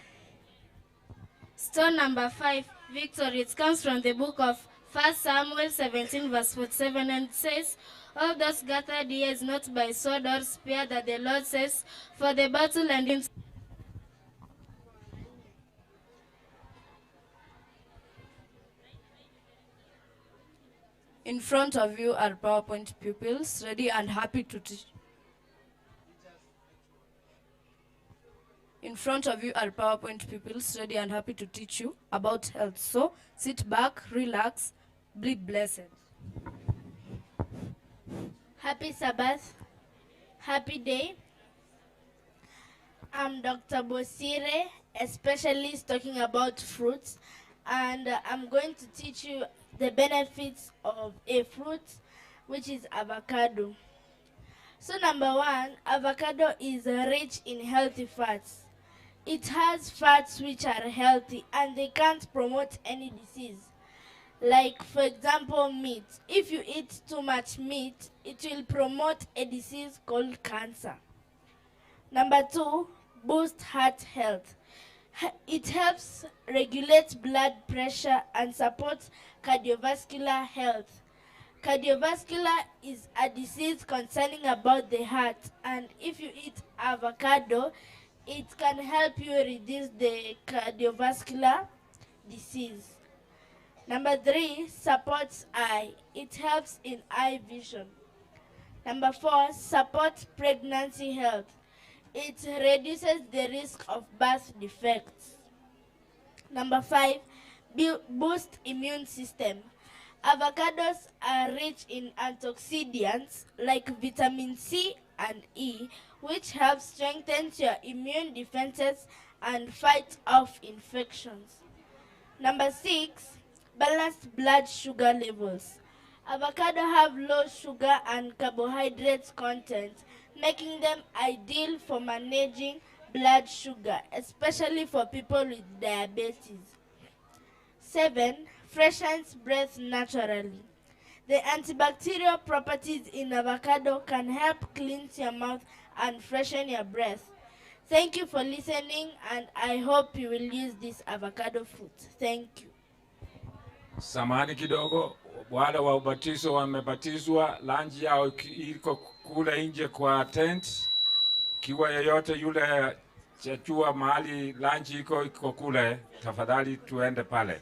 Stone number 5, victory. It comes from the book of 1 Samuel 17 verse 47, and it says, "All those gathered here is not by sword or spear that the Lord says, for the battle and in." In front of you are PowerPoint pupils, ready and happy to teach. In front of you are PowerPoint pupils, ready and happy to teach you about health. So sit back, relax, be blessed. Happy Sabbath. Happy day. I'm Dr. Bosire, a specialist talking about fruits, and I'm going to teach you the benefits of a fruit, which is avocado. So number 1, avocado is rich in healthy fats. It has fats which are healthy and they can't promote any disease. Like, for example, meat. If you eat too much meat, it will promote a disease called cancer. Number 2, boost heart health. It helps regulate blood pressure and supports cardiovascular health. Cardiovascular is a disease concerning about the heart, and if you eat avocado, it can help you reduce the cardiovascular disease. Number 3, supports eye. It helps in eye vision. Number 4, supports pregnancy health. It reduces the risk of birth defects. Number 5, boost immune system. Avocados are rich in antioxidants like vitamin C and E, which help strengthen your immune defenses and fight off infections. Number 6, balanced blood sugar levels. Avocado have low sugar and carbohydrate content, making them ideal for managing blood sugar, especially for people with diabetes. 7, freshens breath naturally. The antibacterial properties in avocado can help cleanse your mouth and freshen your breath. Thank you for listening, and I hope you will use this avocado fruit. Thank you. Samahani kidogo, wale wa ubatizo wamebatizwa, lunch yao iko kule nje kwa tent. Kiwa yeyote yule chachua mahali lunch iko kule, tafadhali tuende pale.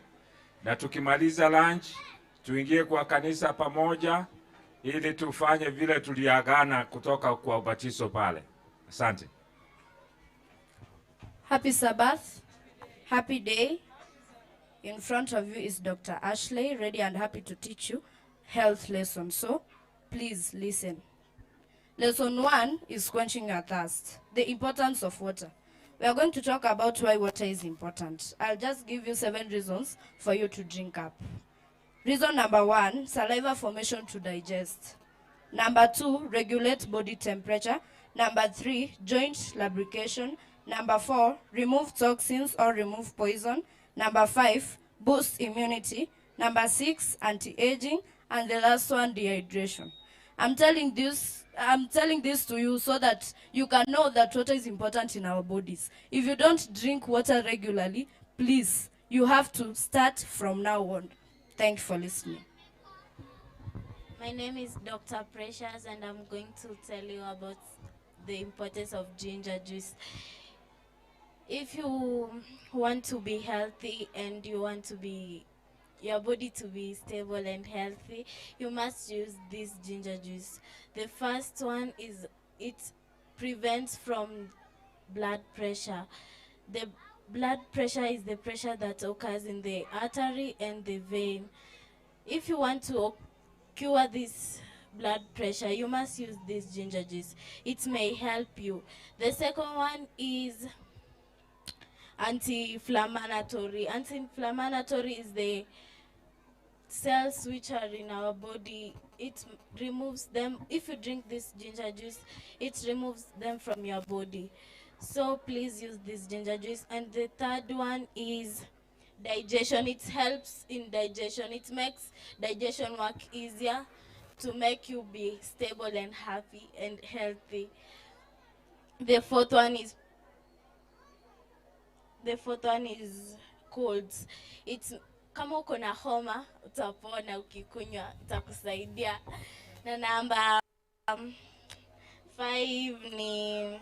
Na tukimaliza lunch tuingie kwa kanisa pamoja ili tufanye vile tuliagana kutoka kwa ubatizo pale. Asante. Happy Sabbath. Happy day. In front of you is Dr. Ashley, ready and happy to teach you health lesson. So please listen. Lesson 1 is quenching your thirst, the importance of water. We are going to talk about why water is important. I'll just give you 7 reasons for you to drink up. Reason number 1, saliva formation to digest. Number 2, regulate body temperature. Number 3, joint lubrication. Number 4, remove toxins or remove poison. Number 5, boost immunity. Number 6, anti-aging. And the last one, dehydration. I'm telling this to you so that you can know that water is important in our bodies. If you don't drink water regularly, please, you have to start from now on. Thank you for listening. My name is Dr. Precious, and I'm going to tell you about the importance of ginger juice. If you want to be healthy and you want to be your body to be stable and healthy, you must use this ginger juice. The first one is it prevents from blood pressure. The blood pressure is the pressure that occurs in the artery and the vein. If you want to cure this blood pressure, you must use this ginger juice. It may help you. The second one is anti-inflammatory. Anti-inflammatory is the cells which are in our body. It removes them. If you drink this ginger juice, it removes them from your body. So please use this ginger juice. And the third one is digestion. It helps in digestion. It makes digestion work easier to make you be stable and happy and healthy. The fourth one is colds. It's kama uko na homa utapona ukikunywa, itakusaidia. Na namba 5 ni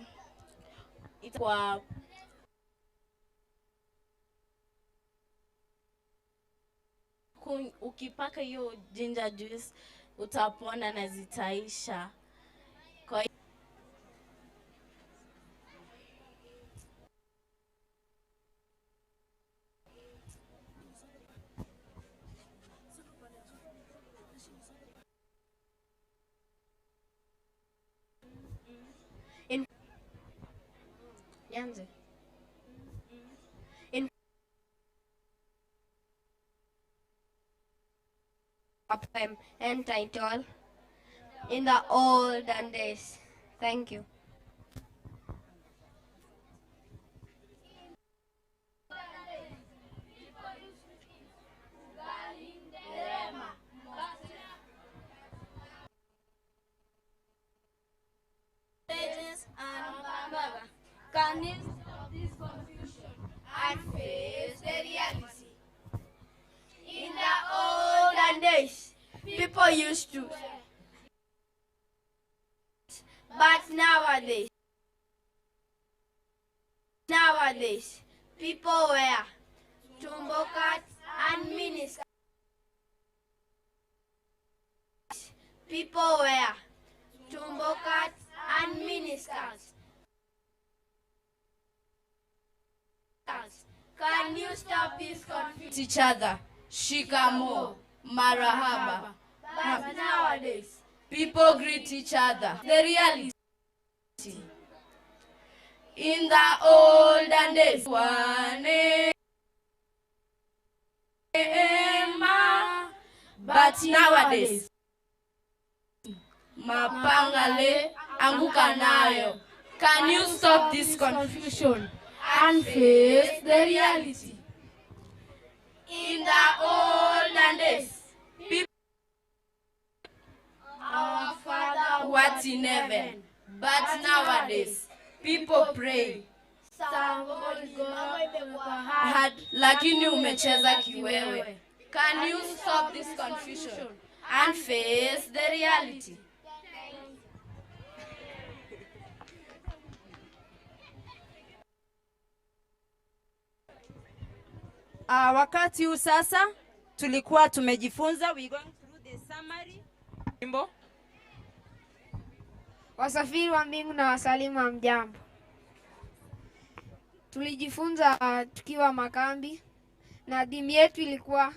itakuwa ukipaka hiyo ginger juice utapona na zitaisha. Kwa In poem entitled In the Olden Days. Thank you. Can you stop this confusion and face the reality? In the olden days, people used to, but nowadays, people wear jumbo cuts and miniskirts. People wear jumbo cuts and miniskirts. Can you stop this confusion? Each other, shikamo, marahaba. But nowadays, people greet each other. The reality. In the olden days, but nowadays, mapangale anguka nayo. Can you stop this confusion and face the reality? In the olden days, people, our Father what in heaven, but nowadays, people pray had, lakini umecheza kiwewe. Can you stop this confusion and face the reality? Wakati huu sasa tulikuwa tumejifunza, we going through the summary. Wimbo. Wasafiri wa mbingu na wasalimu, hamjambo. Tulijifunza tukiwa makambi na theme yetu ilikuwa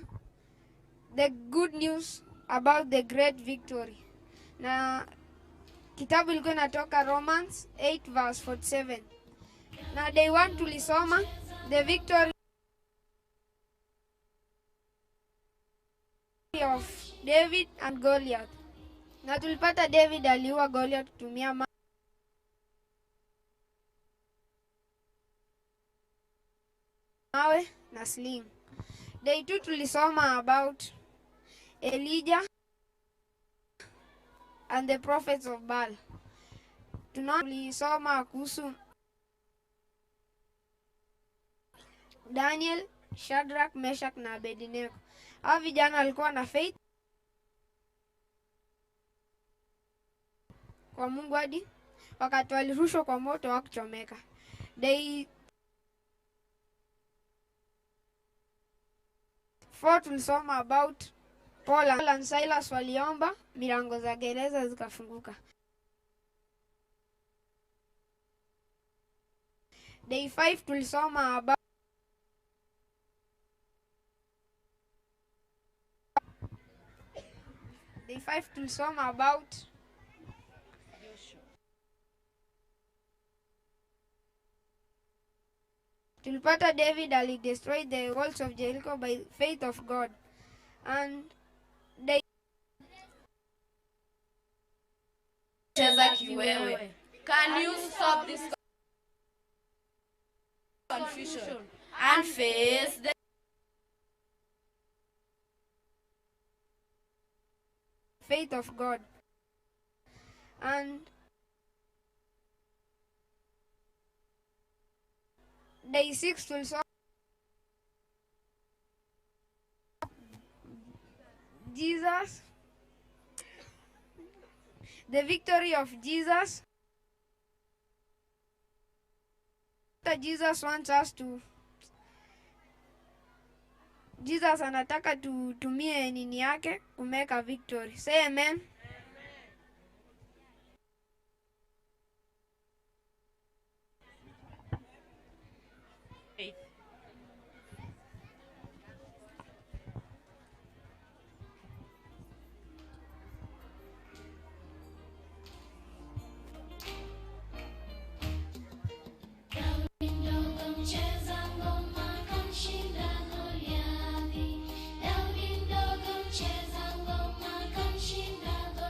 the good news about the great victory, na kitabu ilikuwa inatoka Romans 8 verse 47. Na day 1 tulisoma the victory of David and Goliath, na tulipata David aliua Goliath kutumia mawe na sling. Day 2 tulisoma about Elijah and the prophets of Baal. Tulisoma kuhusu Daniel, Shadrach, Meshach na Abednego. Hao vijana walikuwa na faith kwa Mungu hadi wakati walirushwa kwa moto hawakuchomeka. Day 4 tulisoma about Paul and Silas waliomba, milango za gereza zikafunguka. Day 5 tulisoma about Day 5 tulisoma about tulipata David ali destroy the walls of Jericho by faith of God. And day Cheza kiwewe. Can you stop this confusion and face the faith of God? And day 6 tulisoma Jesus, the victory of Jesus. Jesus wants us to, Jesus anataka tutumie nini yake kumeka victory. Say amen. Mcheza ngoma kamshinda Goliathi. Daudi mdogo mcheza ngoma kamshinda Goliathi.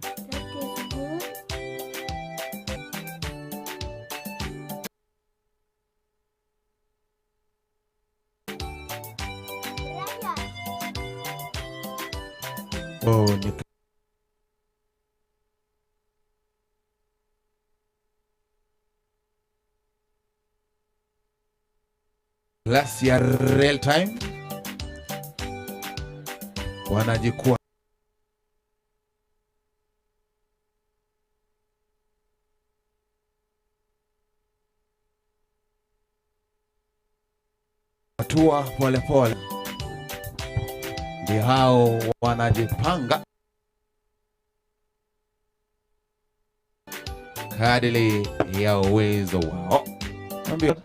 That is good. Oh, ni class ya real time wanajikua hatua polepole, ndio hao wanajipanga kadiri ya uwezo wao. Ambio.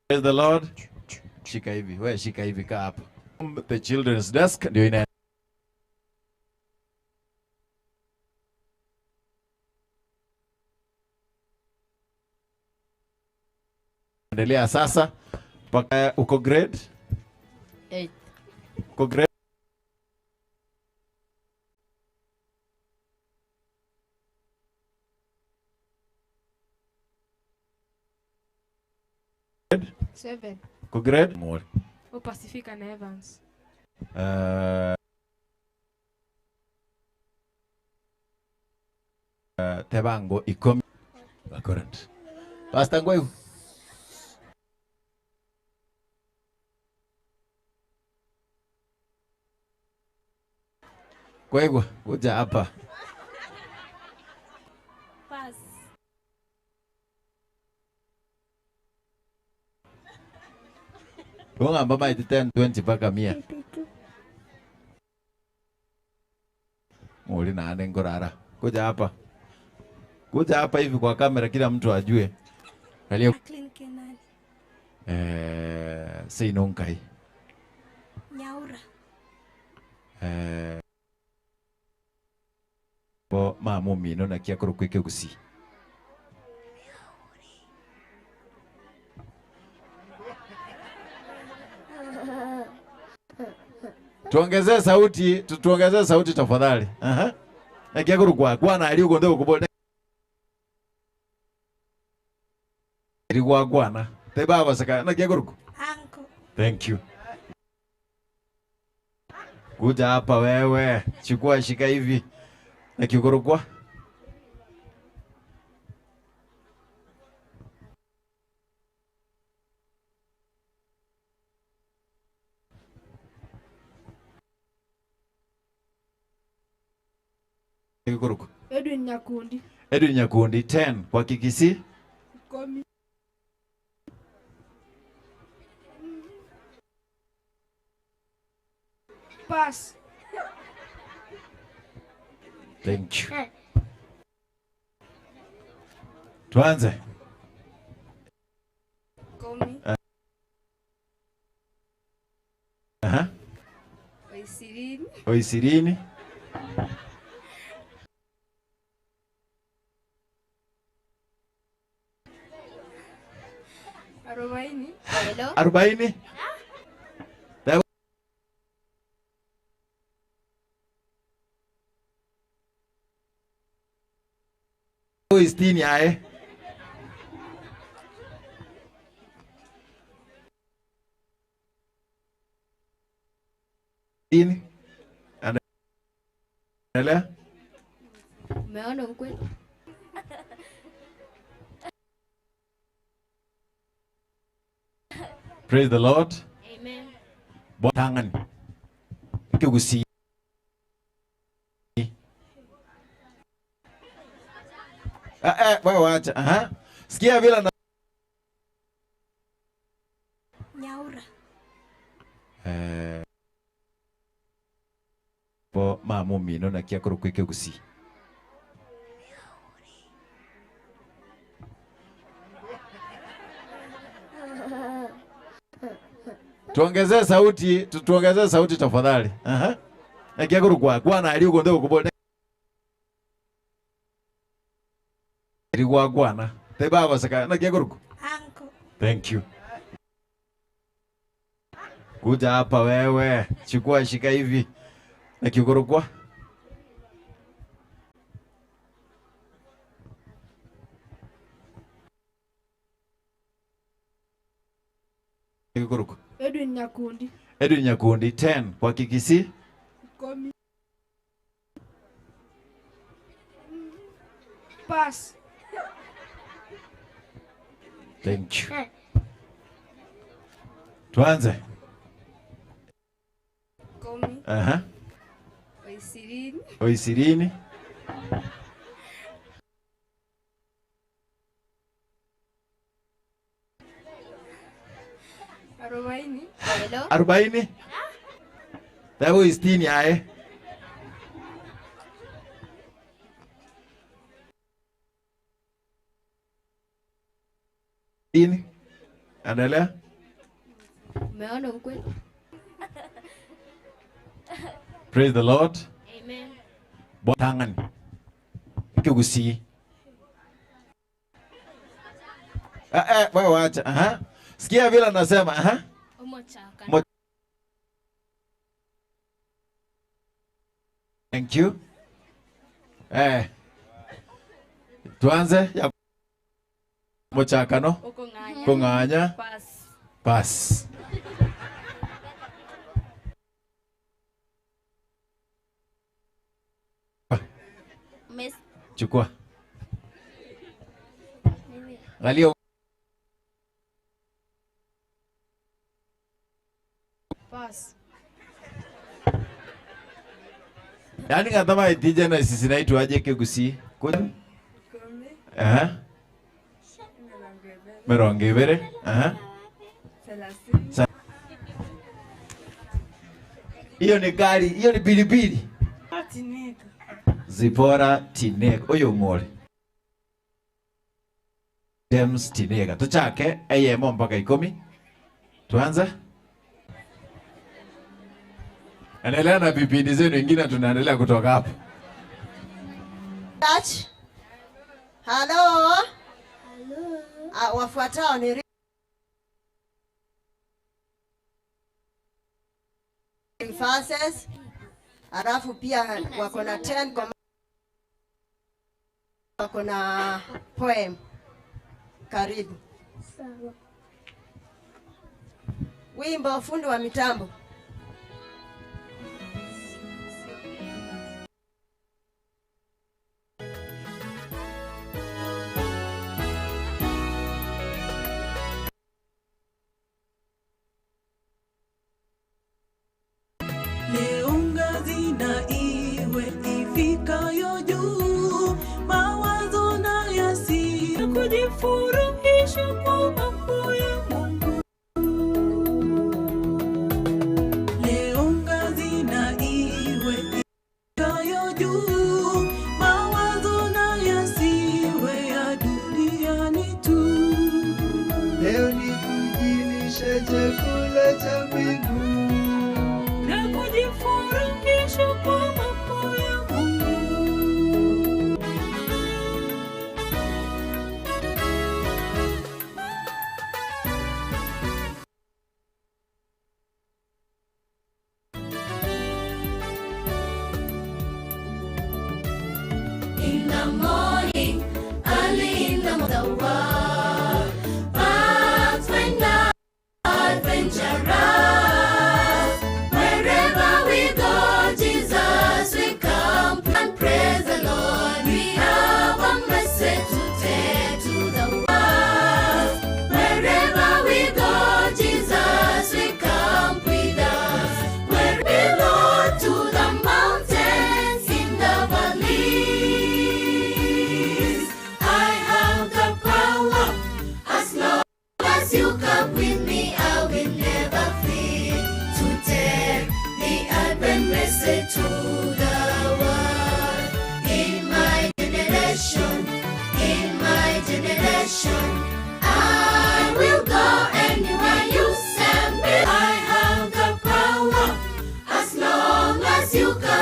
Praise the Lord. Shika hivi, we shika hivi, kaa hapa. The children's desk ndio ina endelea sasa mpaka uko grade 8. Uko grade 7. Uko grade more. O Pacifica na Evans. Tebango ikomi current. Pastor Ngweu. Kwegwa, kuja hapa. Pass. Unga mama 10 20 mpaka 100. Muli na ane ngorara. Kuja hapa. Kuja hapa hivi kwa kamera kila mtu ajue. Kalio. Seinonkai. Nyaura. Bo mamu mino na kia kuru kwike gusi. Tuongezee sauti, tuongezee sauti tafadhali. Aha. Na kia kuru kwa kwa na aliyo ndio kubo. Rigwa gwana. Te baba saka na kia kuru. Uncle. Thank you. Kuja hapa wewe, chukua shika hivi. Na kiukorokwa. Kiukorokwa. Edwin Nyakundi. Edwin Nyakundi 10 kwa Kikisi. Komi. Pass. Thank you. Tuanze. Komi. Aha. Oisirini. Oisirini. Arobaini. Hello. 40. Sitini ae. Sitini. Endelea. Umeona ukweli? Praise the Lord. Amen. Tangan. Kigusi. Wewe wacha. Aha. Sikia vile na Nyaura. Bo mamu mino na kia kuru kwike gusi. Tuongezee sauti, tuongezee sauti tafadhali. Aha. Ekiagurukwa kwana ari ugonde gukubona. Rigwa kwana. Tebaba saka na kiaguruku. Uncle. Thank you. Kuja hapa wewe, chukua shika hivi. Na kiugurukwa. Kiugurukwa. Edwin Nyakundi. Edwin Nyakundi 10 kwa Kikisi. Komi. Pass. Thank you. Tuanze. Komi. Aha. 20. 20. 40. 40. Tebo 60 aye. Ini. Endelea. Umeona ukweli? Praise the Lord. Amen. Botangani. Kigusi. Wewe wacha. Aha. Sikia vile anasema, aha. Omochaka. Thank you. Tuanze ya mochakano. Kunganya. Pass. Pass. Miss. Chukua. Angalia. Pass. Yaani ngatama itije na sisi naitu aje Kigusi. Kumi. 20. 30. Hiyo ni gari, hiyo ni pilipili. Tineka. Zipora Tineka. Oyo ngore. James Tineka. Tuchake eyemo mpaka 10. Tuanze. Endelea na vipindi zenu ingine, tunaendelea kutoka hapo. Touch. Hello. Hello. Wafuatao ni verses. Alafu pia wako na 10 wako na poem. Karibu. Sawa. Wimbo, fundi wa mitambo. Leo ngazi na iwe ifikayo juu, mawazo na yasi kujifurahisha kwa mambo ya Mungu. Leo ngazi na iwe ifikayo juu, mawazo na yasiwe ya duniani tu. Leo ni kujilisha chakula cha mbingu na kujifurahisha kwa mambo ya Mungu. In the morning, early in the morning, Pathfinder, adventurers. Wherever we go, Jesus will come and praise the Lord. We have a message to take to the world. Wherever we go, Jesus will come with us. Where we Lord to the mountains in the valleys. I have the power. As long as you come with me, I will never fear to take the Advent message to the world. In my generation, I will go anywhere you send me. I have the power. As long as you come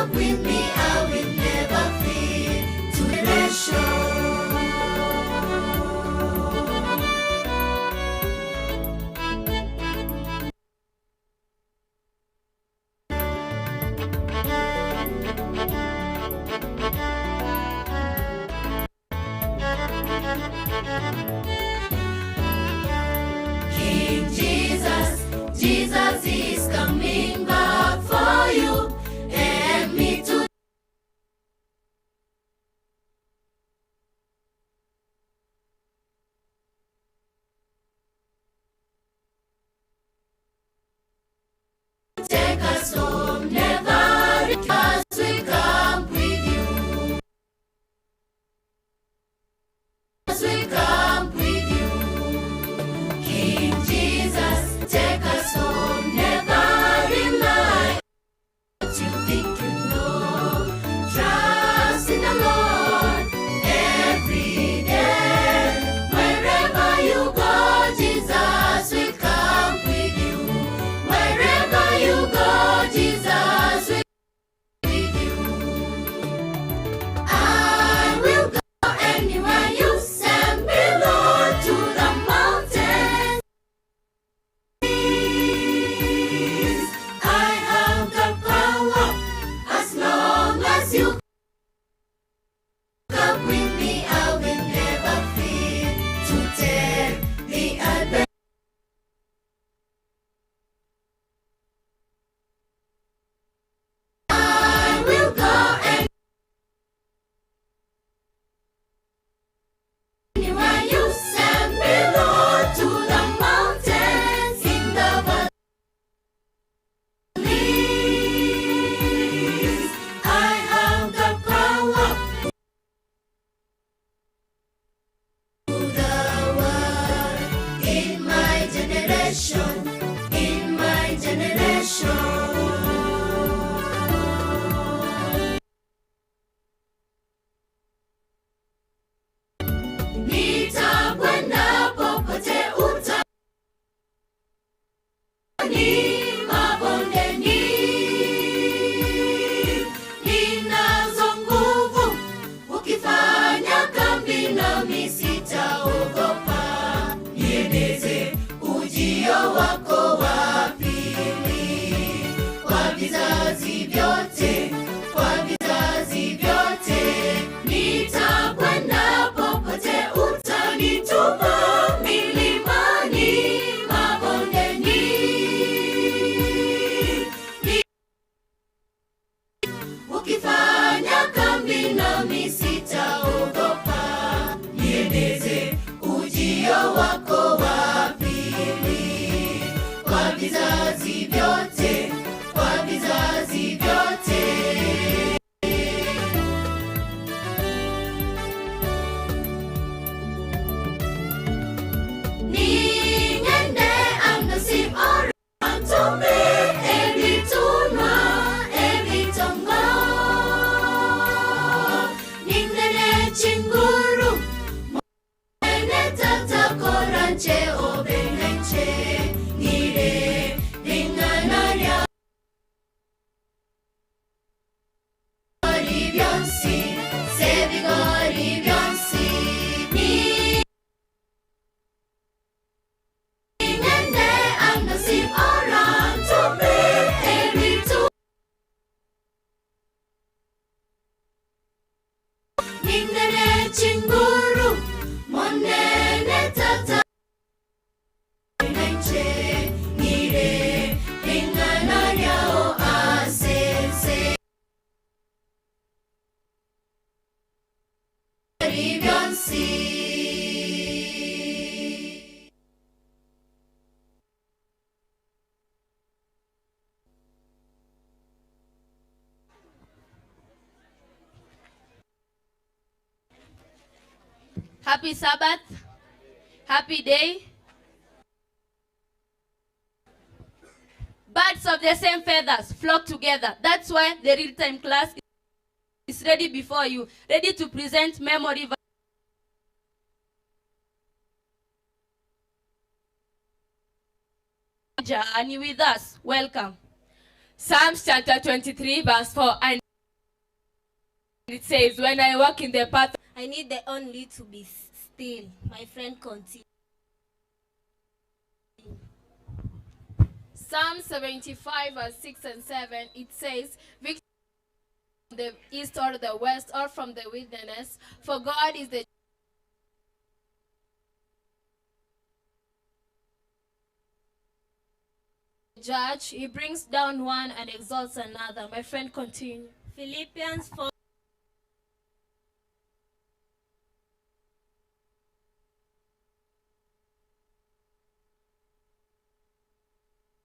King Jesus, Jesus is coming back for you and me to take us home. Never us will come with you. Us will come with you. King Jesus, take us home. Never rely what you think you know. Trust in the Lord every day. Wherever you go, Jesus will come with you. Wherever you go, Jesus will be with you. I will go anywhere you send me, Lord, to the mountains. I have the power as long as you come with me. I will never fear to take the adventure. I will go anywhere you send me, Lord, to the mountains, in the valleys. I have the power to the world. In my generation, in my generation. Nitakwenda popote utani, mabondeni. Ninazo nguvu, ukifanya kambi nami sitaogopa. Nieleze ujio wako wa pili, kwa vizazi vyote, kwa vizazi vyote. Nitakwenda popote utanituma, milimani, mabondeni. Ukifanya kambi nami sitaogopa. Nieleze ujio wako wa pili, kwa vizazi vyote, kwa vizazi vyote. Ningende andasi orantume ebitunwa ebitongo. Ningene chinguru mene tata koranche obenenche nire ringana rya byonsi sebigori byonsi. Ningende andasi orantume ebitu. Ningene chinguru monene tata nenche nire ringana ryao asese byonsi. Happy Sabbath. Happy day. Birds of the same feathers flock together. That's why the real-time class is ready before you, ready to present memory journey with us. Welcome. Psalms chapter 23, verse 4, and it says, when I walk in the path, I need the only to be still. My friend continue. Psalm 75, verse 6 and 7, it says, victory from the east or the west or from the wilderness, for God is the Judge, he brings down one and exalts another. My friend, continue. Philippians 4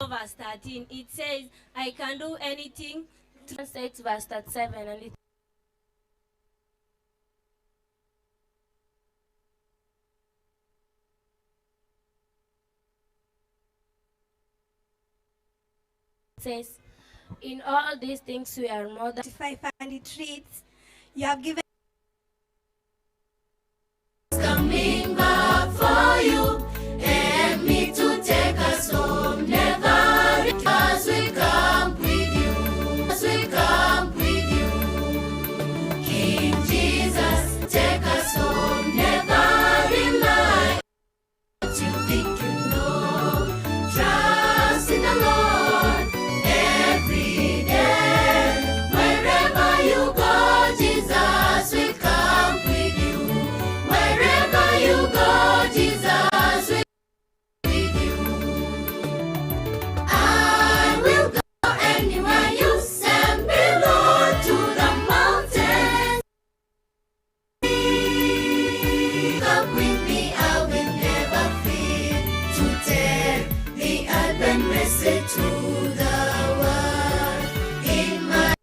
verse 13. It says, I can do anything. 6 verse 37, and it says, in all these things we are more than 5, and it reads, you have given coming back for you and me to take us home. Never as we come with you, as we come with you. King Jesus, take us home. Never rely what you think you know. Trust in the Lord every day. Wherever you go, Jesus will come with you. Wherever you go, Jesus will be with you. I will go anywhere you send me, Lord, to the mountains. Come with me, I will never fear to tell the Advent message to the world. In my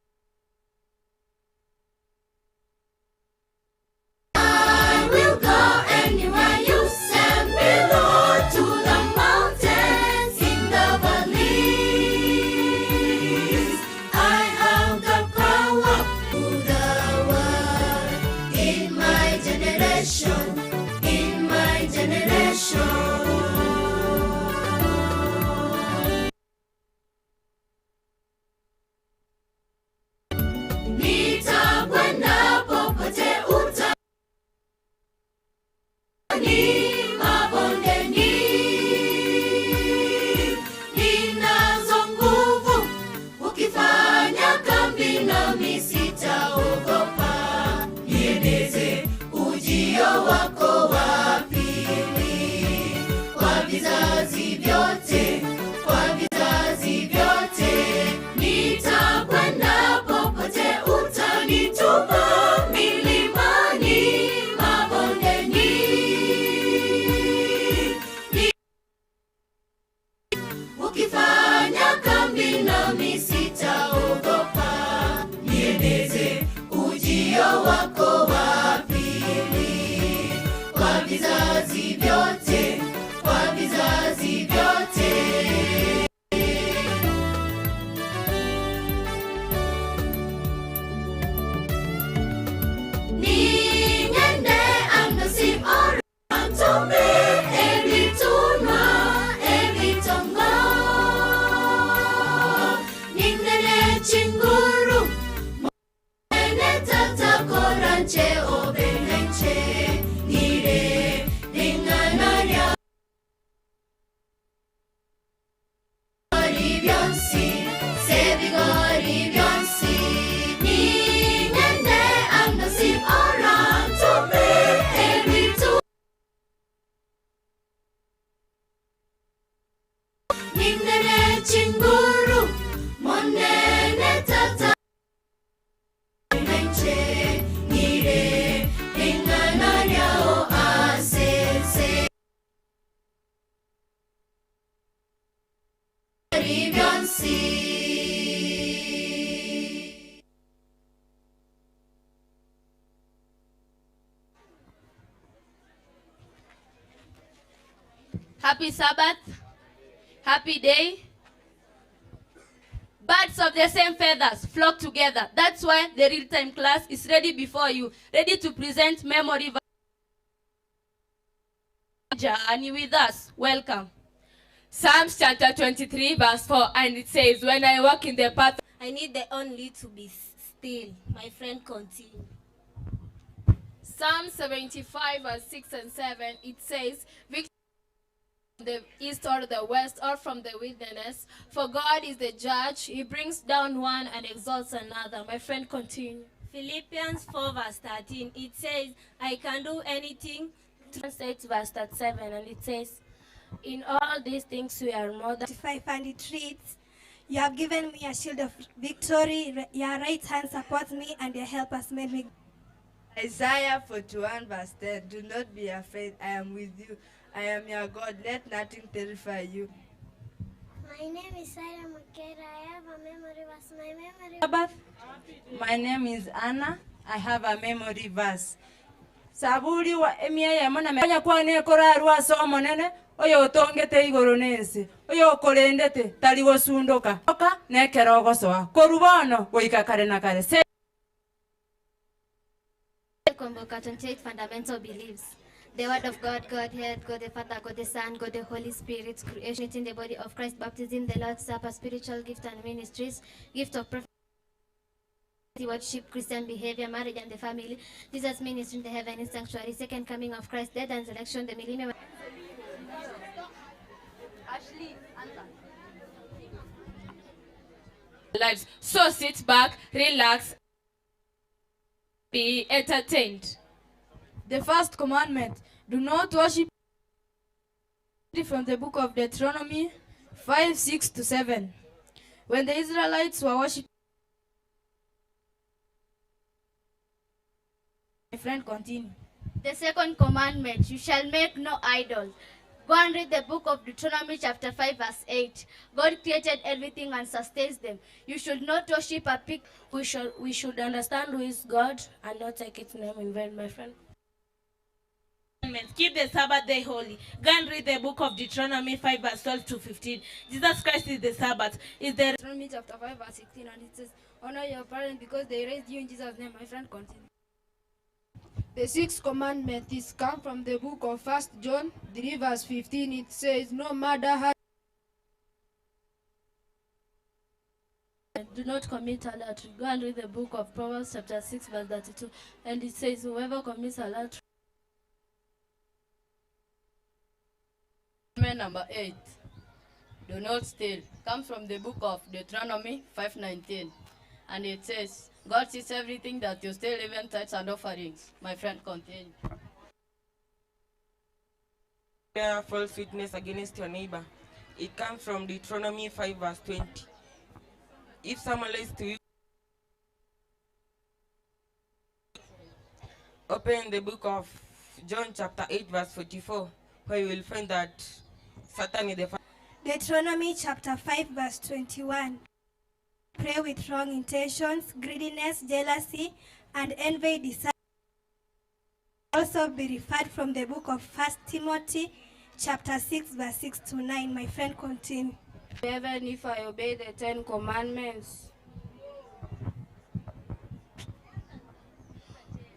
I will go anywhere you send me, Lord, to the mountains, in the valleys. I have the power to the world. In my generation, in my generation. Nitakwenda popote utani, mabondeni. Ninazo nguvu, ukifanya kambi nami sitaogopa. Nieleze ujio wako wa pili, kwa vizazi vyote, kwa vizazi vyote. Nitakwenda popote utanituma, milimani, mabondeni. Ukifanya kambi nami sitaogopa. Nieleze ujio wako wa pili, kwa vizazi vyote, kwa vizazi vyote. Ningende andosi orantombe ebitunwa ebitongo. Ningene chinguru mene tata koranche obenenche nire ringana rya sebigori byonsi. Ningende andosi orantombe ebitu. Ningene chinguru monene tata nenche nire ringana ryao asese byonsi. Happy Sabbath. Happy day. Birds of the same feathers flock together. That's why the real-time class is ready before you, ready to present memory journey with us. Welcome. Psalms chapter 23, verse 4, and it says, when I walk in the path I need the only to be still. My friend, continue. Psalm 75, verse 6 and 7, it says, victory from the east or the west or from the wilderness, for God is the judge. He brings down one and exalts another. My friend, continue. Philippians 4 verse 13, it says, I can do anything. 6 verse 37, and it says, In all these things we are more than 5, and it reads, You have given me a shield of victory, your right hand supports me, and your help has made me. Isaiah 41 verse 10, Do not be afraid, I am with you. I am your God, let nothing terrify you. My name is Sarah Makera. I have a memory verse. My memory Sabbath. My name is Anna. I have a memory verse. Saburi wa emia ya mona menya kwane korarwa somo nene oyo otongete igoro nense oyo okorendete tari gosundoka oka nekero gosoa korubono goika kare na kare. Kumbuka 28 fundamental beliefs. The Word of God, Godhead, God the Father, God the Son, God the Holy Spirit, creation in the body of Christ, baptism, the Lord's Supper, spiritual gift and ministries, gift of prophecy, worship, Christian behavior, marriage and the family, Jesus ministry in the heavenly sanctuary, second coming of Christ, death and selection, the millennium. Ashley, answer. Lives. So sit back, relax, be entertained. The first commandment, do not worship, from the book of Deuteronomy 5, 6 to 7. When the Israelites were worshiping, my friend, continue. The second commandment, you shall make no idols. Go and read the book of Deuteronomy chapter 5 verse 8. God created everything and sustains them. You should not worship a pig. We should understand who is God and not take its name in vain, my friend. Keep the Sabbath day holy. Go and read the book of Deuteronomy 5 verse 12 to 15. Jesus Christ is the Sabbath. Is the Deuteronomy chapter 5 verse 16, and it says, Honor your parents because they raised you in Jesus' name. My friend, continue. The sixth commandment is come from the book of 1 John 3 verse 15. It says, No matter how. Do not commit adultery. Go and read the book of Proverbs chapter 6 verse 32, and it says, Whoever commits adultery. Commandment number 8, do not steal, comes from the book of Deuteronomy 5:19, and it says, God sees everything that you steal, even tithes and offerings. My friend, continue. Bear false witness against your neighbor. It comes from Deuteronomy 5 verse 20. If someone lies to you, open the book of John chapter 8 verse 44, where you will find that Satan is the father. Deuteronomy chapter 5 verse 21. Pray with wrong intentions, greediness, jealousy, and envy. Desire. Also be referred from the book of 1 Timothy chapter 6 verse 6 to 9. My friend, continue. Even if I obey the 10 commandments,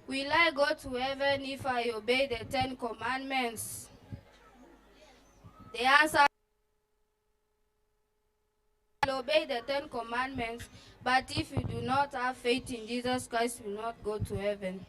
will I go to heaven if I obey the 10 commandments? The answer, obey the 10 commandments, but if you do not have faith in Jesus Christ, you will not go to heaven.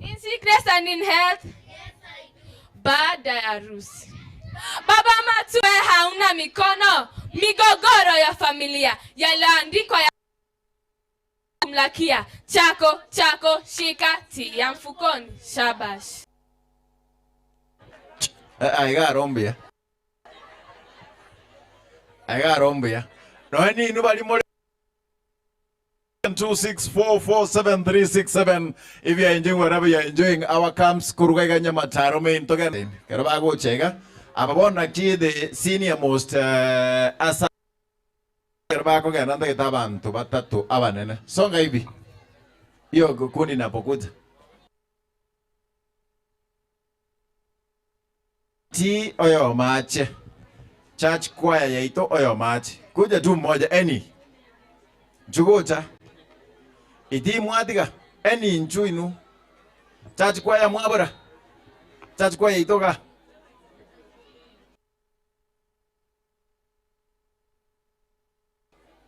In sickness and in health. Yes, I do. Baada ya harusi. Baba Matue hauna mikono, migogoro ya familia yaliandikwa ya kumlakia. Chako, chako, shika, tia mfukoni. Shabash. Aiga rombia. No ni nobody more. 2644736 if you are enjoying whatever you are enjoying our camps kurugaiga Nyamataro main token kero bagochega ababona ki the senior most asa kero bakogenda ndagita abantu batatu abanene songa hivi hiyo kundi napokuja ti oyo mache church choir yaito oyo mache kuja tu mmoja any njugocha iti mwatiga eni nchu inu church choir mwabora church choir itoka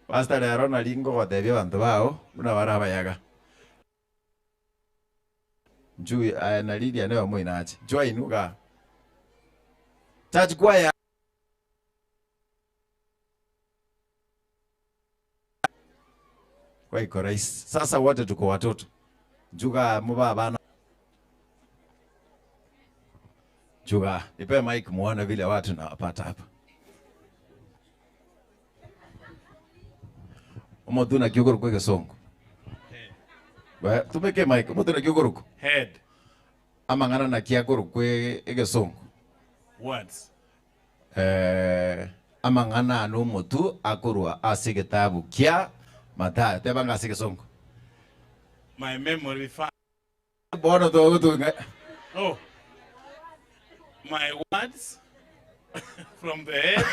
pastor Aaron alingo gotebia bantu bao buna barabayaga nchu na Lydia newe moinache nchu inuga church choir kwa iko rahisi. Sasa wote tuko watoto. Juga muba bana. Juga, nipe mic muone vile watu nawapata hapa. Omoduna kiuguru kwa gesongo. Ba tumeke mic omoduna kiuguru. Head. Amangana na kiaguru kwa gesongo. Words. Amangana no mutu akurwa asigetabu kia Mathayo tebanga asige songo. My memory fine. Bono to to. Oh. My words from the head.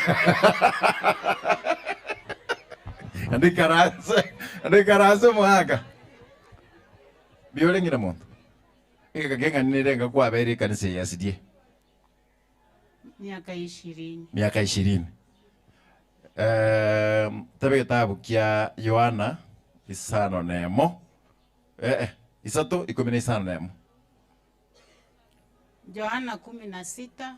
Andikaranse mwaka. Biole ngira muntu. Ikagenga nirenga kwa beri kanisa ya SDA. Miaka 20. Miaka 20. Tabe kitabu kia Yohana 5:1. 3:15. Yohana 16.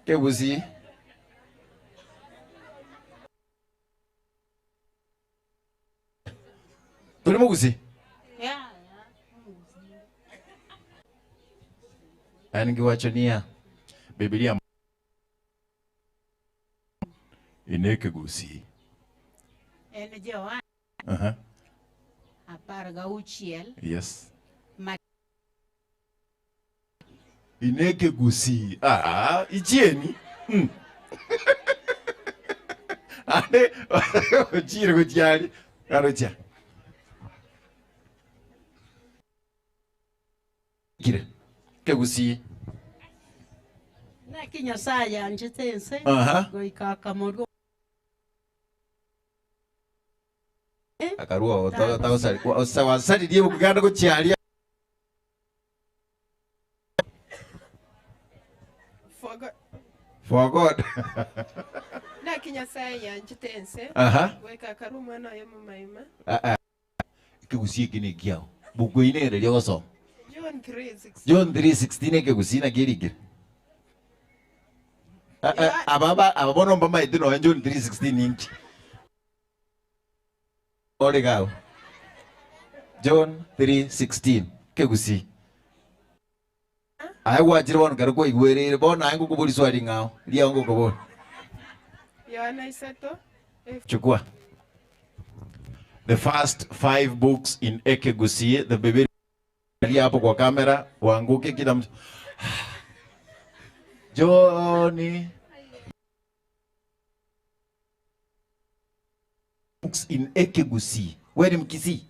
Kebuzi. Tuli muguzi? Yeah. Angiwachonia Biblia ineke gusi. En Yohana. 16. Yes. Ineke gusi. Ah, ichieni. Ane ochire gochiari. Karocha. Kire. Kegusi. Na kinyasaye anjetense. Goika kamorgo. Akarua otawasari kuganda gochiaria. For God. Na kinyasaye anjetense. Goika karuma na yemo maima. Kegusi kini kiao. Bukuine ryo John 3:16. John 3:16 kegusi na kirigire. Ababa ababono mbama idino John 3:16 inki. Oregao. John 3:16 kegusi. Aye gwachire bono kero kwaigwerire bono aye ngokobori swali ng'ao ria ngokobori. Yohana 3. Chukua. The first 5 books in Ekegusi, the Biblia hapo kwa kamera, waanguke kila mtu. Johnny books in Ekegusi. Wewe ni Mkisii?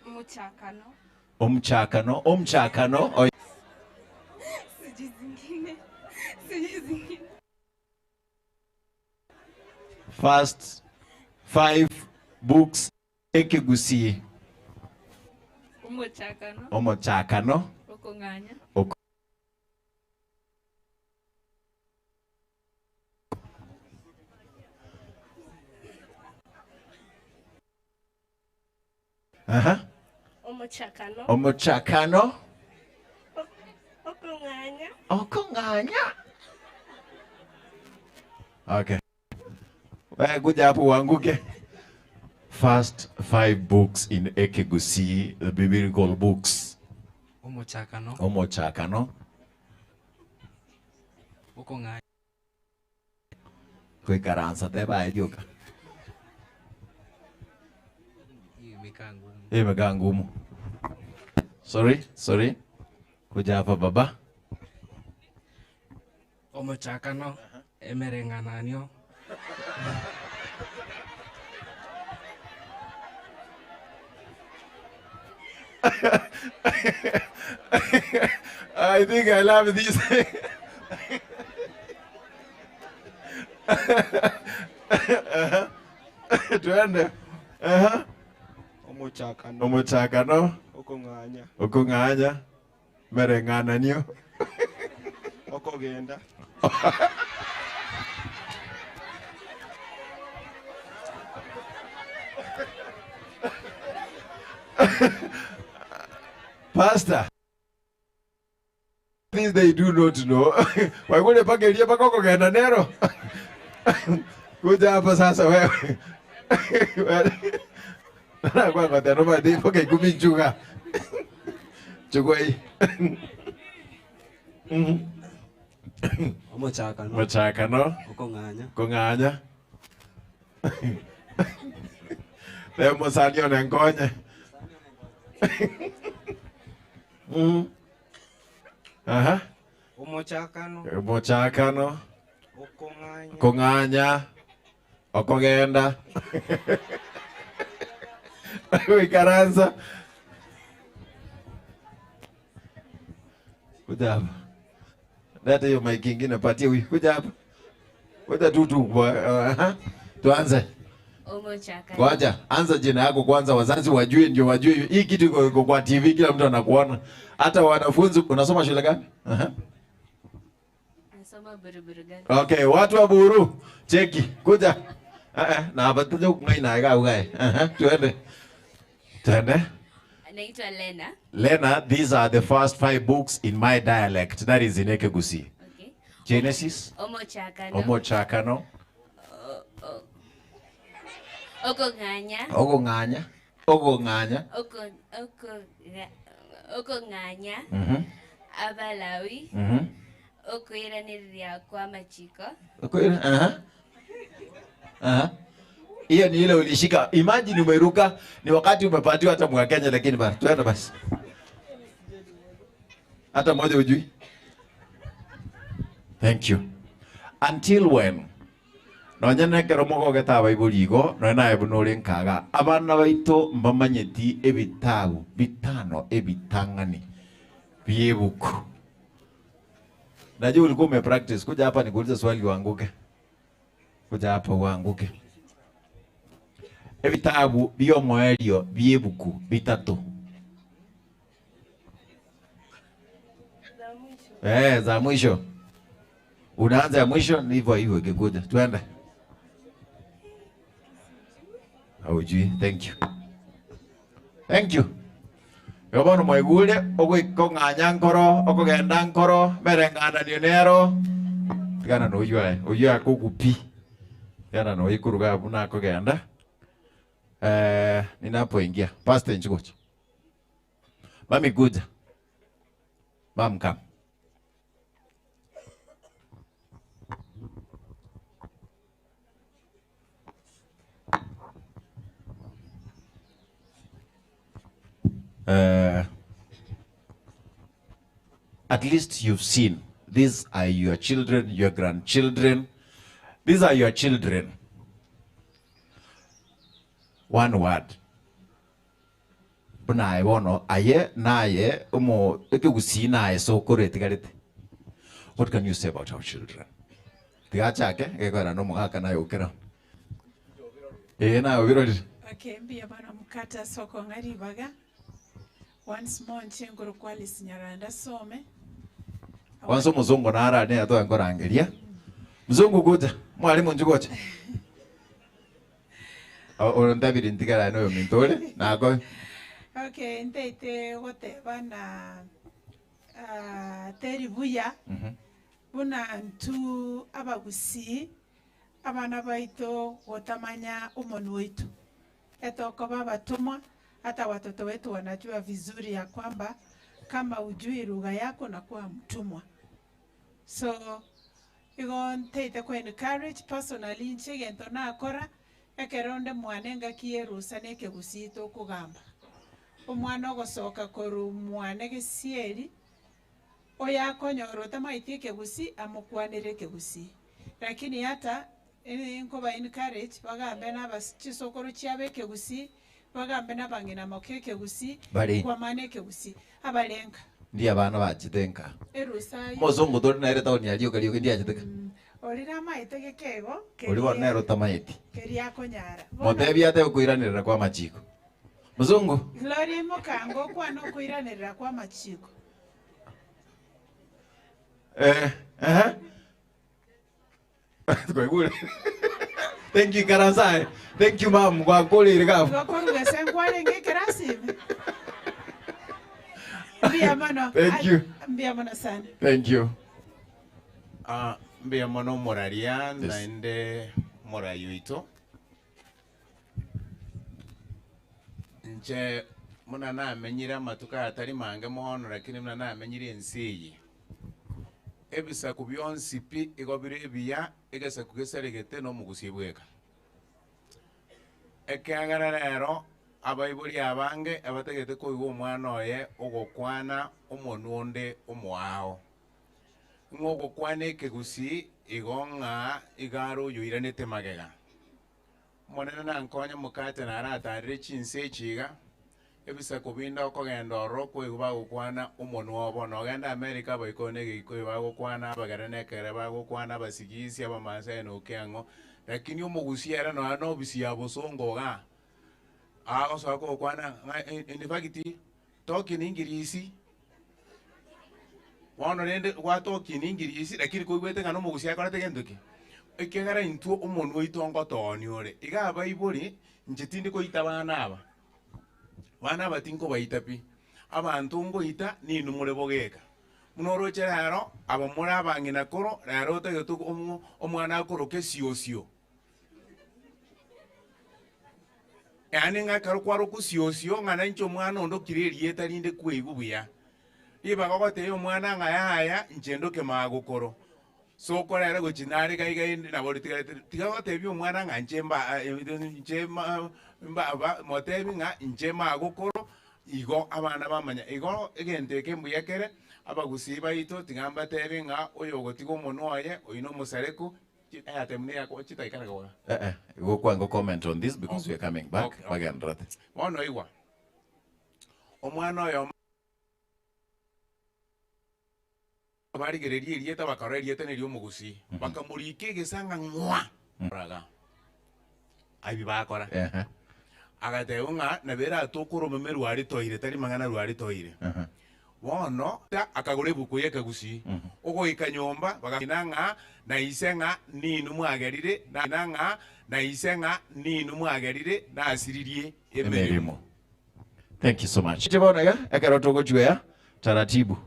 Mchakano. Omchakano, omchakano. Sijui zingine. Sijui zingine. First 5 books Ekegusi. Omochakano. Omochakano. Okong'anya. Omochakano. Omochakano. Okong'anya. Okong'anya. Okay. Wewe kuja hapo uanguke. First 5 books in Ekegusii, the biblical books. Omochakano. Omochakano. Okong'anya. Kuikaransa teba ejuka. Imekaa ngumu. Sorry. Kuja hapa baba. Omochakano emereng'ananio. I think I love this. Tuende. Omochakano. Omochakano. Okong'anya. Okong'anya. Mereng'ananio. Okogenda. Pastor, things they do not know. Wakule pake paka okogenda nero. Kuja hapa sasa wewe. Na kwa kwa tena badi poke ikumi nchuga. Chukua hii. Omochakano. Omochakano. Okong'anya. Okong'anya. Leo mosali onenkonye. Aha. Omochakano. Omochakano. Okong'anya. Kong'anya. Okogenda. Uikaranza. Kuja hapa. Leta hiyo mic ingine patie huyu. Kuja hapa. Kuja tu. Tuanze. Omochakano. Ngoja, anza jina yako kwanza, wazazi wajue, ndio wajue. Hii kitu iko kwa TV, kila mtu anakuona. Hata wanafunzi. Unasoma shule gani? Nasoma Buruburu gani. Okay, watu wa Buru, cheki, kuja. Na hapa tuje kungai na ga ugae. Tuende. Tuende. Naitwa Lena. Lena, these are the first 5 books in my dialect. That is in Ekegusii. Okay. Genesis. Omochakano. Omochakano. Okong'anya. Okong'anya. Okong'anya. Okong'anya. Abalawi. Okoiranĩrĩria kwa machiko. Hiyo ni ile ulishika. Imagine umeruka, ni wakati umepatiwa hata mwa Kenya, lakini basi tuenda basi. Hata moja hujui. Thank you. Until when? Nonya nekero mogogeta Baibuli igo, nonya naye bunore nkaga. Abana baito mbamanyeti ebitabu bitano ebitang'ani biebuku. Najua ulikuwa umepractice. Kuja hapa nikuulize swali uanguke. Kuja hapa uanguke. Ebitabu biomoelio biebuku bitatu. Za mwisho. Unaanza ya mwisho ndivyo hivyo ikikuja. Tuende. Haujui. Thank you. Thank you. Yobono mwaigure ogwikong'anya nkoro, okogenda nkoro, mereng'ana nionero. Tigana no uyu aye, uyu akogupi. Tigana no ikuruga buna akogenda. Ninapoingia. Pastor nchukocho. Mami kuja. Mam come. At least you've seen. These are your children, your grandchildren. These are your children. One word. Buna bono aye naye umo ekegusii naye sokore tigarete. What can you say about our children? Tigachake gekora no mugaka nayo ukera. Na obirori. Okay, mbiya bana mukata soko ngaribaga. Once more nchenguru kwa lisinyaranda some. Kwanza mzungu na ara ne atoa ngorangeria. Mzungu kuja, mwalimu njugocha. O David ntigara no mintore na ko. Okay, nteite goteba na teri buya. Buna ntu abagusi Abana baito gotamanya omonu wetu etokoba batumwa hata watoto wetu wanajua vizuri ya kwamba kama ujui lugha yako na kuwa mtumwa. So igo nteite ku encourage personally nchegento nakora ekeronde mwane ngakierusa nekegusito okogamba omwana ogosoka koru mwane gesieri oyakonyora otamaiti ekegusi amokwanere ekegusi, lakini hata nkoba encourage bagambe n'abachisokoro chiabe ekegusi bagambe n'abang'ina moke ekegusi kwamana ekegusi abalenga ndi abana bachitenka erusa mozungu tori naere taoni yarioka rioka ndi achiteka orira amaete gekego ori bono nero tamaeti keriakonyara motebi ate okuiranirira kwa machiko muzungu Gloria mokango kwana okuiranirira kwa machiko Thank you Karanzai. Thank you ma'am kwa kulire gafu. Gokorugese ngwarenge kerasime. Mbia mono. Thank you. Mbia mono sana. Thank you. Mbia mono moraria naende morayo ito. Nche muna namenyire amatuka atari mange mono lakini muna namenyire ensiyi. Ebisaku byonsi pi igobire ebiya egesaku geseregete no mugusibweka. Ekiagera rero abaibori abange abategete koigwa omwana oye ogokwana omonu onde omoao. Ng'o ogokwana ekegusi igo ng'a igaro oyoiranete magega. Monene nankonya mokate naratarire chinse echiga ebisaku binde okogenda ororo koigwa bagokwana omonu obo nogenda America baikone egekuyu bagokwana abagere nekere bagokwana abasigisi abamasai nokiang'o lakini omogusi ere nonya na obisi ya bosongo iga agosoka kogokwana in fact talking English bono rende gwatoking English lakini koigwete ng'a nomogusi akorete gento ki ekiagera intwe omonu oito ngotoni ore iga abaibori inche tindi koita abana aba bana batinko baita pi abantu ngoita ninu more bogeka muno oroche rero aba more abang'ina koro rero otagete omwana akoroke siosio yaani ng'akaro kwaroku siosio ng'ana inche omwana onde okire erieta rinde kweigu buya ribaga ogotebia omwana ng'a yaya inche ndoke magokoro sokora ere gochi nare gaigai nabo ritigarete tiga gotebia omwana ng'a inche mba inche mba motebi ng'a inche magokoro igo abana bamanya igo egento eke mbuya kere abagusi baito tiga mbatebi ng'a oyo ogotiga omonwa oye oyo na omosareku Go kwango comment on this because we are coming back. Okay. Bono igwa omwana oyo barigereria erieta bakarora erieta nerio omogusi bakamorika egesanga ng'wa raga aibi bakora agateba ng'a nabera atokora omome rwari toire tari mang'ana rwari toire bono akagora ebuku yekegusi ogoika nyomba bagakina ng'a naise ng'a ninu mwagerire na ng'a naise ng'a ninu mwagerire nasiririe emerimo. Thank you so much. Chibona ga ekero togochwea taratibu.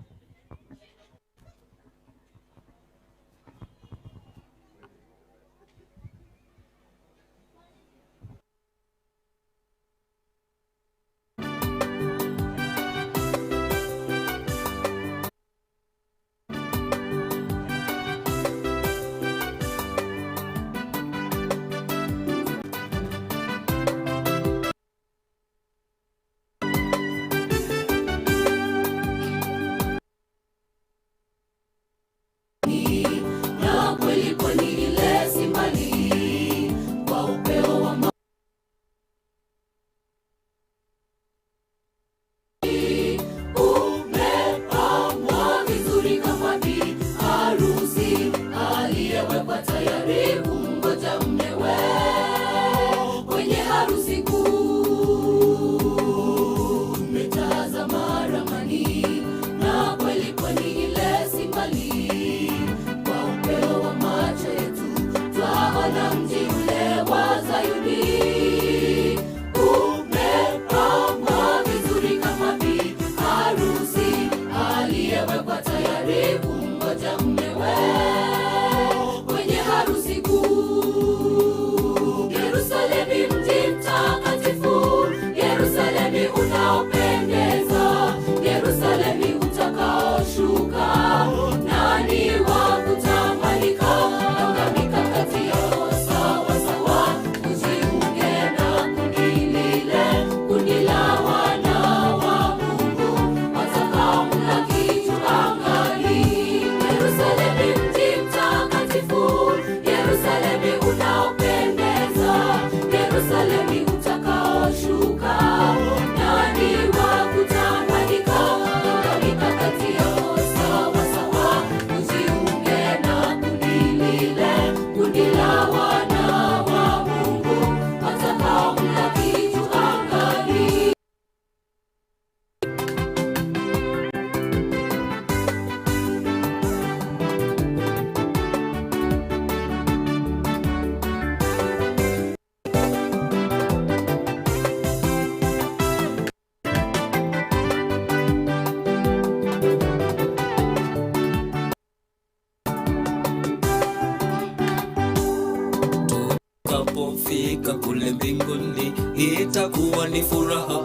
ni furaha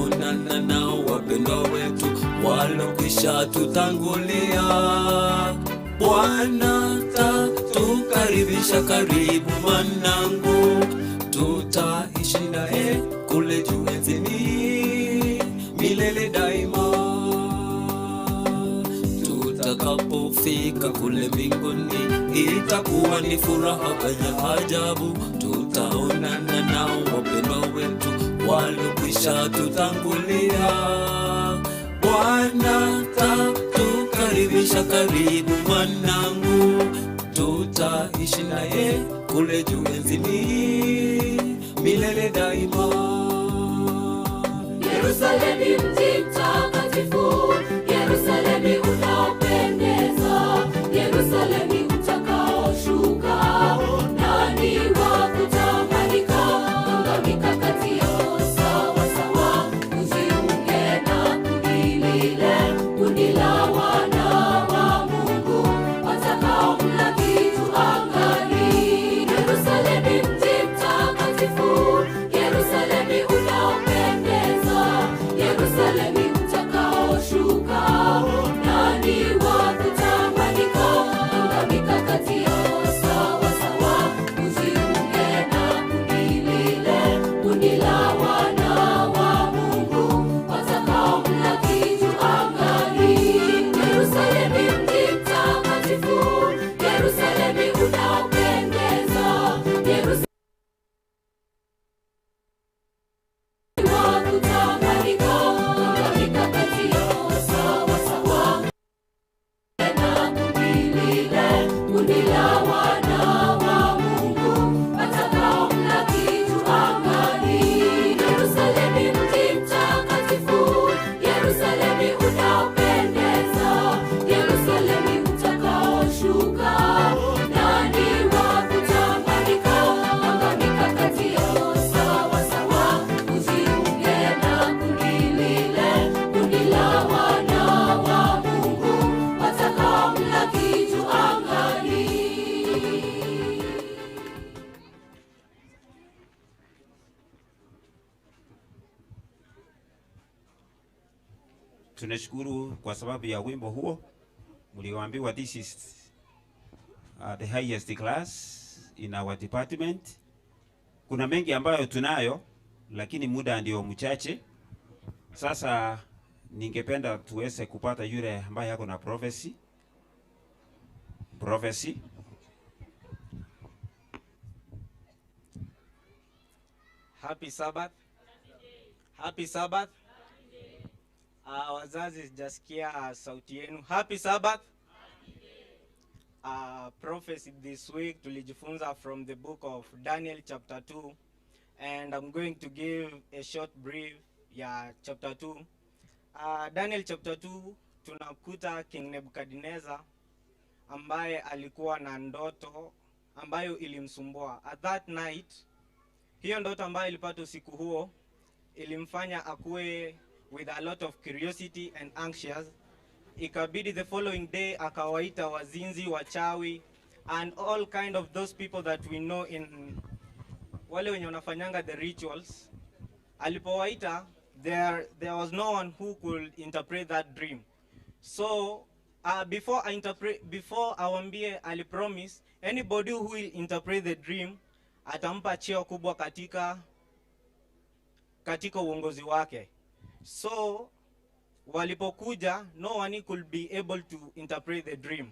onana nao wapendwa wetu walokwisha tutangulia. Bwana tatukaribisha karibu manangu, tutaishi naye kule juu enzini milele daima. Tutakapofika kule mbinguni itakuwa ni furaha ya ajabu, tutaonana nao wapendwa wetu walokwisha tutangulia. Bwana tatukaribisha karibu mwanangu, tutaishi naye kule juu enzini milele daima. Yerusalemu mji mtakatifu, Yerusalemu unaopendeza, Yerusalemu utakaoshuka, nani wa kutamanika? Panga mikakati yako sawa sawa, ujiunge na kundi lile, kundi la wana wa Mungu watakaomlaki juu angani. Yerusalemu mji mtakatifu, Yerusalemu unaopendeza, Yerusalemu utakaoshuka, nani wa kutamanika? Panga mikakati yako sawa sawa, ujiunge na kundi lile, kundi la wana wa Mungu watakaomlaki juu angani. Yerusalemu mji mtakatifu, Yerusalemu unaopendeza, Yerusalemu wa kutamanika, panga mikakati yako sawa sawa, na kundi lile, kundi la wana wa Mungu watakaomlaki juu angani. Yerusalemu mji mtakatifu, Yerusalemu unaopendeza, Yerusalemu utakaoshuka, nani wa kutamanika? Panga mikakati yako sawa sawa, ujiunge na kundi lile, kundi la wana wa Mungu watakaomlaki juu angani. Tunashukuru kwa sababu ya wimbo huo mlioambiwa, this is the highest class in our department. Kuna mengi ambayo tunayo, lakini muda ndio mchache. Sasa ningependa tuweze kupata yule ambaye ako na prophecy. Prophecy. Happy Sabbath. Happy Sabbath. Wazazi sijasikia sauti yenu. Happy Sabbath. Prophecy this week tulijifunza from the book of Daniel chapter 2, and I'm going to give a short brief ya chapter 2. Daniel chapter 2 tunakuta King Nebuchadnezzar ambaye alikuwa na ndoto ambayo ilimsumbua. At that night, hiyo ndoto ambayo ilipata usiku huo ilimfanya akuwe with a lot of curiosity and anxious. Ikabidi the following day akawaita wazinzi, wachawi and all kind of those people that we know in wale wenye wanafanyanga the rituals. Alipowaita, there was no one who could interpret that dream. So before awambie, alipromise anybody who will interpret the dream atampa cheo kubwa katika uongozi wake. So walipokuja, no one could be able to interpret the dream.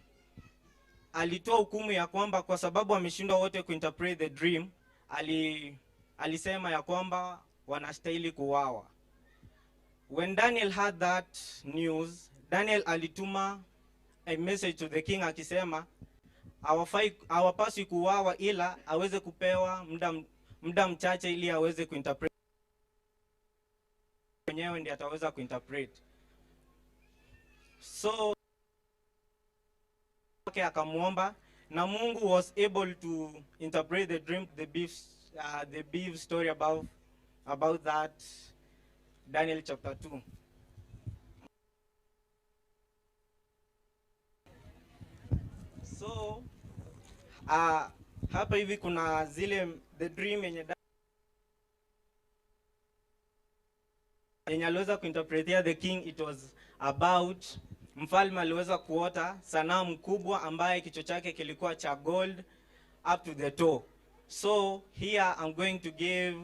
Alitoa hukumu ya kwamba kwa sababu ameshindwa wote kuinterpret the dream, alisema ya kwamba wanastahili kuuawa. When Daniel heard that news, Daniel alituma a message to the king akisema hawapaswi kuuawa, ila aweze kupewa muda mchache ili aweze kuinterpret mwenyewe, ndiye ataweza kuinterpret. So akamuomba na Mungu was able to interpret the dream, the beef story about that Daniel chapter 2. So hapa hivi kuna zile the dream yenye Yenye aliweza kuinterpretia the king, it was about mfalme aliweza kuota sanamu kubwa ambaye kichwa chake kilikuwa cha gold up to the toe. So here I'm going to give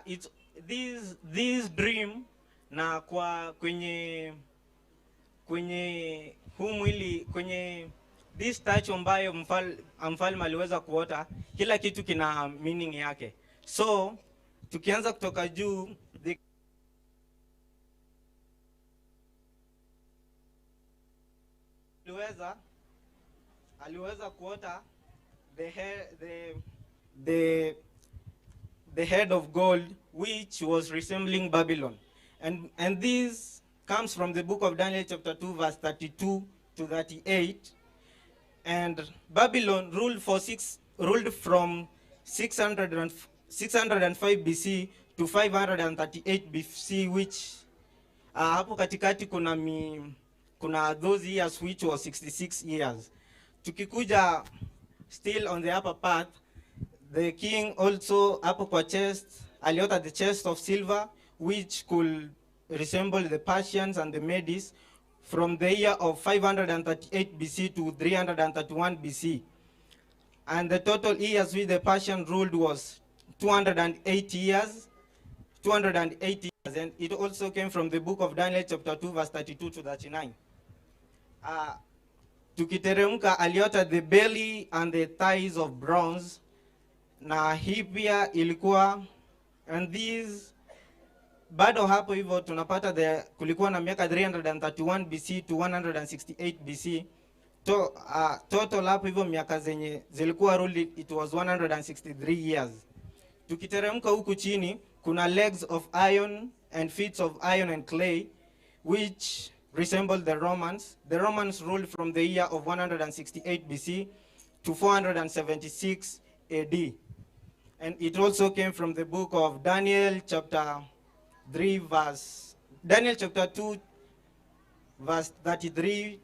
it's this dream, na kwa kwenye huu mwili, kwenye this statue ambayo mfalme aliweza kuota, kila kitu kina meaning yake. So tukianza kutoka juu, aliweza kuota the head of gold which was resembling Babylon, and this comes from the book of Daniel chapter 2 verse 32 to 38. And Babylon ruled from 605 BC to 538 BC, which hapo katikati kuna those years which was 66 years. Tukikuja still on the upper path, the king also hapo kwa chest aliota the chest of silver which could resemble the Persians and the Medes from the year of 538 BC to 331 BC. And the total years which the Persian ruled was 208 years. 208 years, and it also came from the book of Daniel chapter 2 verse 32 to 39. Tukiteremka aliota the belly and the thighs of bronze, na hii pia ilikuwa, and these bado hapo hivyo tunapata kulikuwa na miaka 331 BC to 168 BC. Total hapo hivyo miaka zenye zilikuwa ruled, it was 163 years. Tukiteremka huku chini kuna legs of iron and feet of iron and clay which resembled the Romans. The Romans ruled from the year of 168 BC to 476 AD. And it also came from the book of Daniel chapter 3 verse, Daniel chapter 2 verse 33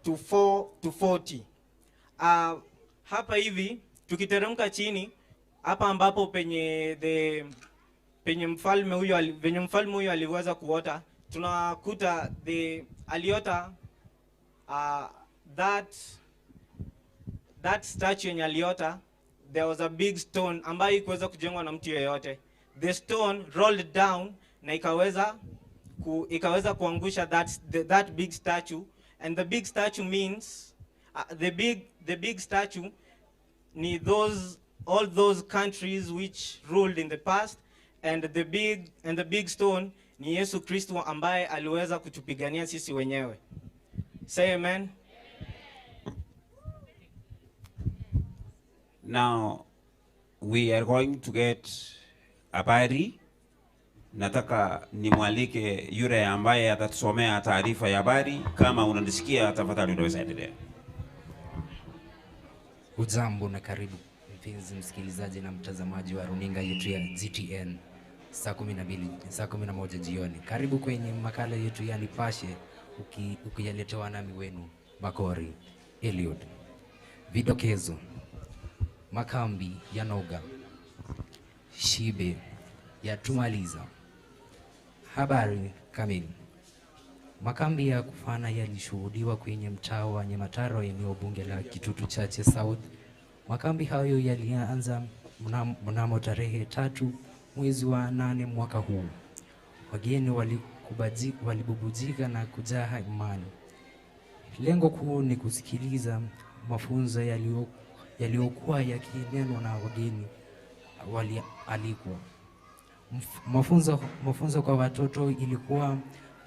to 4 to 40. Hapa hivi tukiteremka chini hapa ambapo penye mfalme huyo aliweza kuota, tunakuta the aliota that statue yenye aliota, there was a big stone ambayo ikuweza kujengwa na mtu yeyote. The stone rolled down na ikaweza kuangusha that big statue. And the big statue means the big statue ni those all those countries which ruled in the past, and the big stone ni Yesu Kristo ambaye aliweza kutupigania sisi wenyewe. Say amen. Now we are going to get habari. Nataka nimwalike yule ambaye atatusomea taarifa ya habari. Kama unanisikia tafadhali unaweza endelea. Hujambo na karibu mpenzi msikilizaji na mtazamaji wa runinga yetu ya GTN saa 11 jioni. Karibu kwenye makala yetu ya Nipashe ukiyaletewa nami wenu Bakori Eliud. Vidokezo: makambi ya noga, shibe ya tumaliza. Habari kamili. Makambi ya kufana yalishuhudiwa kwenye mtaa wa Nyamataro, eneo bunge la Kitutu Chache South. Makambi hayo yalianza mnamo tarehe 3 mwezi wa 8 mwaka huu. Wageni walibubujika na kujaa imani. Lengo kuu ni kusikiliza mafunzo yaliyokuwa yakinenwa na wageni walialikwa. Mafunzo kwa watoto ilikuwa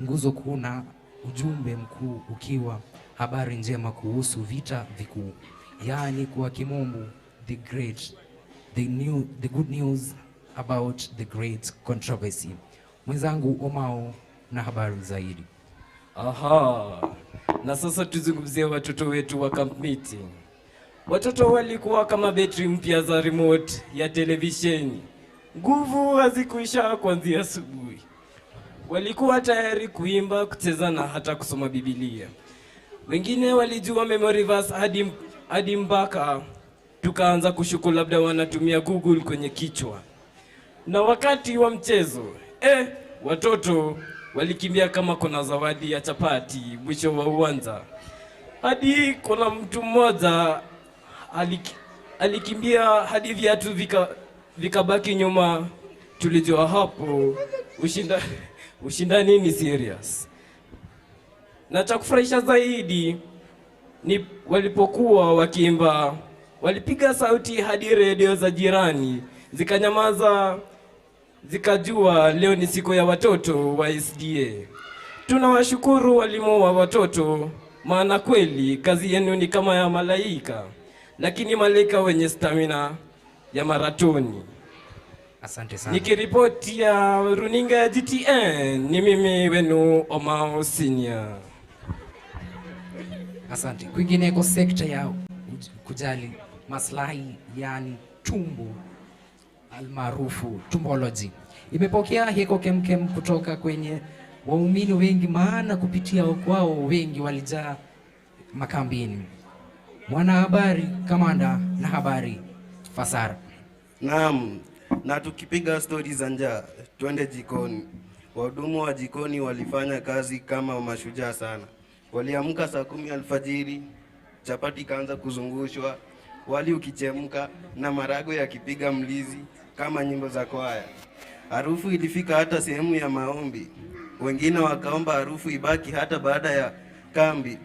nguzo kuu na ujumbe mkuu ukiwa habari njema kuhusu vita vikuu, yaani kwa kimombo the good news about the great controversy. Mwenzangu Omao na habari zaidi. Aha, na sasa tuzungumzie watoto wetu wa camp meeting. Watoto walikuwa kama betri mpya za remote ya televisheni. Nguvu hazikuisha kuanzia asubuhi. Walikuwa tayari kuimba, kucheza na hata kusoma Biblia. Wengine walijua memory verse hadi mpaka tukaanza kushuku labda wanatumia Google kwenye kichwa. Na wakati wa mchezo, Watoto walikimbia kama kuna zawadi ya chapati mwisho wa uwanja. Hadi kuna mtu mmoja alikimbia hadi viatu vikabaki nyuma. Tulijua hapo ushindani ni serious. Na cha kufurahisha zaidi ni walipokuwa wakiimba, walipiga sauti hadi redio za jirani zikanyamaza, zikajua leo ni siku ya watoto wa SDA. Tunawashukuru walimu wa watoto, maana kweli kazi yenu ni kama ya malaika, lakini malaika wenye stamina ya maratoni. Asante sana. Nikiripoti ya runinga ya GTN, ni mimi wenu Omao Senior. Asante. Kwingineko, sekta ya kujali maslahi yani tumbo almaarufu tumbology imepokea heko kemkem kutoka kwenye waumini wengi, maana kupitia kwao wengi walijaa makambini. Mwanahabari Kamanda na habari Fasara. Naam, na tukipiga stori za njaa, twende jikoni. Wahudumu wa jikoni walifanya kazi kama mashujaa sana. Waliamka saa 10 alfajiri, chapati ikaanza kuzungushwa, wali ukichemka na marago yakipiga mlizi kama nyimbo za kwaya. Harufu ilifika hata sehemu ya maombi. Wengine wakaomba harufu ibaki hata baada ya kambi.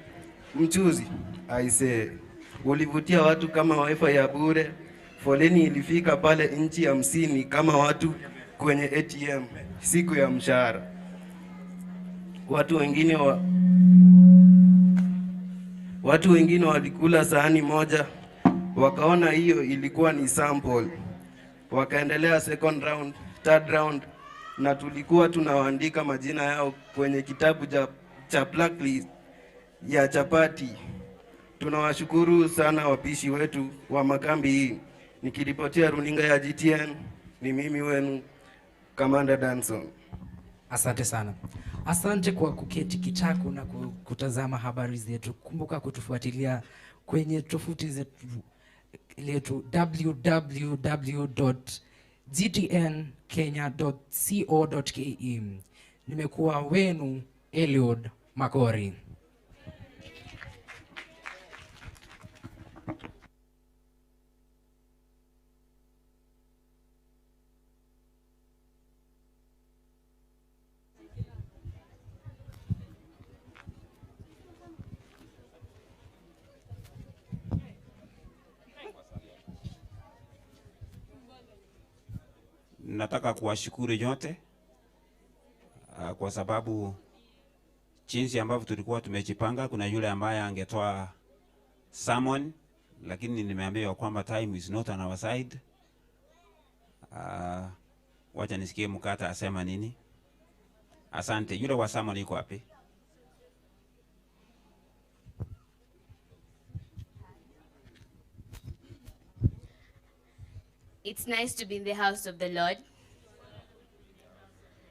Mchuzi aisee, ulivutia watu kama wifi ya bure. Foleni ilifika pale nchi 50 kama watu kwenye ATM siku ya mshahara. Watu wengine walikula sahani moja, wakaona hiyo ilikuwa ni sample. Wakaendelea second round, third round, na tulikuwa tunawaandika majina yao kwenye kitabu cha blacklist ya chapati. Tunawashukuru sana wapishi wetu wa makambi hii. Nikiripotia runinga ya GTN, ni mimi wenu Kamanda Danson. Asante sana. Asante kwa kuketi kitako na kutazama habari zetu. Kumbuka kutufuatilia kwenye tovuti zetu letu www.gtnkenya.co.ke. Nimekuwa wenu Eliud Makori. Nataka kuwashukuru nyote kwa sababu jinsi ambavyo tulikuwa tumejipanga, kuna yule ambaye angetoa sermon, lakini nimeambiwa kwamba time is not on our side. Wacha nisikie Mkata asema nini. Asante. Yule wa sermon yuko wapi? It's nice to be in the house of the Lord.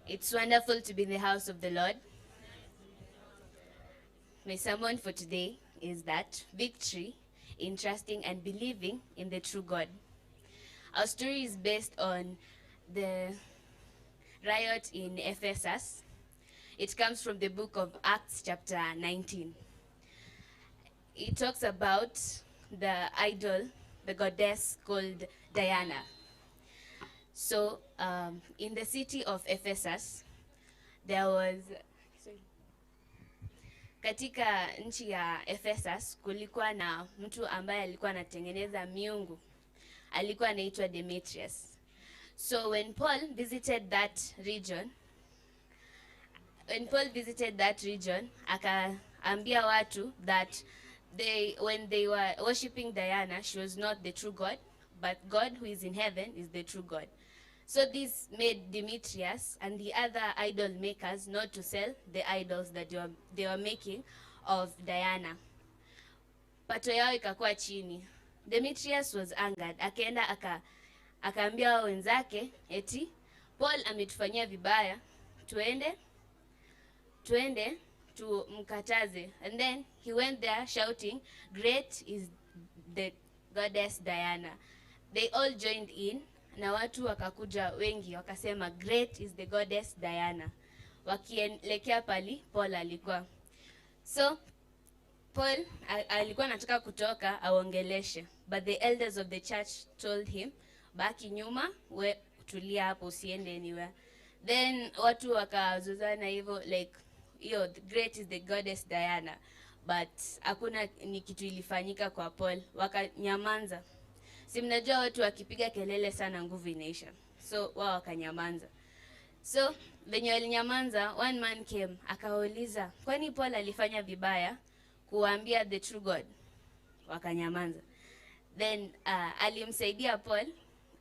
It's wonderful to be in the house of the Lord. My sermon for today is that victory in trusting and believing in the true God. Our story is based on the riot in Ephesus. It comes from the book of Acts chapter 19. It talks about the idol, the goddess called Diana. So in the city of Ephesus, there was, katika nchi ya Ephesus kulikuwa na mtu ambaye alikuwa anatengeneza miungu. Alikuwa anaitwa Demetrius. So when Paul visited that region, akaambia watu that when they were worshiping Diana, she was not the true God, but God who is in heaven is the true God. So this made Demetrius and the other idol makers not to sell the idols that they were making of Diana. Pato yao ikakuwa chini. Demetrius was angered. Akaenda akaambia wenzake eti Paul ametufanyia vibaya, tuende tumkataze. And then he went there shouting, "Great is the goddess Diana." They all joined in na watu wakakuja wengi wakasema, "Great is the goddess Diana," wakielekea pali Paul alikuwa. So Paul alikuwa anataka kutoka aongeleshe, but the elders of the church told him, "Baki nyuma, we tulia hapo, usiende anywhere." Then watu wakazozana hivyo, like hiyo "Great is the goddess Diana," but hakuna ni kitu ilifanyika kwa Paul, wakanyamanza. Si mnajua watu wakipiga kelele sana nguvu inaisha, so wao wakanyamanza. So venye walinyamanza, one man came akawauliza, kwani Paul alifanya vibaya kuwaambia the true God? Wakanyamanza. Then alimsaidia Paul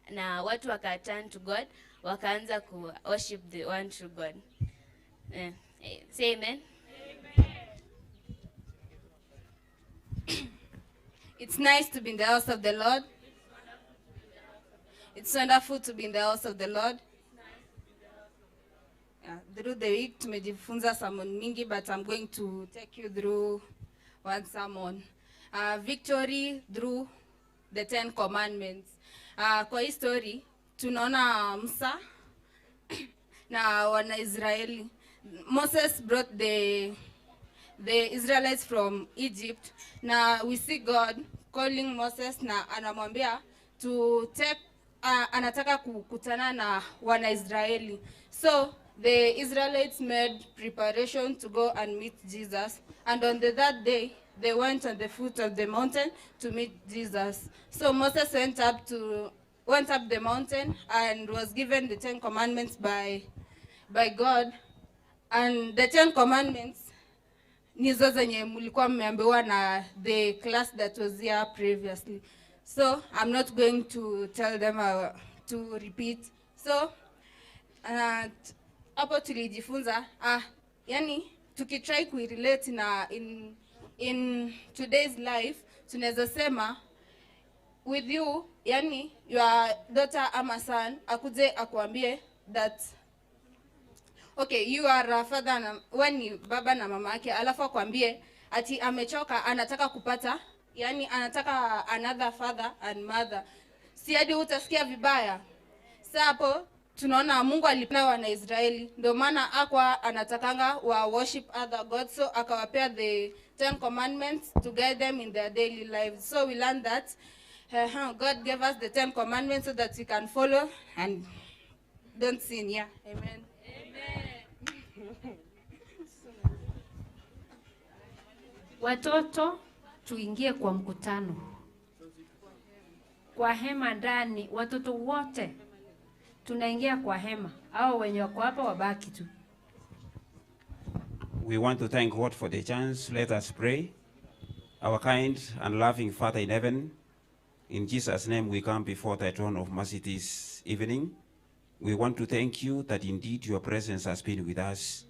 na watu waka turn to God, wakaanza ku worship the one true God. Say amen. It's nice to be in the house of the Lord. It's wonderful to be in the house of the Lord. Yeah, through the week tumejifunza sermon mingi, but I'm going to take you through one sermon. Victory through the 10 Commandments. Kwa hii story tunaona Musa na wana Israeli. Moses brought the Israelites from Egypt. Na we see God calling Moses na anamwambia to take, anataka kukutana na wana Israeli. So the Israelites made preparation to go and meet Jesus, and on the third day they went on the foot of the mountain to meet Jesus. So Moses went up the mountain and was given the 10 Commandments by God. And the 10 Commandments nizo zenye mlikuwa mmeambiwa na the class that was here previously. So I'm not going to tell them to repeat. So hapo tulijifunza yani tukitry kuirelate na in today's life, tunaweza sema with you, yani your daughter ama son akuje akuambie that okay, you are a father na wewe ni baba na mama yake, alafu akwambie ati amechoka, anataka kupata, yani anataka another father and mother, si hadi utasikia vibaya? Sasa hapo tunaona Mungu alipenda wana Israeli, ndio maana akwa anatakanga wa worship other gods, so akawapea the 10 Commandments to guide them in their daily lives. So we learned that God gave us the 10 Commandments so that we can follow and don't sin. Yeah, amen. Amen. Watoto, tuingie kwa mkutano, kwa hema ndani. Watoto wote tunaingia kwa hema, au wenye wako hapa wabaki tu. We want to thank God for the chance. Let us pray. Our kind and loving Father in heaven, in Jesus' name we come before thy throne of mercy this evening. We want to thank you that indeed your presence has been with us.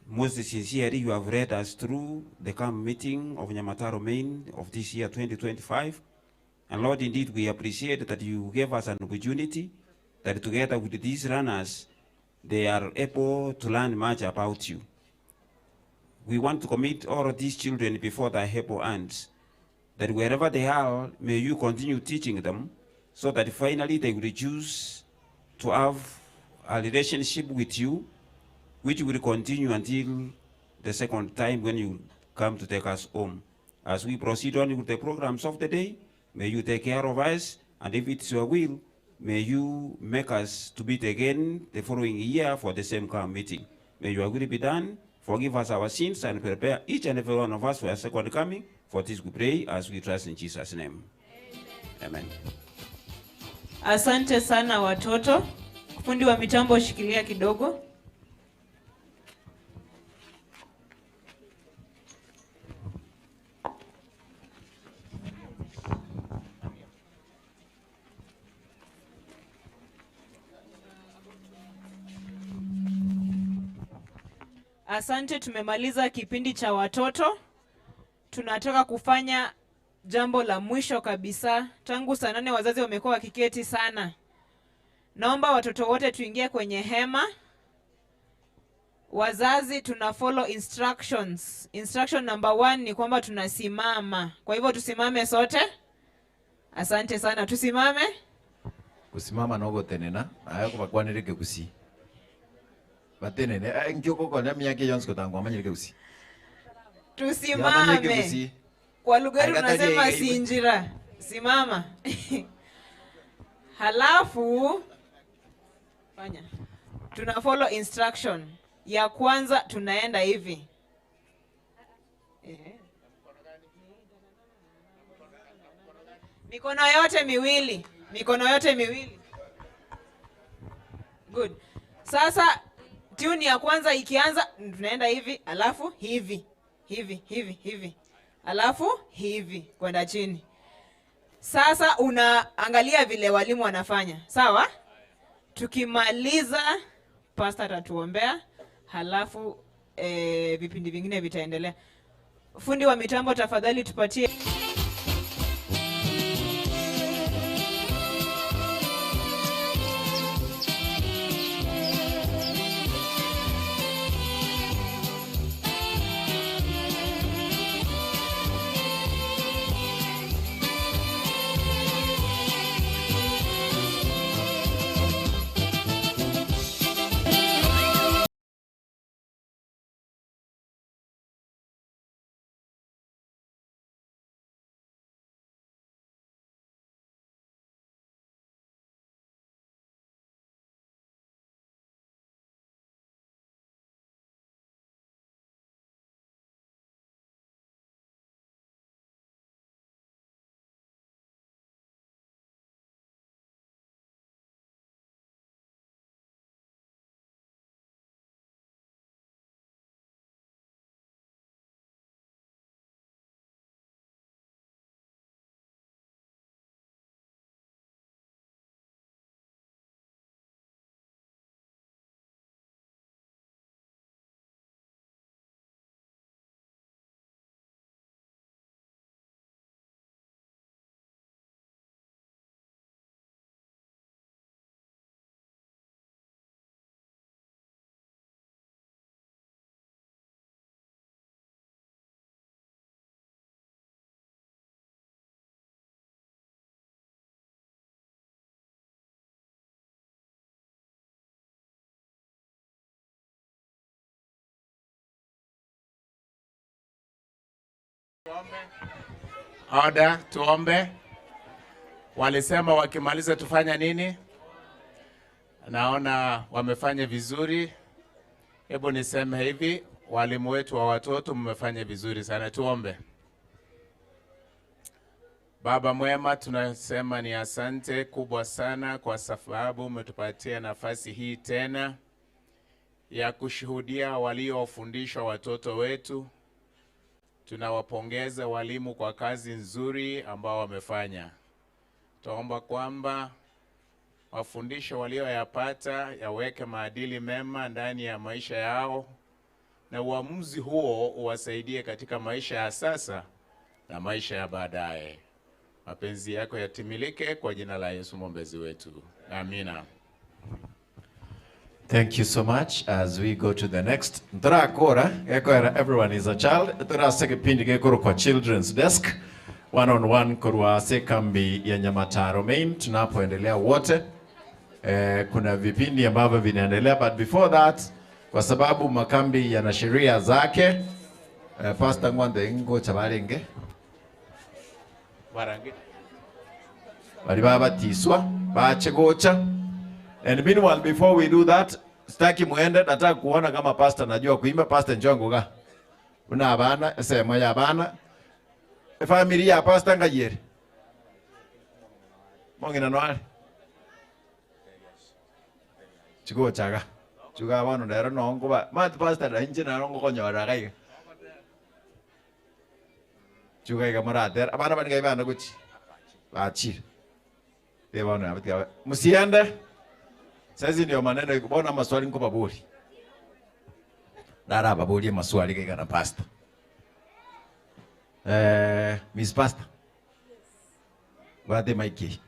Most sincerely, you have led us through the camp meeting of Nyamataro Main of this year 2025. And Lord, indeed, we appreciate that you gave us an opportunity that together with these runners, they are able to learn much about you. We want to commit all of these children before thy able hands, that wherever they are, may you continue teaching them, so that finally they will choose to have a relationship with you, which will continue until the second time when you come to take us home. As we proceed on with the programs of the day, may you take care of us, and if it's your will, may you make us to meet again the following year for the same camp meeting. May your will be done. Forgive us our sins and prepare each and every one of us for a second coming. For this we pray as we trust in Jesus' name. Amen. Asante sana watoto. Fundi wa mitambo shikilia kidogo. Asante, tumemaliza kipindi cha watoto. Tunataka kufanya jambo la mwisho kabisa. Tangu saa 8 wazazi wamekuwa wakiketi sana. Naomba watoto wote tuingie kwenye hema. Wazazi tuna follow instructions. Instruction number 1 ni kwamba tunasimama. Kwa hivyo tusimame sote. Asante sana, tusimame. Kusimama nogo tenena ayo kubakwanire kekusi. Batenene nkioko konya miaka yonse kotangwa manyire kekusi. Tusimame. Kwa lugha tunasema sinjira. Simama. Halafu fanya. Tuna follow instruction. Ya kwanza tunaenda hivi. Mikono yote miwili. Mikono yote miwili. Good. Sasa tune ya kwanza ikianza tunaenda hivi, alafu hivi. Hivi, hivi, hivi. Alafu hivi kwenda chini. Sasa unaangalia vile walimu wanafanya. Sawa? Tukimaliza pastor atatuombea, halafu vipindi vingine vitaendelea. Fundi wa mitambo tafadhali tupatie. Order, tuombe. Walisema wakimaliza tufanya nini? Naona wamefanya vizuri. Hebu niseme hivi, walimu wetu wa watoto mmefanya vizuri sana. Tuombe. Baba mwema, tunasema ni asante kubwa sana kwa sababu umetupatia nafasi hii tena ya kushuhudia waliofundishwa watoto wetu. Tunawapongeza walimu kwa kazi nzuri ambao wamefanya. Tuomba kwamba mafundisho walioyapata yaweke maadili mema ndani ya maisha yao, na uamuzi huo uwasaidie katika maisha ya sasa na maisha ya baadaye. Mapenzi yako yatimilike kwa jina la Yesu mwombezi wetu. Amina. Thank you so much. As we go to the next, Ntorakora, everyone is a child. Toraseke pindi gekoro kwa children's desk one on one korwa sekambi ya Nyamataro Main. Tunapoendelea wote, kuna vipindi ambavyo vinaendelea, but before that, kwa sababu makambi yana sheria zake, Pastor Ngwande ngo chabarenge Barange bali babatiswa bachegocha. And meanwhile, before we do that, sitaki muende, nataka kuona kama pastor najua kuimba. Pastor njoo ngoga. Una abana, sema ya abana. Familia ya pastor ngayeri. Mongina noale. Chiko chaga. Chuga abana ndero nongo ba. Mat pastor na inje na nongo konyora kai. Chuga iga marater. Abana bani gaibana guchi. Bachi. Debana abatika. Musiende. Sasa ndio maneno bona maswali nko baburi. Dara baburi maswali kika na pastor. Miss Pastor. Wate maiki.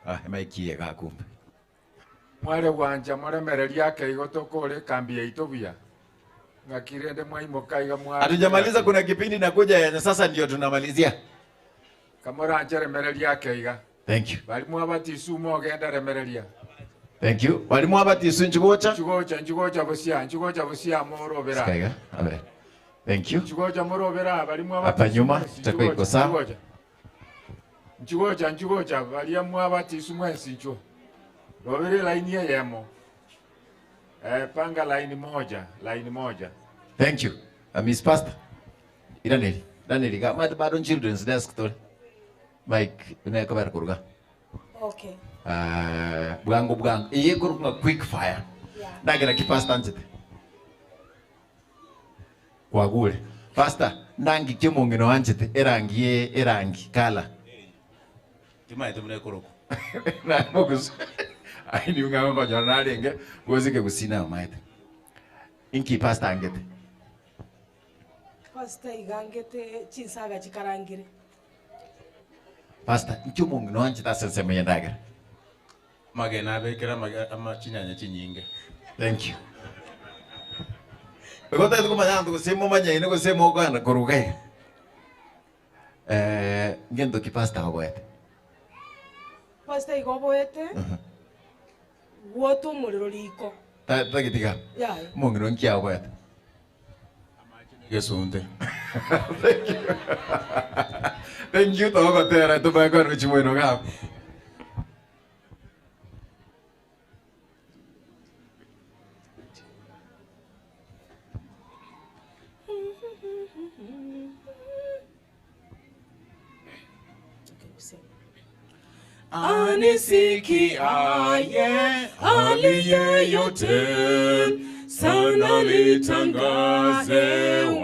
Ah, maiki ya kumbe. Mwale wanja mwale merelia ke igotokole kambi ya Itobia. Ngakirende mwaimoka iga mwale. Hatujamaliza, kuna kipindi nakuja ya sasa ndio tunamalizia. Kamora anchere merelia ke iga. Thank you. Balimu abatisu mogenda remereria. Thank you. Walimu abatisu nchigocha? Nchigocha, nchigocha busia, nchigocha busia morobera. Sikaiga. Abe. Thank you. Nchigocha morobera balimu abatisu. Hapa nyuma itakuwa iko sawa. Nchigocha, nchigocha balimu abatisu mwensi ncho. Robere line yemo. Panga line moja, line moja. Thank you. Miss Pastor. Iraneri. Iraneri ga mad bado children's desk to. Mike unayeko bar kuruga. Okay. Bwangu bwangu. Iye kuruga quick fire. Yeah. Ndagera ki pastor nchete. Kwagule. Pastor nangi kimongino wanchete erangi ye erangi kala. Timaite mune kuruko. Na mogus. Aini ungama kwa narenge gozike kusina maite. Inki pastor angete. Pastor igangete chinsaga chikarangire. Pastor nchumongino wanchete asenseme yendagera. Magena bekera ama chinyanya chinyinge. Thank you. Gota tukumanya ndu kusemo manya ine kusemo kwana kuruga. Ngendo ki pastor oboete. Pastor igoboete. Woto muliro liko. Ta tagitika. Yeah. Mongino nkia oboete. Gesunte. Thank you. Thank you togotera tubako ruchimweno gap. Anisikiaye aliye yote sana litangaze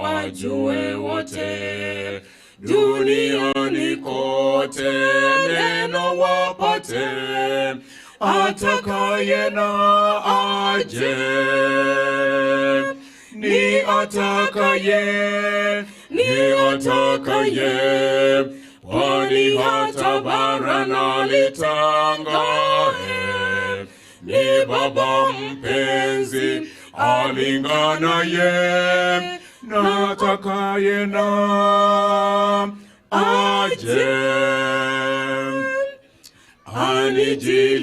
wajue wote duniani kote neno wapate atakaye na aje ni atakaye ni atakaye pwani hata bara na litangae ni baba mpenzi alinganaye na atakaye na aje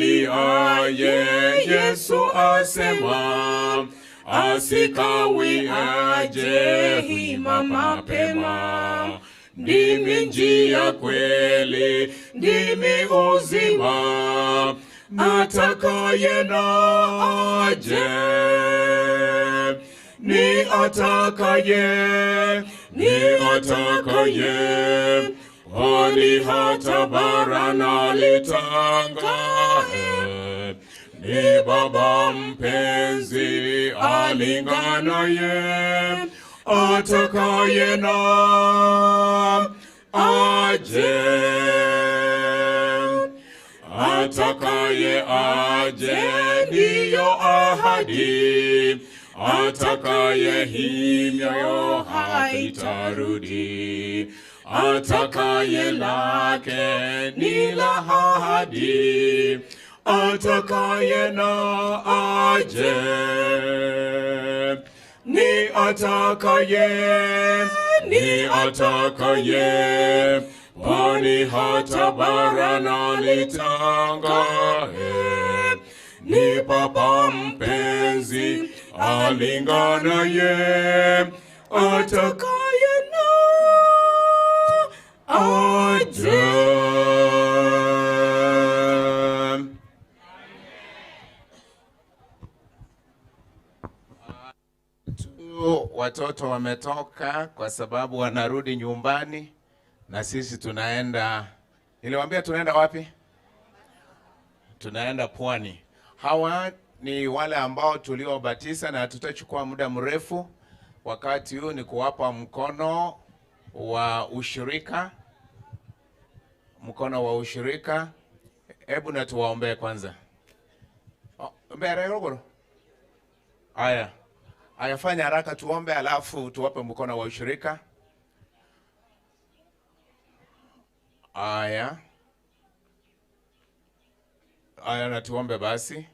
anijiliaye Yesu asema asikawi aje hima mapema. Ndimi njia kweli, ndimi uzima, atakaye na aje, ni atakaye, ni atakaye, pwani hata bara na litangae, ni baba mpenzi alinganaye, atakaye na aje, atakaye aje ndiyo ahadi, atakaye himyo haitarudi, atakaye lake ni la ahadi, atakaye na aje, ni atakaye, ni atakaye, pwani hata bara na litangae, ni papa mpenzi alinganaye, atakaye na aje. Watoto wametoka kwa sababu wanarudi nyumbani na sisi tunaenda, niliwaambia tunaenda wapi? Tunaenda pwani. Hawa ni wale ambao tuliowabatiza na tutachukua muda mrefu. Wakati huu ni kuwapa mkono wa ushirika. Mkono wa ushirika. Hebu na tuwaombee kwanza. Mbere rogoro. Aya. Aya, fanya haraka tuombe alafu tuwape mkono wa ushirika. Aya. Aya, na tuombe basi.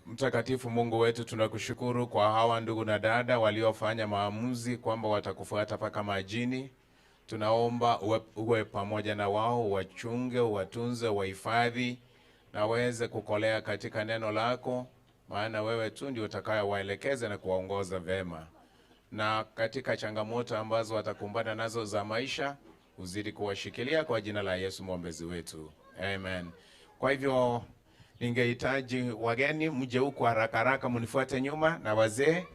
Mtakatifu Mungu wetu, tunakushukuru kwa hawa ndugu na dada waliofanya maamuzi kwamba watakufuata paka majini. Tunaomba uwe pamoja na wao, wachunge, watunze, wahifadhi na waweze kukolea katika neno lako, maana wewe tu ndio utakayewaelekeza na kuwaongoza vema. Na katika changamoto ambazo watakumbana nazo za maisha, uzidi kuwashikilia kwa jina la Yesu mwombezi wetu. Amen. Kwa hivyo ningehitaji wageni mje huku haraka haraka, mnifuate nyuma, na wazee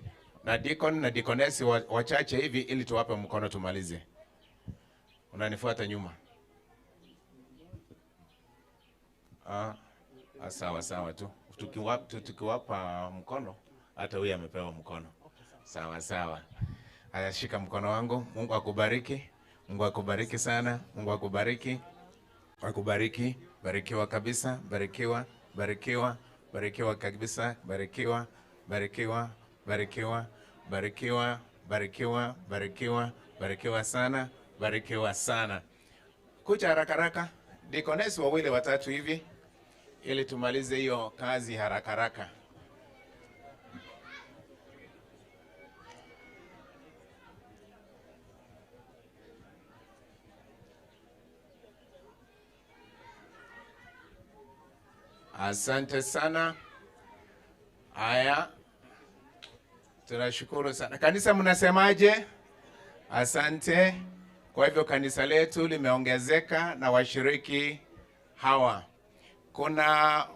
na deacon na deaconess wachache hivi, ili tuwape mkono tumalize. Unanifuata nyuma? Sawa sawa tu. Tukiwapa mkono, hata huyu amepewa mkono. Sawa sawa. Haya, shika mkono wangu. Mungu akubariki. Mungu akubariki sana. Mungu akubariki. Akubariki. Barikiwa kabisa. Barikiwa. Barikiwa. Barikiwa kabisa. Barikiwa. Barikiwa. Barikiwa. Barikiwa. Barikiwa. Barikiwa. Barikiwa sana. Barikiwa sana. Kucha haraka haraka. Deaconess wawili watatu hivi ili tumalize hiyo kazi haraka haraka. Asante sana. Haya, tunashukuru sana. Kanisa mnasemaje? Asante. Kwa hivyo kanisa letu limeongezeka na washiriki hawa. Kuna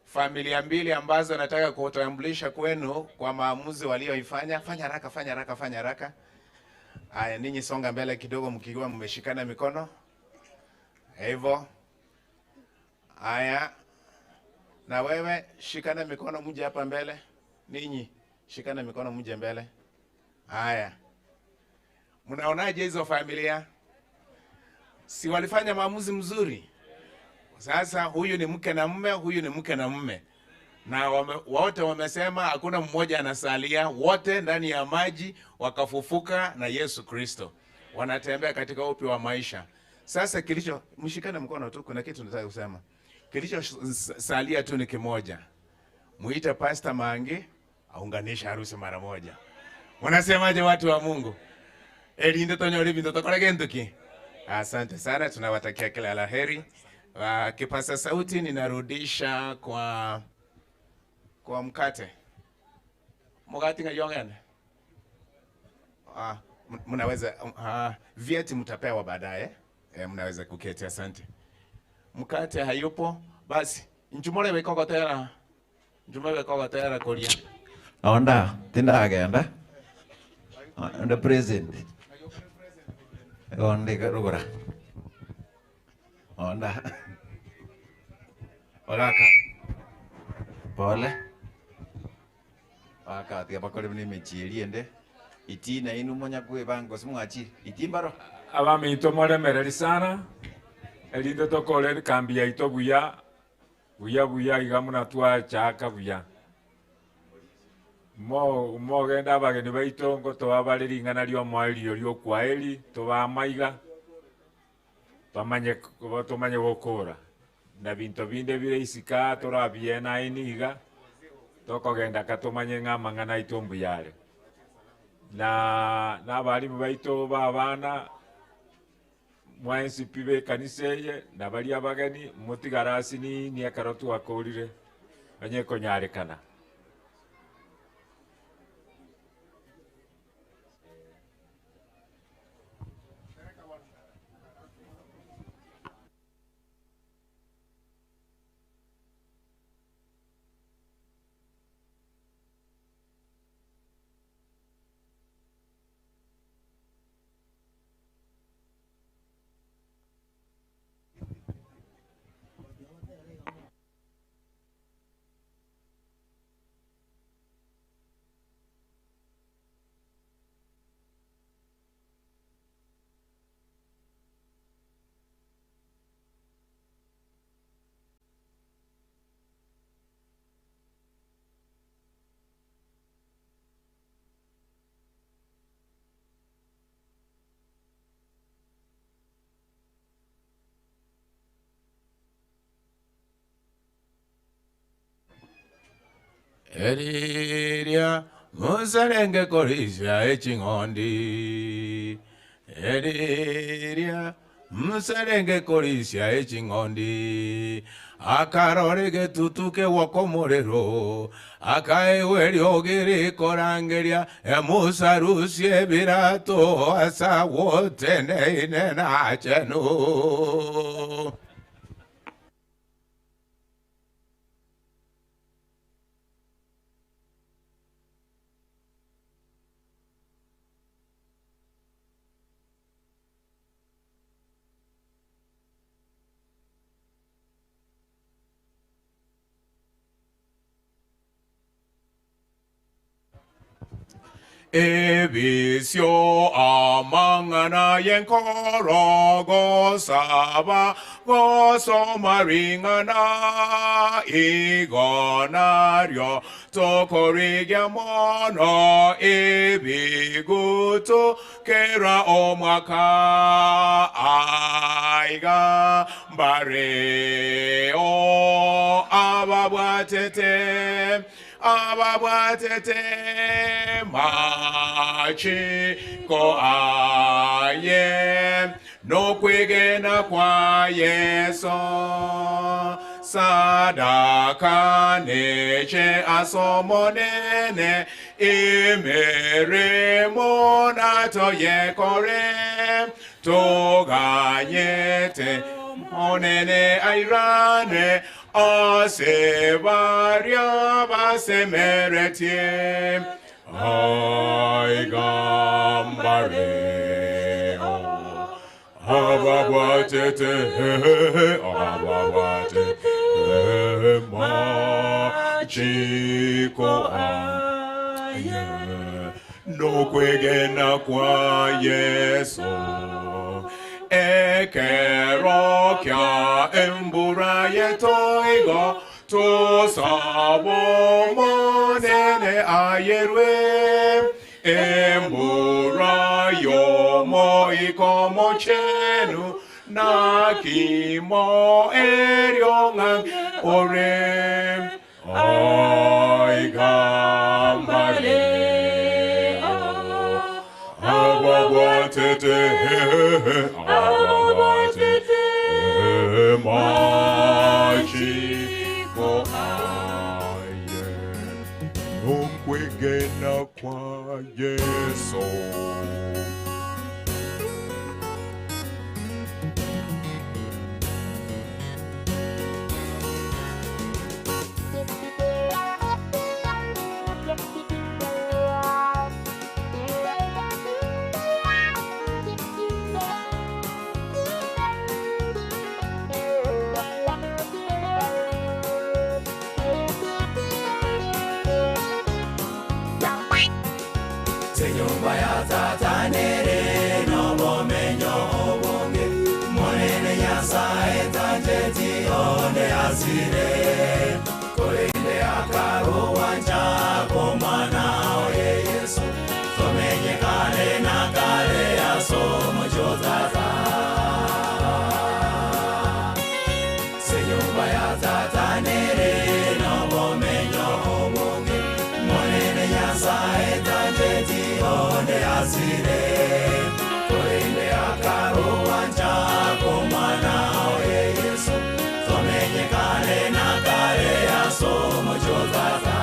familia mbili ambazo nataka kutambulisha kwenu kwa maamuzi walioifanya. Fanya haraka, fanya haraka, fanya haraka. Haya, ninyi songa mbele kidogo mkiwa mmeshikana mikono. Hivyo. Haya. Na wewe shikana mikono mje hapa mbele. Ninyi shikana mikono mje mbele. Haya. Mnaonaje hizo familia? Si walifanya maamuzi mzuri? Sasa huyu ni mke na mume, huyu ni mke na mume. Na wote wamesema hakuna mmoja anasalia, wote ndani ya maji wakafufuka na Yesu Kristo. Wanatembea katika upi wa maisha. Sasa kilicho, mshikane mkono tu, kuna kitu nataka kusema. Kilicho salia tu ni kimoja. Muite Pastor Mangi aunganishe harusi mara moja. Wanasemaje watu wa Mungu? Elinde tonyori binto tokora genduki. Asante sana, tunawatakia kila la heri. Kipasa sauti ninarudisha kwa mkate. Mkate ngayongene. Mnaweza vyeti mtapewa baadaye. Mnaweza kuketi, asante. Mkate hayupo, basi njumore wekogotera. Njumore wekogotera kolia. Onda, tinda agenda. Onda present. Onde karugura. Onda. Olaka. Pole. Aka tia bakore ni mechieri ende. Iti na inu monya kwe bango simwachi. Iti mbaro. Abami ito more sana. Elindo tokole kambi ya ito buya. Buya buya igamuna tua chaka buya. Mo genda bageni baito ngo tobabareringana rio mwaerio rio kwaeri tobamaiga bamanye tomanye gokora na binto binde bire isika torabie na iniga tokogenda katomanye ng'amang'ana aito mbuyare na abarimu baito babana mwaensi pibe kanisa eye na bari abageni mutigarasi ni ekero twakorire banye konyarekana. Eriria musalenge korisha echingondi. Eriria mserenge korisia eching'ondi akarore getutuke wakomorero akaewerio girikorangeria emusarusie birato asa wote neine nachenu. Ebisio amangana yenkoro gosaba gosomaringana igonario tokorigia mono ebigutu kera omwaka aiga bareo ababwatete ababwatete machiko aye nokwegena kwa Yesu sadaka neche asomonene imeremo natoyekore toganyete monene airane asebaria basemeretie aigambareo ababwatete ababwatete machiko aye nokwegena kwa Yesu ekerokya embura yetoigo tosabomonene ayerwe embura yomo ikomochenu nakimo eryonga ore aigambareo ababwatete ababwatete machiko aye nokwegena kwa Yesu. Kolinde akaruwanja komwana oye Yesu tomenye kale na kale asomo jotata senyumba ya tata nere nobomenyo obonge monene Nyasaye tanjeti onde asire kolinde akaruwanja komwana oye Yesu tomenye kale na kale asomo jotata.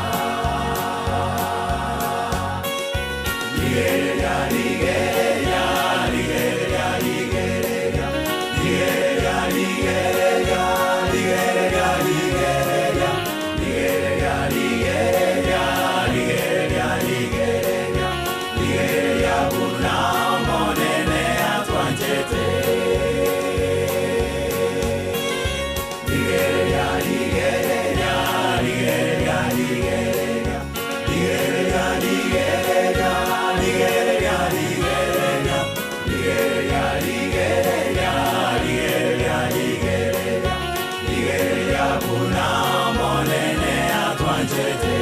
Ligereria, ligereria, ligereria, ligereria, ligereria, ligereria, ligereria, ligereria, ligereria, ligereria, ligereria, ligereria, ligereria, buna monene atwanjete. Ligereria, ligereria, ligereria, ligereria, ligereria, ligereria, ligereria, ligereria, ligereria, ligereria, ligereria, ligereria, ligereria, buna monene atwanjete.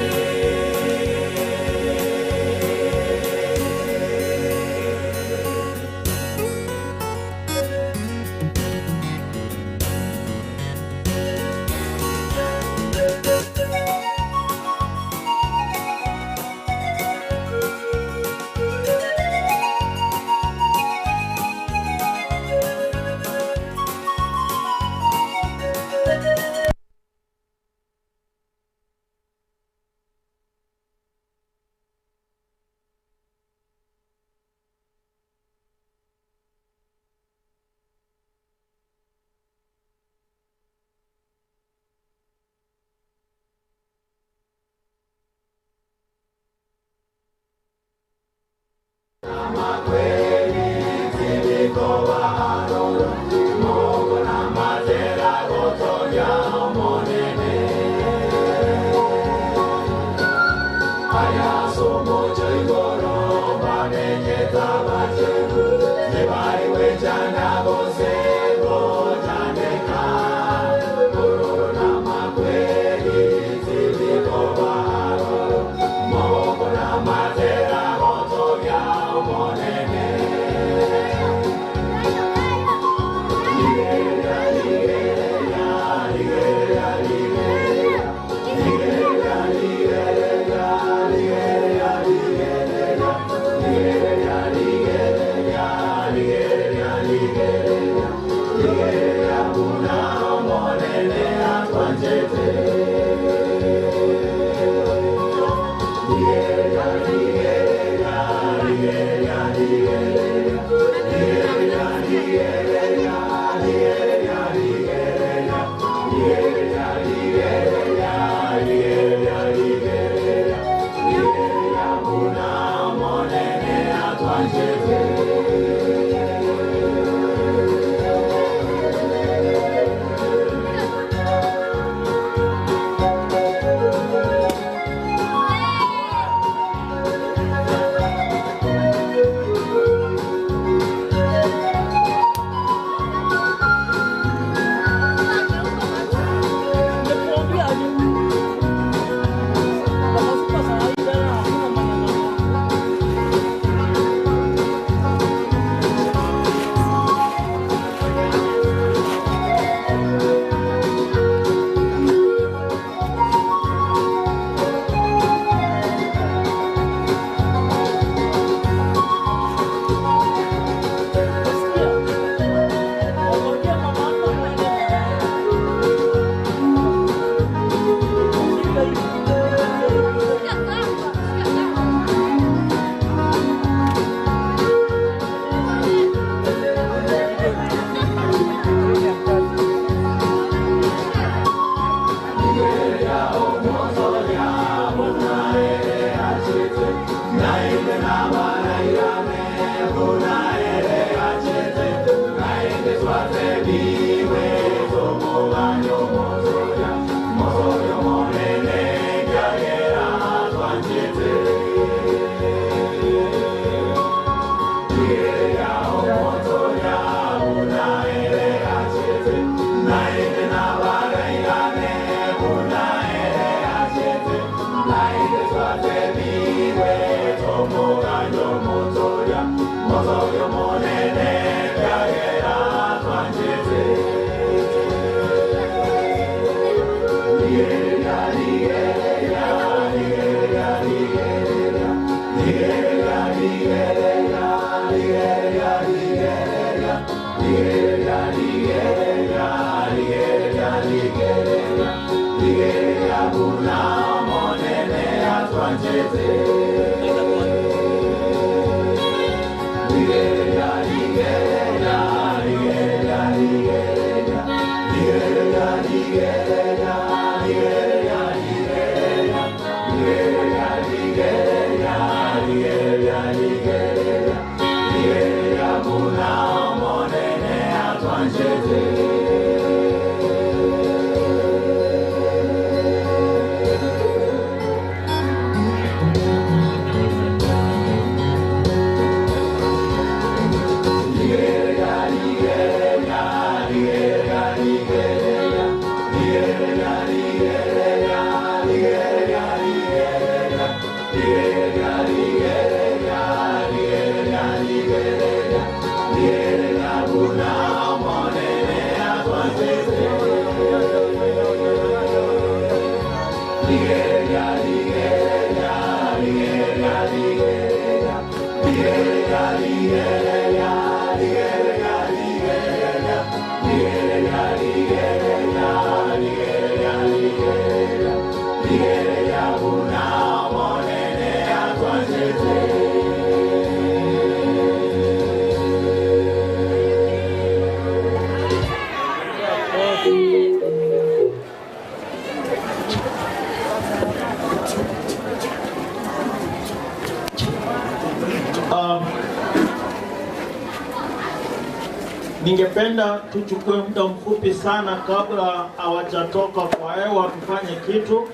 Ningependa tuchukue muda mfupi sana kabla hawajatoka kwa hewa tufanye kitu,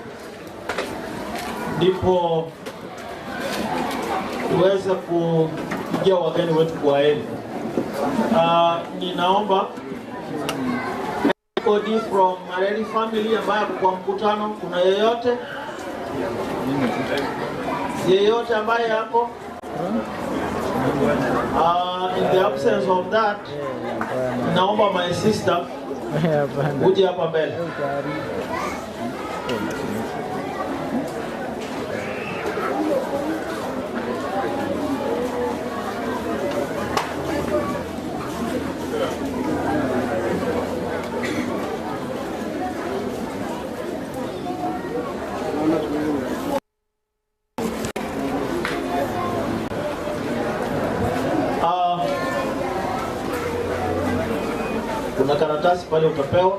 ndipo tuweze Pigia wageni wetu kwa heri. Ninaomba anybody from Mareli family ambaye ako kwa mkutano, kuna yeyote? Yeyote ambaye yako? In the absence of that, naomba my sister uje hapa mbele. Kuna karatasi pale utapewa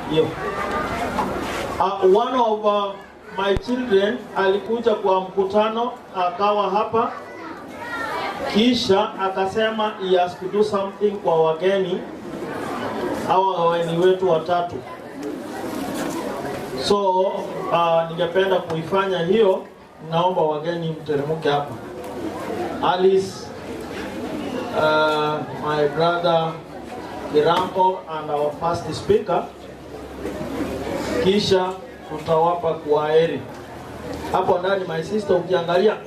hiyo. One of my children alikuja kwa mkutano akawa hapa, kisha akasema he has to do something kwa wageni hawa wageni wetu watatu. So ningependa kuifanya hiyo. Naomba wageni mteremke hapa. Alice, my brother Kirambo and our first speaker, kisha tutawapa kwaheri. Hapo ndani my sister, ukiangalia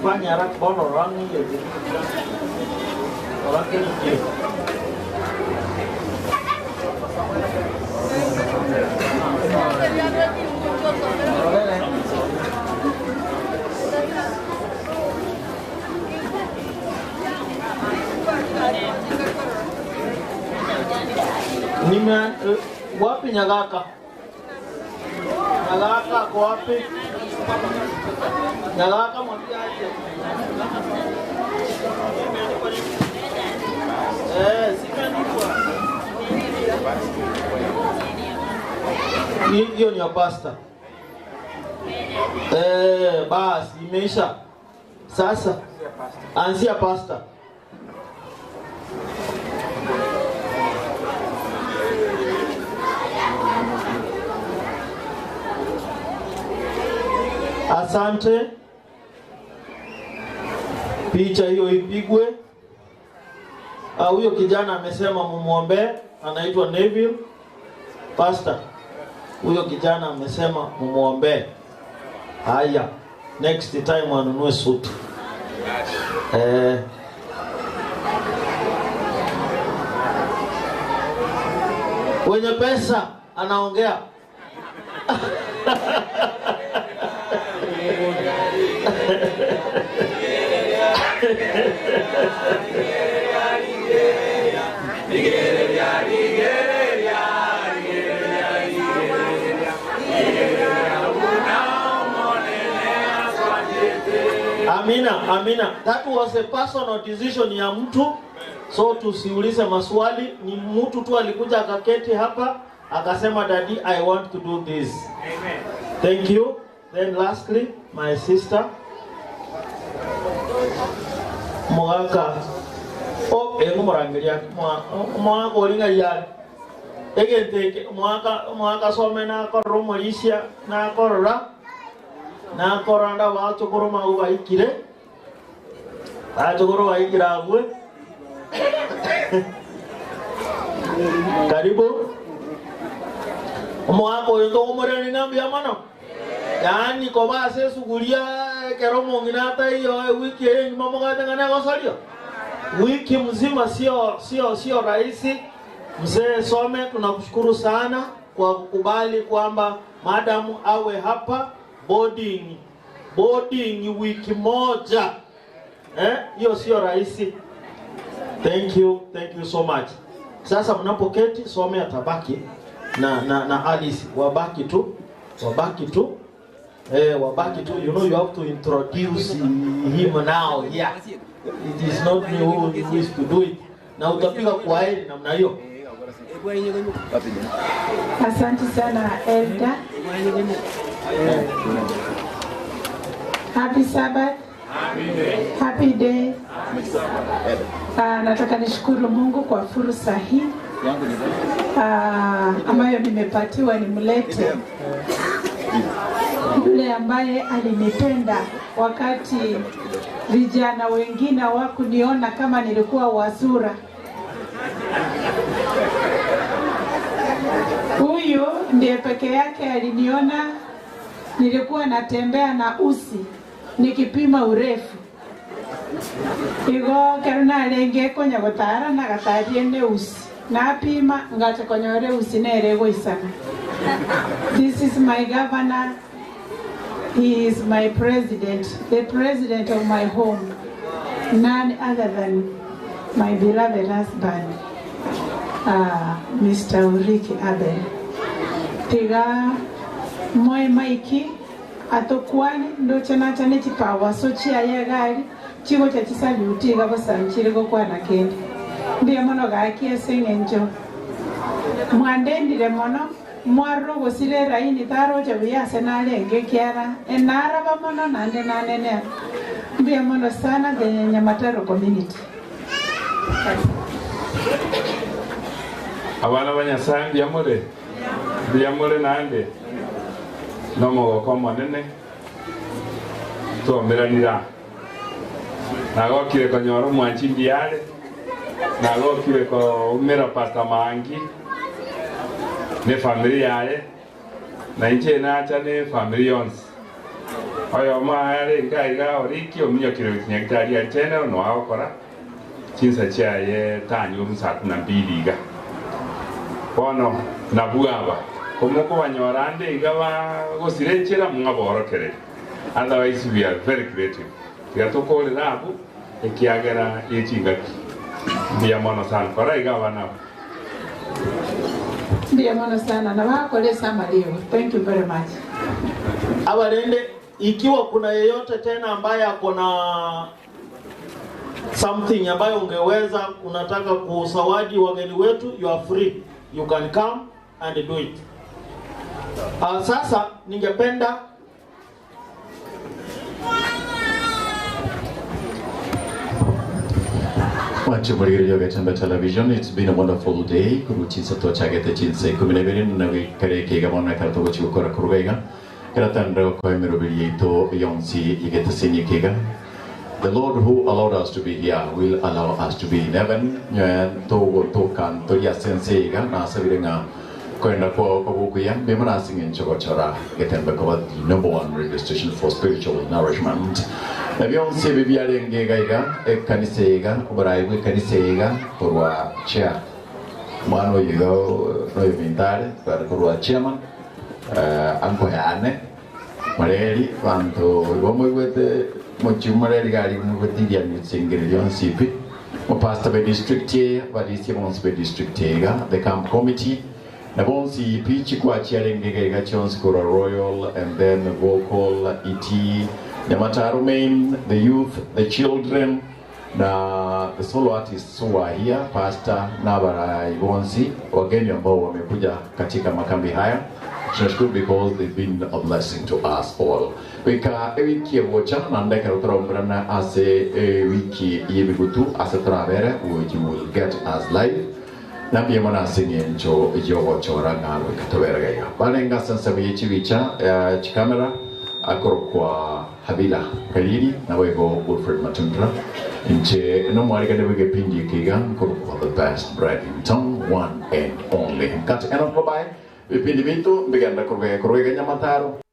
mfanye haraka bona rangi rangi ni nime wapi Nyagaka? Nyagaka ako wapi? Nyagaka mwambie aje. Simeandikwa. Hiyo ni ya pasta. Basi imeisha. Sasa anzia pasta. Asante. Picha hiyo ipigwe. Huyo kijana amesema mumuombe, anaitwa Neville. Pastor, huyo kijana amesema mumuombe. Haya, next time anunue suti. Wenye pesa anaongea. Amina, amina. That was a personal decision ya mtu. So tusiulize maswali. Ni mtu tu alikuja akaketi hapa akasema, Daddy, I want to do this. Amen. Thank you. Then lastly, my sister Mwaka. Oh, engu murangiria. Mwaka olinga ya. Egente mwaka some na korro molisia na korora. Na koranda wacho koroma ubaikire. Wacho koro baikira agwe. Karibu. Mwaka oyo ndo ngambia mano. Yaani koba ase suguria kero monginata hiyo wiki yenyu mama gatangana gosario. Wiki mzima sio rahisi. Mzee Some, tunakushukuru sana kwa kukubali kwamba madam awe hapa boarding wiki moja. Hiyo sio rahisi. Thank you so much. Sasa mnapoketi Some atabaki na Alice wabaki tu. Wabaki tu. You know you have to introduce him now here. It is not me who is to do it. Na utapiga kwa heri namna hiyo. Asante sana Elda. Happy Sabbath. Happy day. Nataka nishukuru Mungu kwa fursa hii ambayo nimepatiwa nimlete yule ambaye alinipenda wakati vijana wengine hawakuniona kama nilikuwa wazura. Huyu ndiye peke yake aliniona nilikuwa natembea na usi nikipima urefu. Igo keruna renge konya gotara na gatarie ne usi. Napima ngacha konyore usi nere goisana. This is my governor. He is my president, the president of my home. None other than my beloved husband, Mr. Ulrich Abel. Tiga moe maiki atokwani ndoche nachane chipawa so chiaye gari chigo cha chisaluti gabo gokwana kende. Ndiye mono gaki ase eng'encho mwandendire mono mwarogosire raini taroche buya ase narenge kiara enaraba mono nande nanene. Ndiye mono sana the Nyamataro community. Abana ba Nyasaye mbiamore mbiamore nande nomogoko monene twomeranira nagokire konyora omwanchi mbiare nagokire koumera Pastor Mangi ne family yaye na inche nacha ne family yonsi oyo maare ngaiga oriki ominyokire gokinyagitari achene no agokora chinsa chiaye tanyu saa 12 iga bono nabwaba komoko banyorande iga bagosirenchera mwaborokere. Otherwise we are very creative. Tigatokorera abu ekiagera echingaki mbuya mono sana kora iga abana Ndiyo mono sana na wakolesa malio. Thank you very much. Abalende, ikiwa kuna yeyote tena ambaye ako na something ambayo ungeweza unataka kusawadi wageni wetu, you are free. You can come and do it. Sasa ningependa Mwachimulirio Getembe Television. It's been a wonderful day. Kuruchisa tochagete chinse 12 na kareke gabona karto chikora kurugaiga. Karatandro koemerobiri ito yonsi igete sinyikega. The Lord who allowed us to be here will allow us to be in heaven. Nyoya to kan to ya senseiga na sabirenga kwenda kwa kobukuya bemana singin chogochora Getembe koba the number one radio station for spiritual nourishment. Na byonse bibyarengega iga ekanisega obaraiwe kanisega korwa chair mwana oyo no inventare korwa chairman ankoyane mareri bantu bomwegwete mochimareri gari mugwetiria nitsingire yonsipi mo pastor be district ye balisi bonse be district yega the camp committee na bonsi pichi kwa chiarengega iga chonse korwa royal and then vocal et Nyamataro main, the youth, the children, na the solo artists who are here, Pastor Nabara Ibonzi, wageni ambao wamekuja katika makambi haya. Tunashukuru because they've been a blessing to us all. Wika wiki evocha na ndeka utraumbrana ase wiki yebigutu ase travere which will get us live. Na pia mwana singencho yogo chora ngalo katoberega. Balenga sansa bichibicha chikamera akorokwa Habila Kalili na wego Wilfred Matundra nche no mwarika ne pindi kiga korokwa the best bread in town, one and only. Kati eno babai vipindi vitu mbiganda korwega Nyamataro.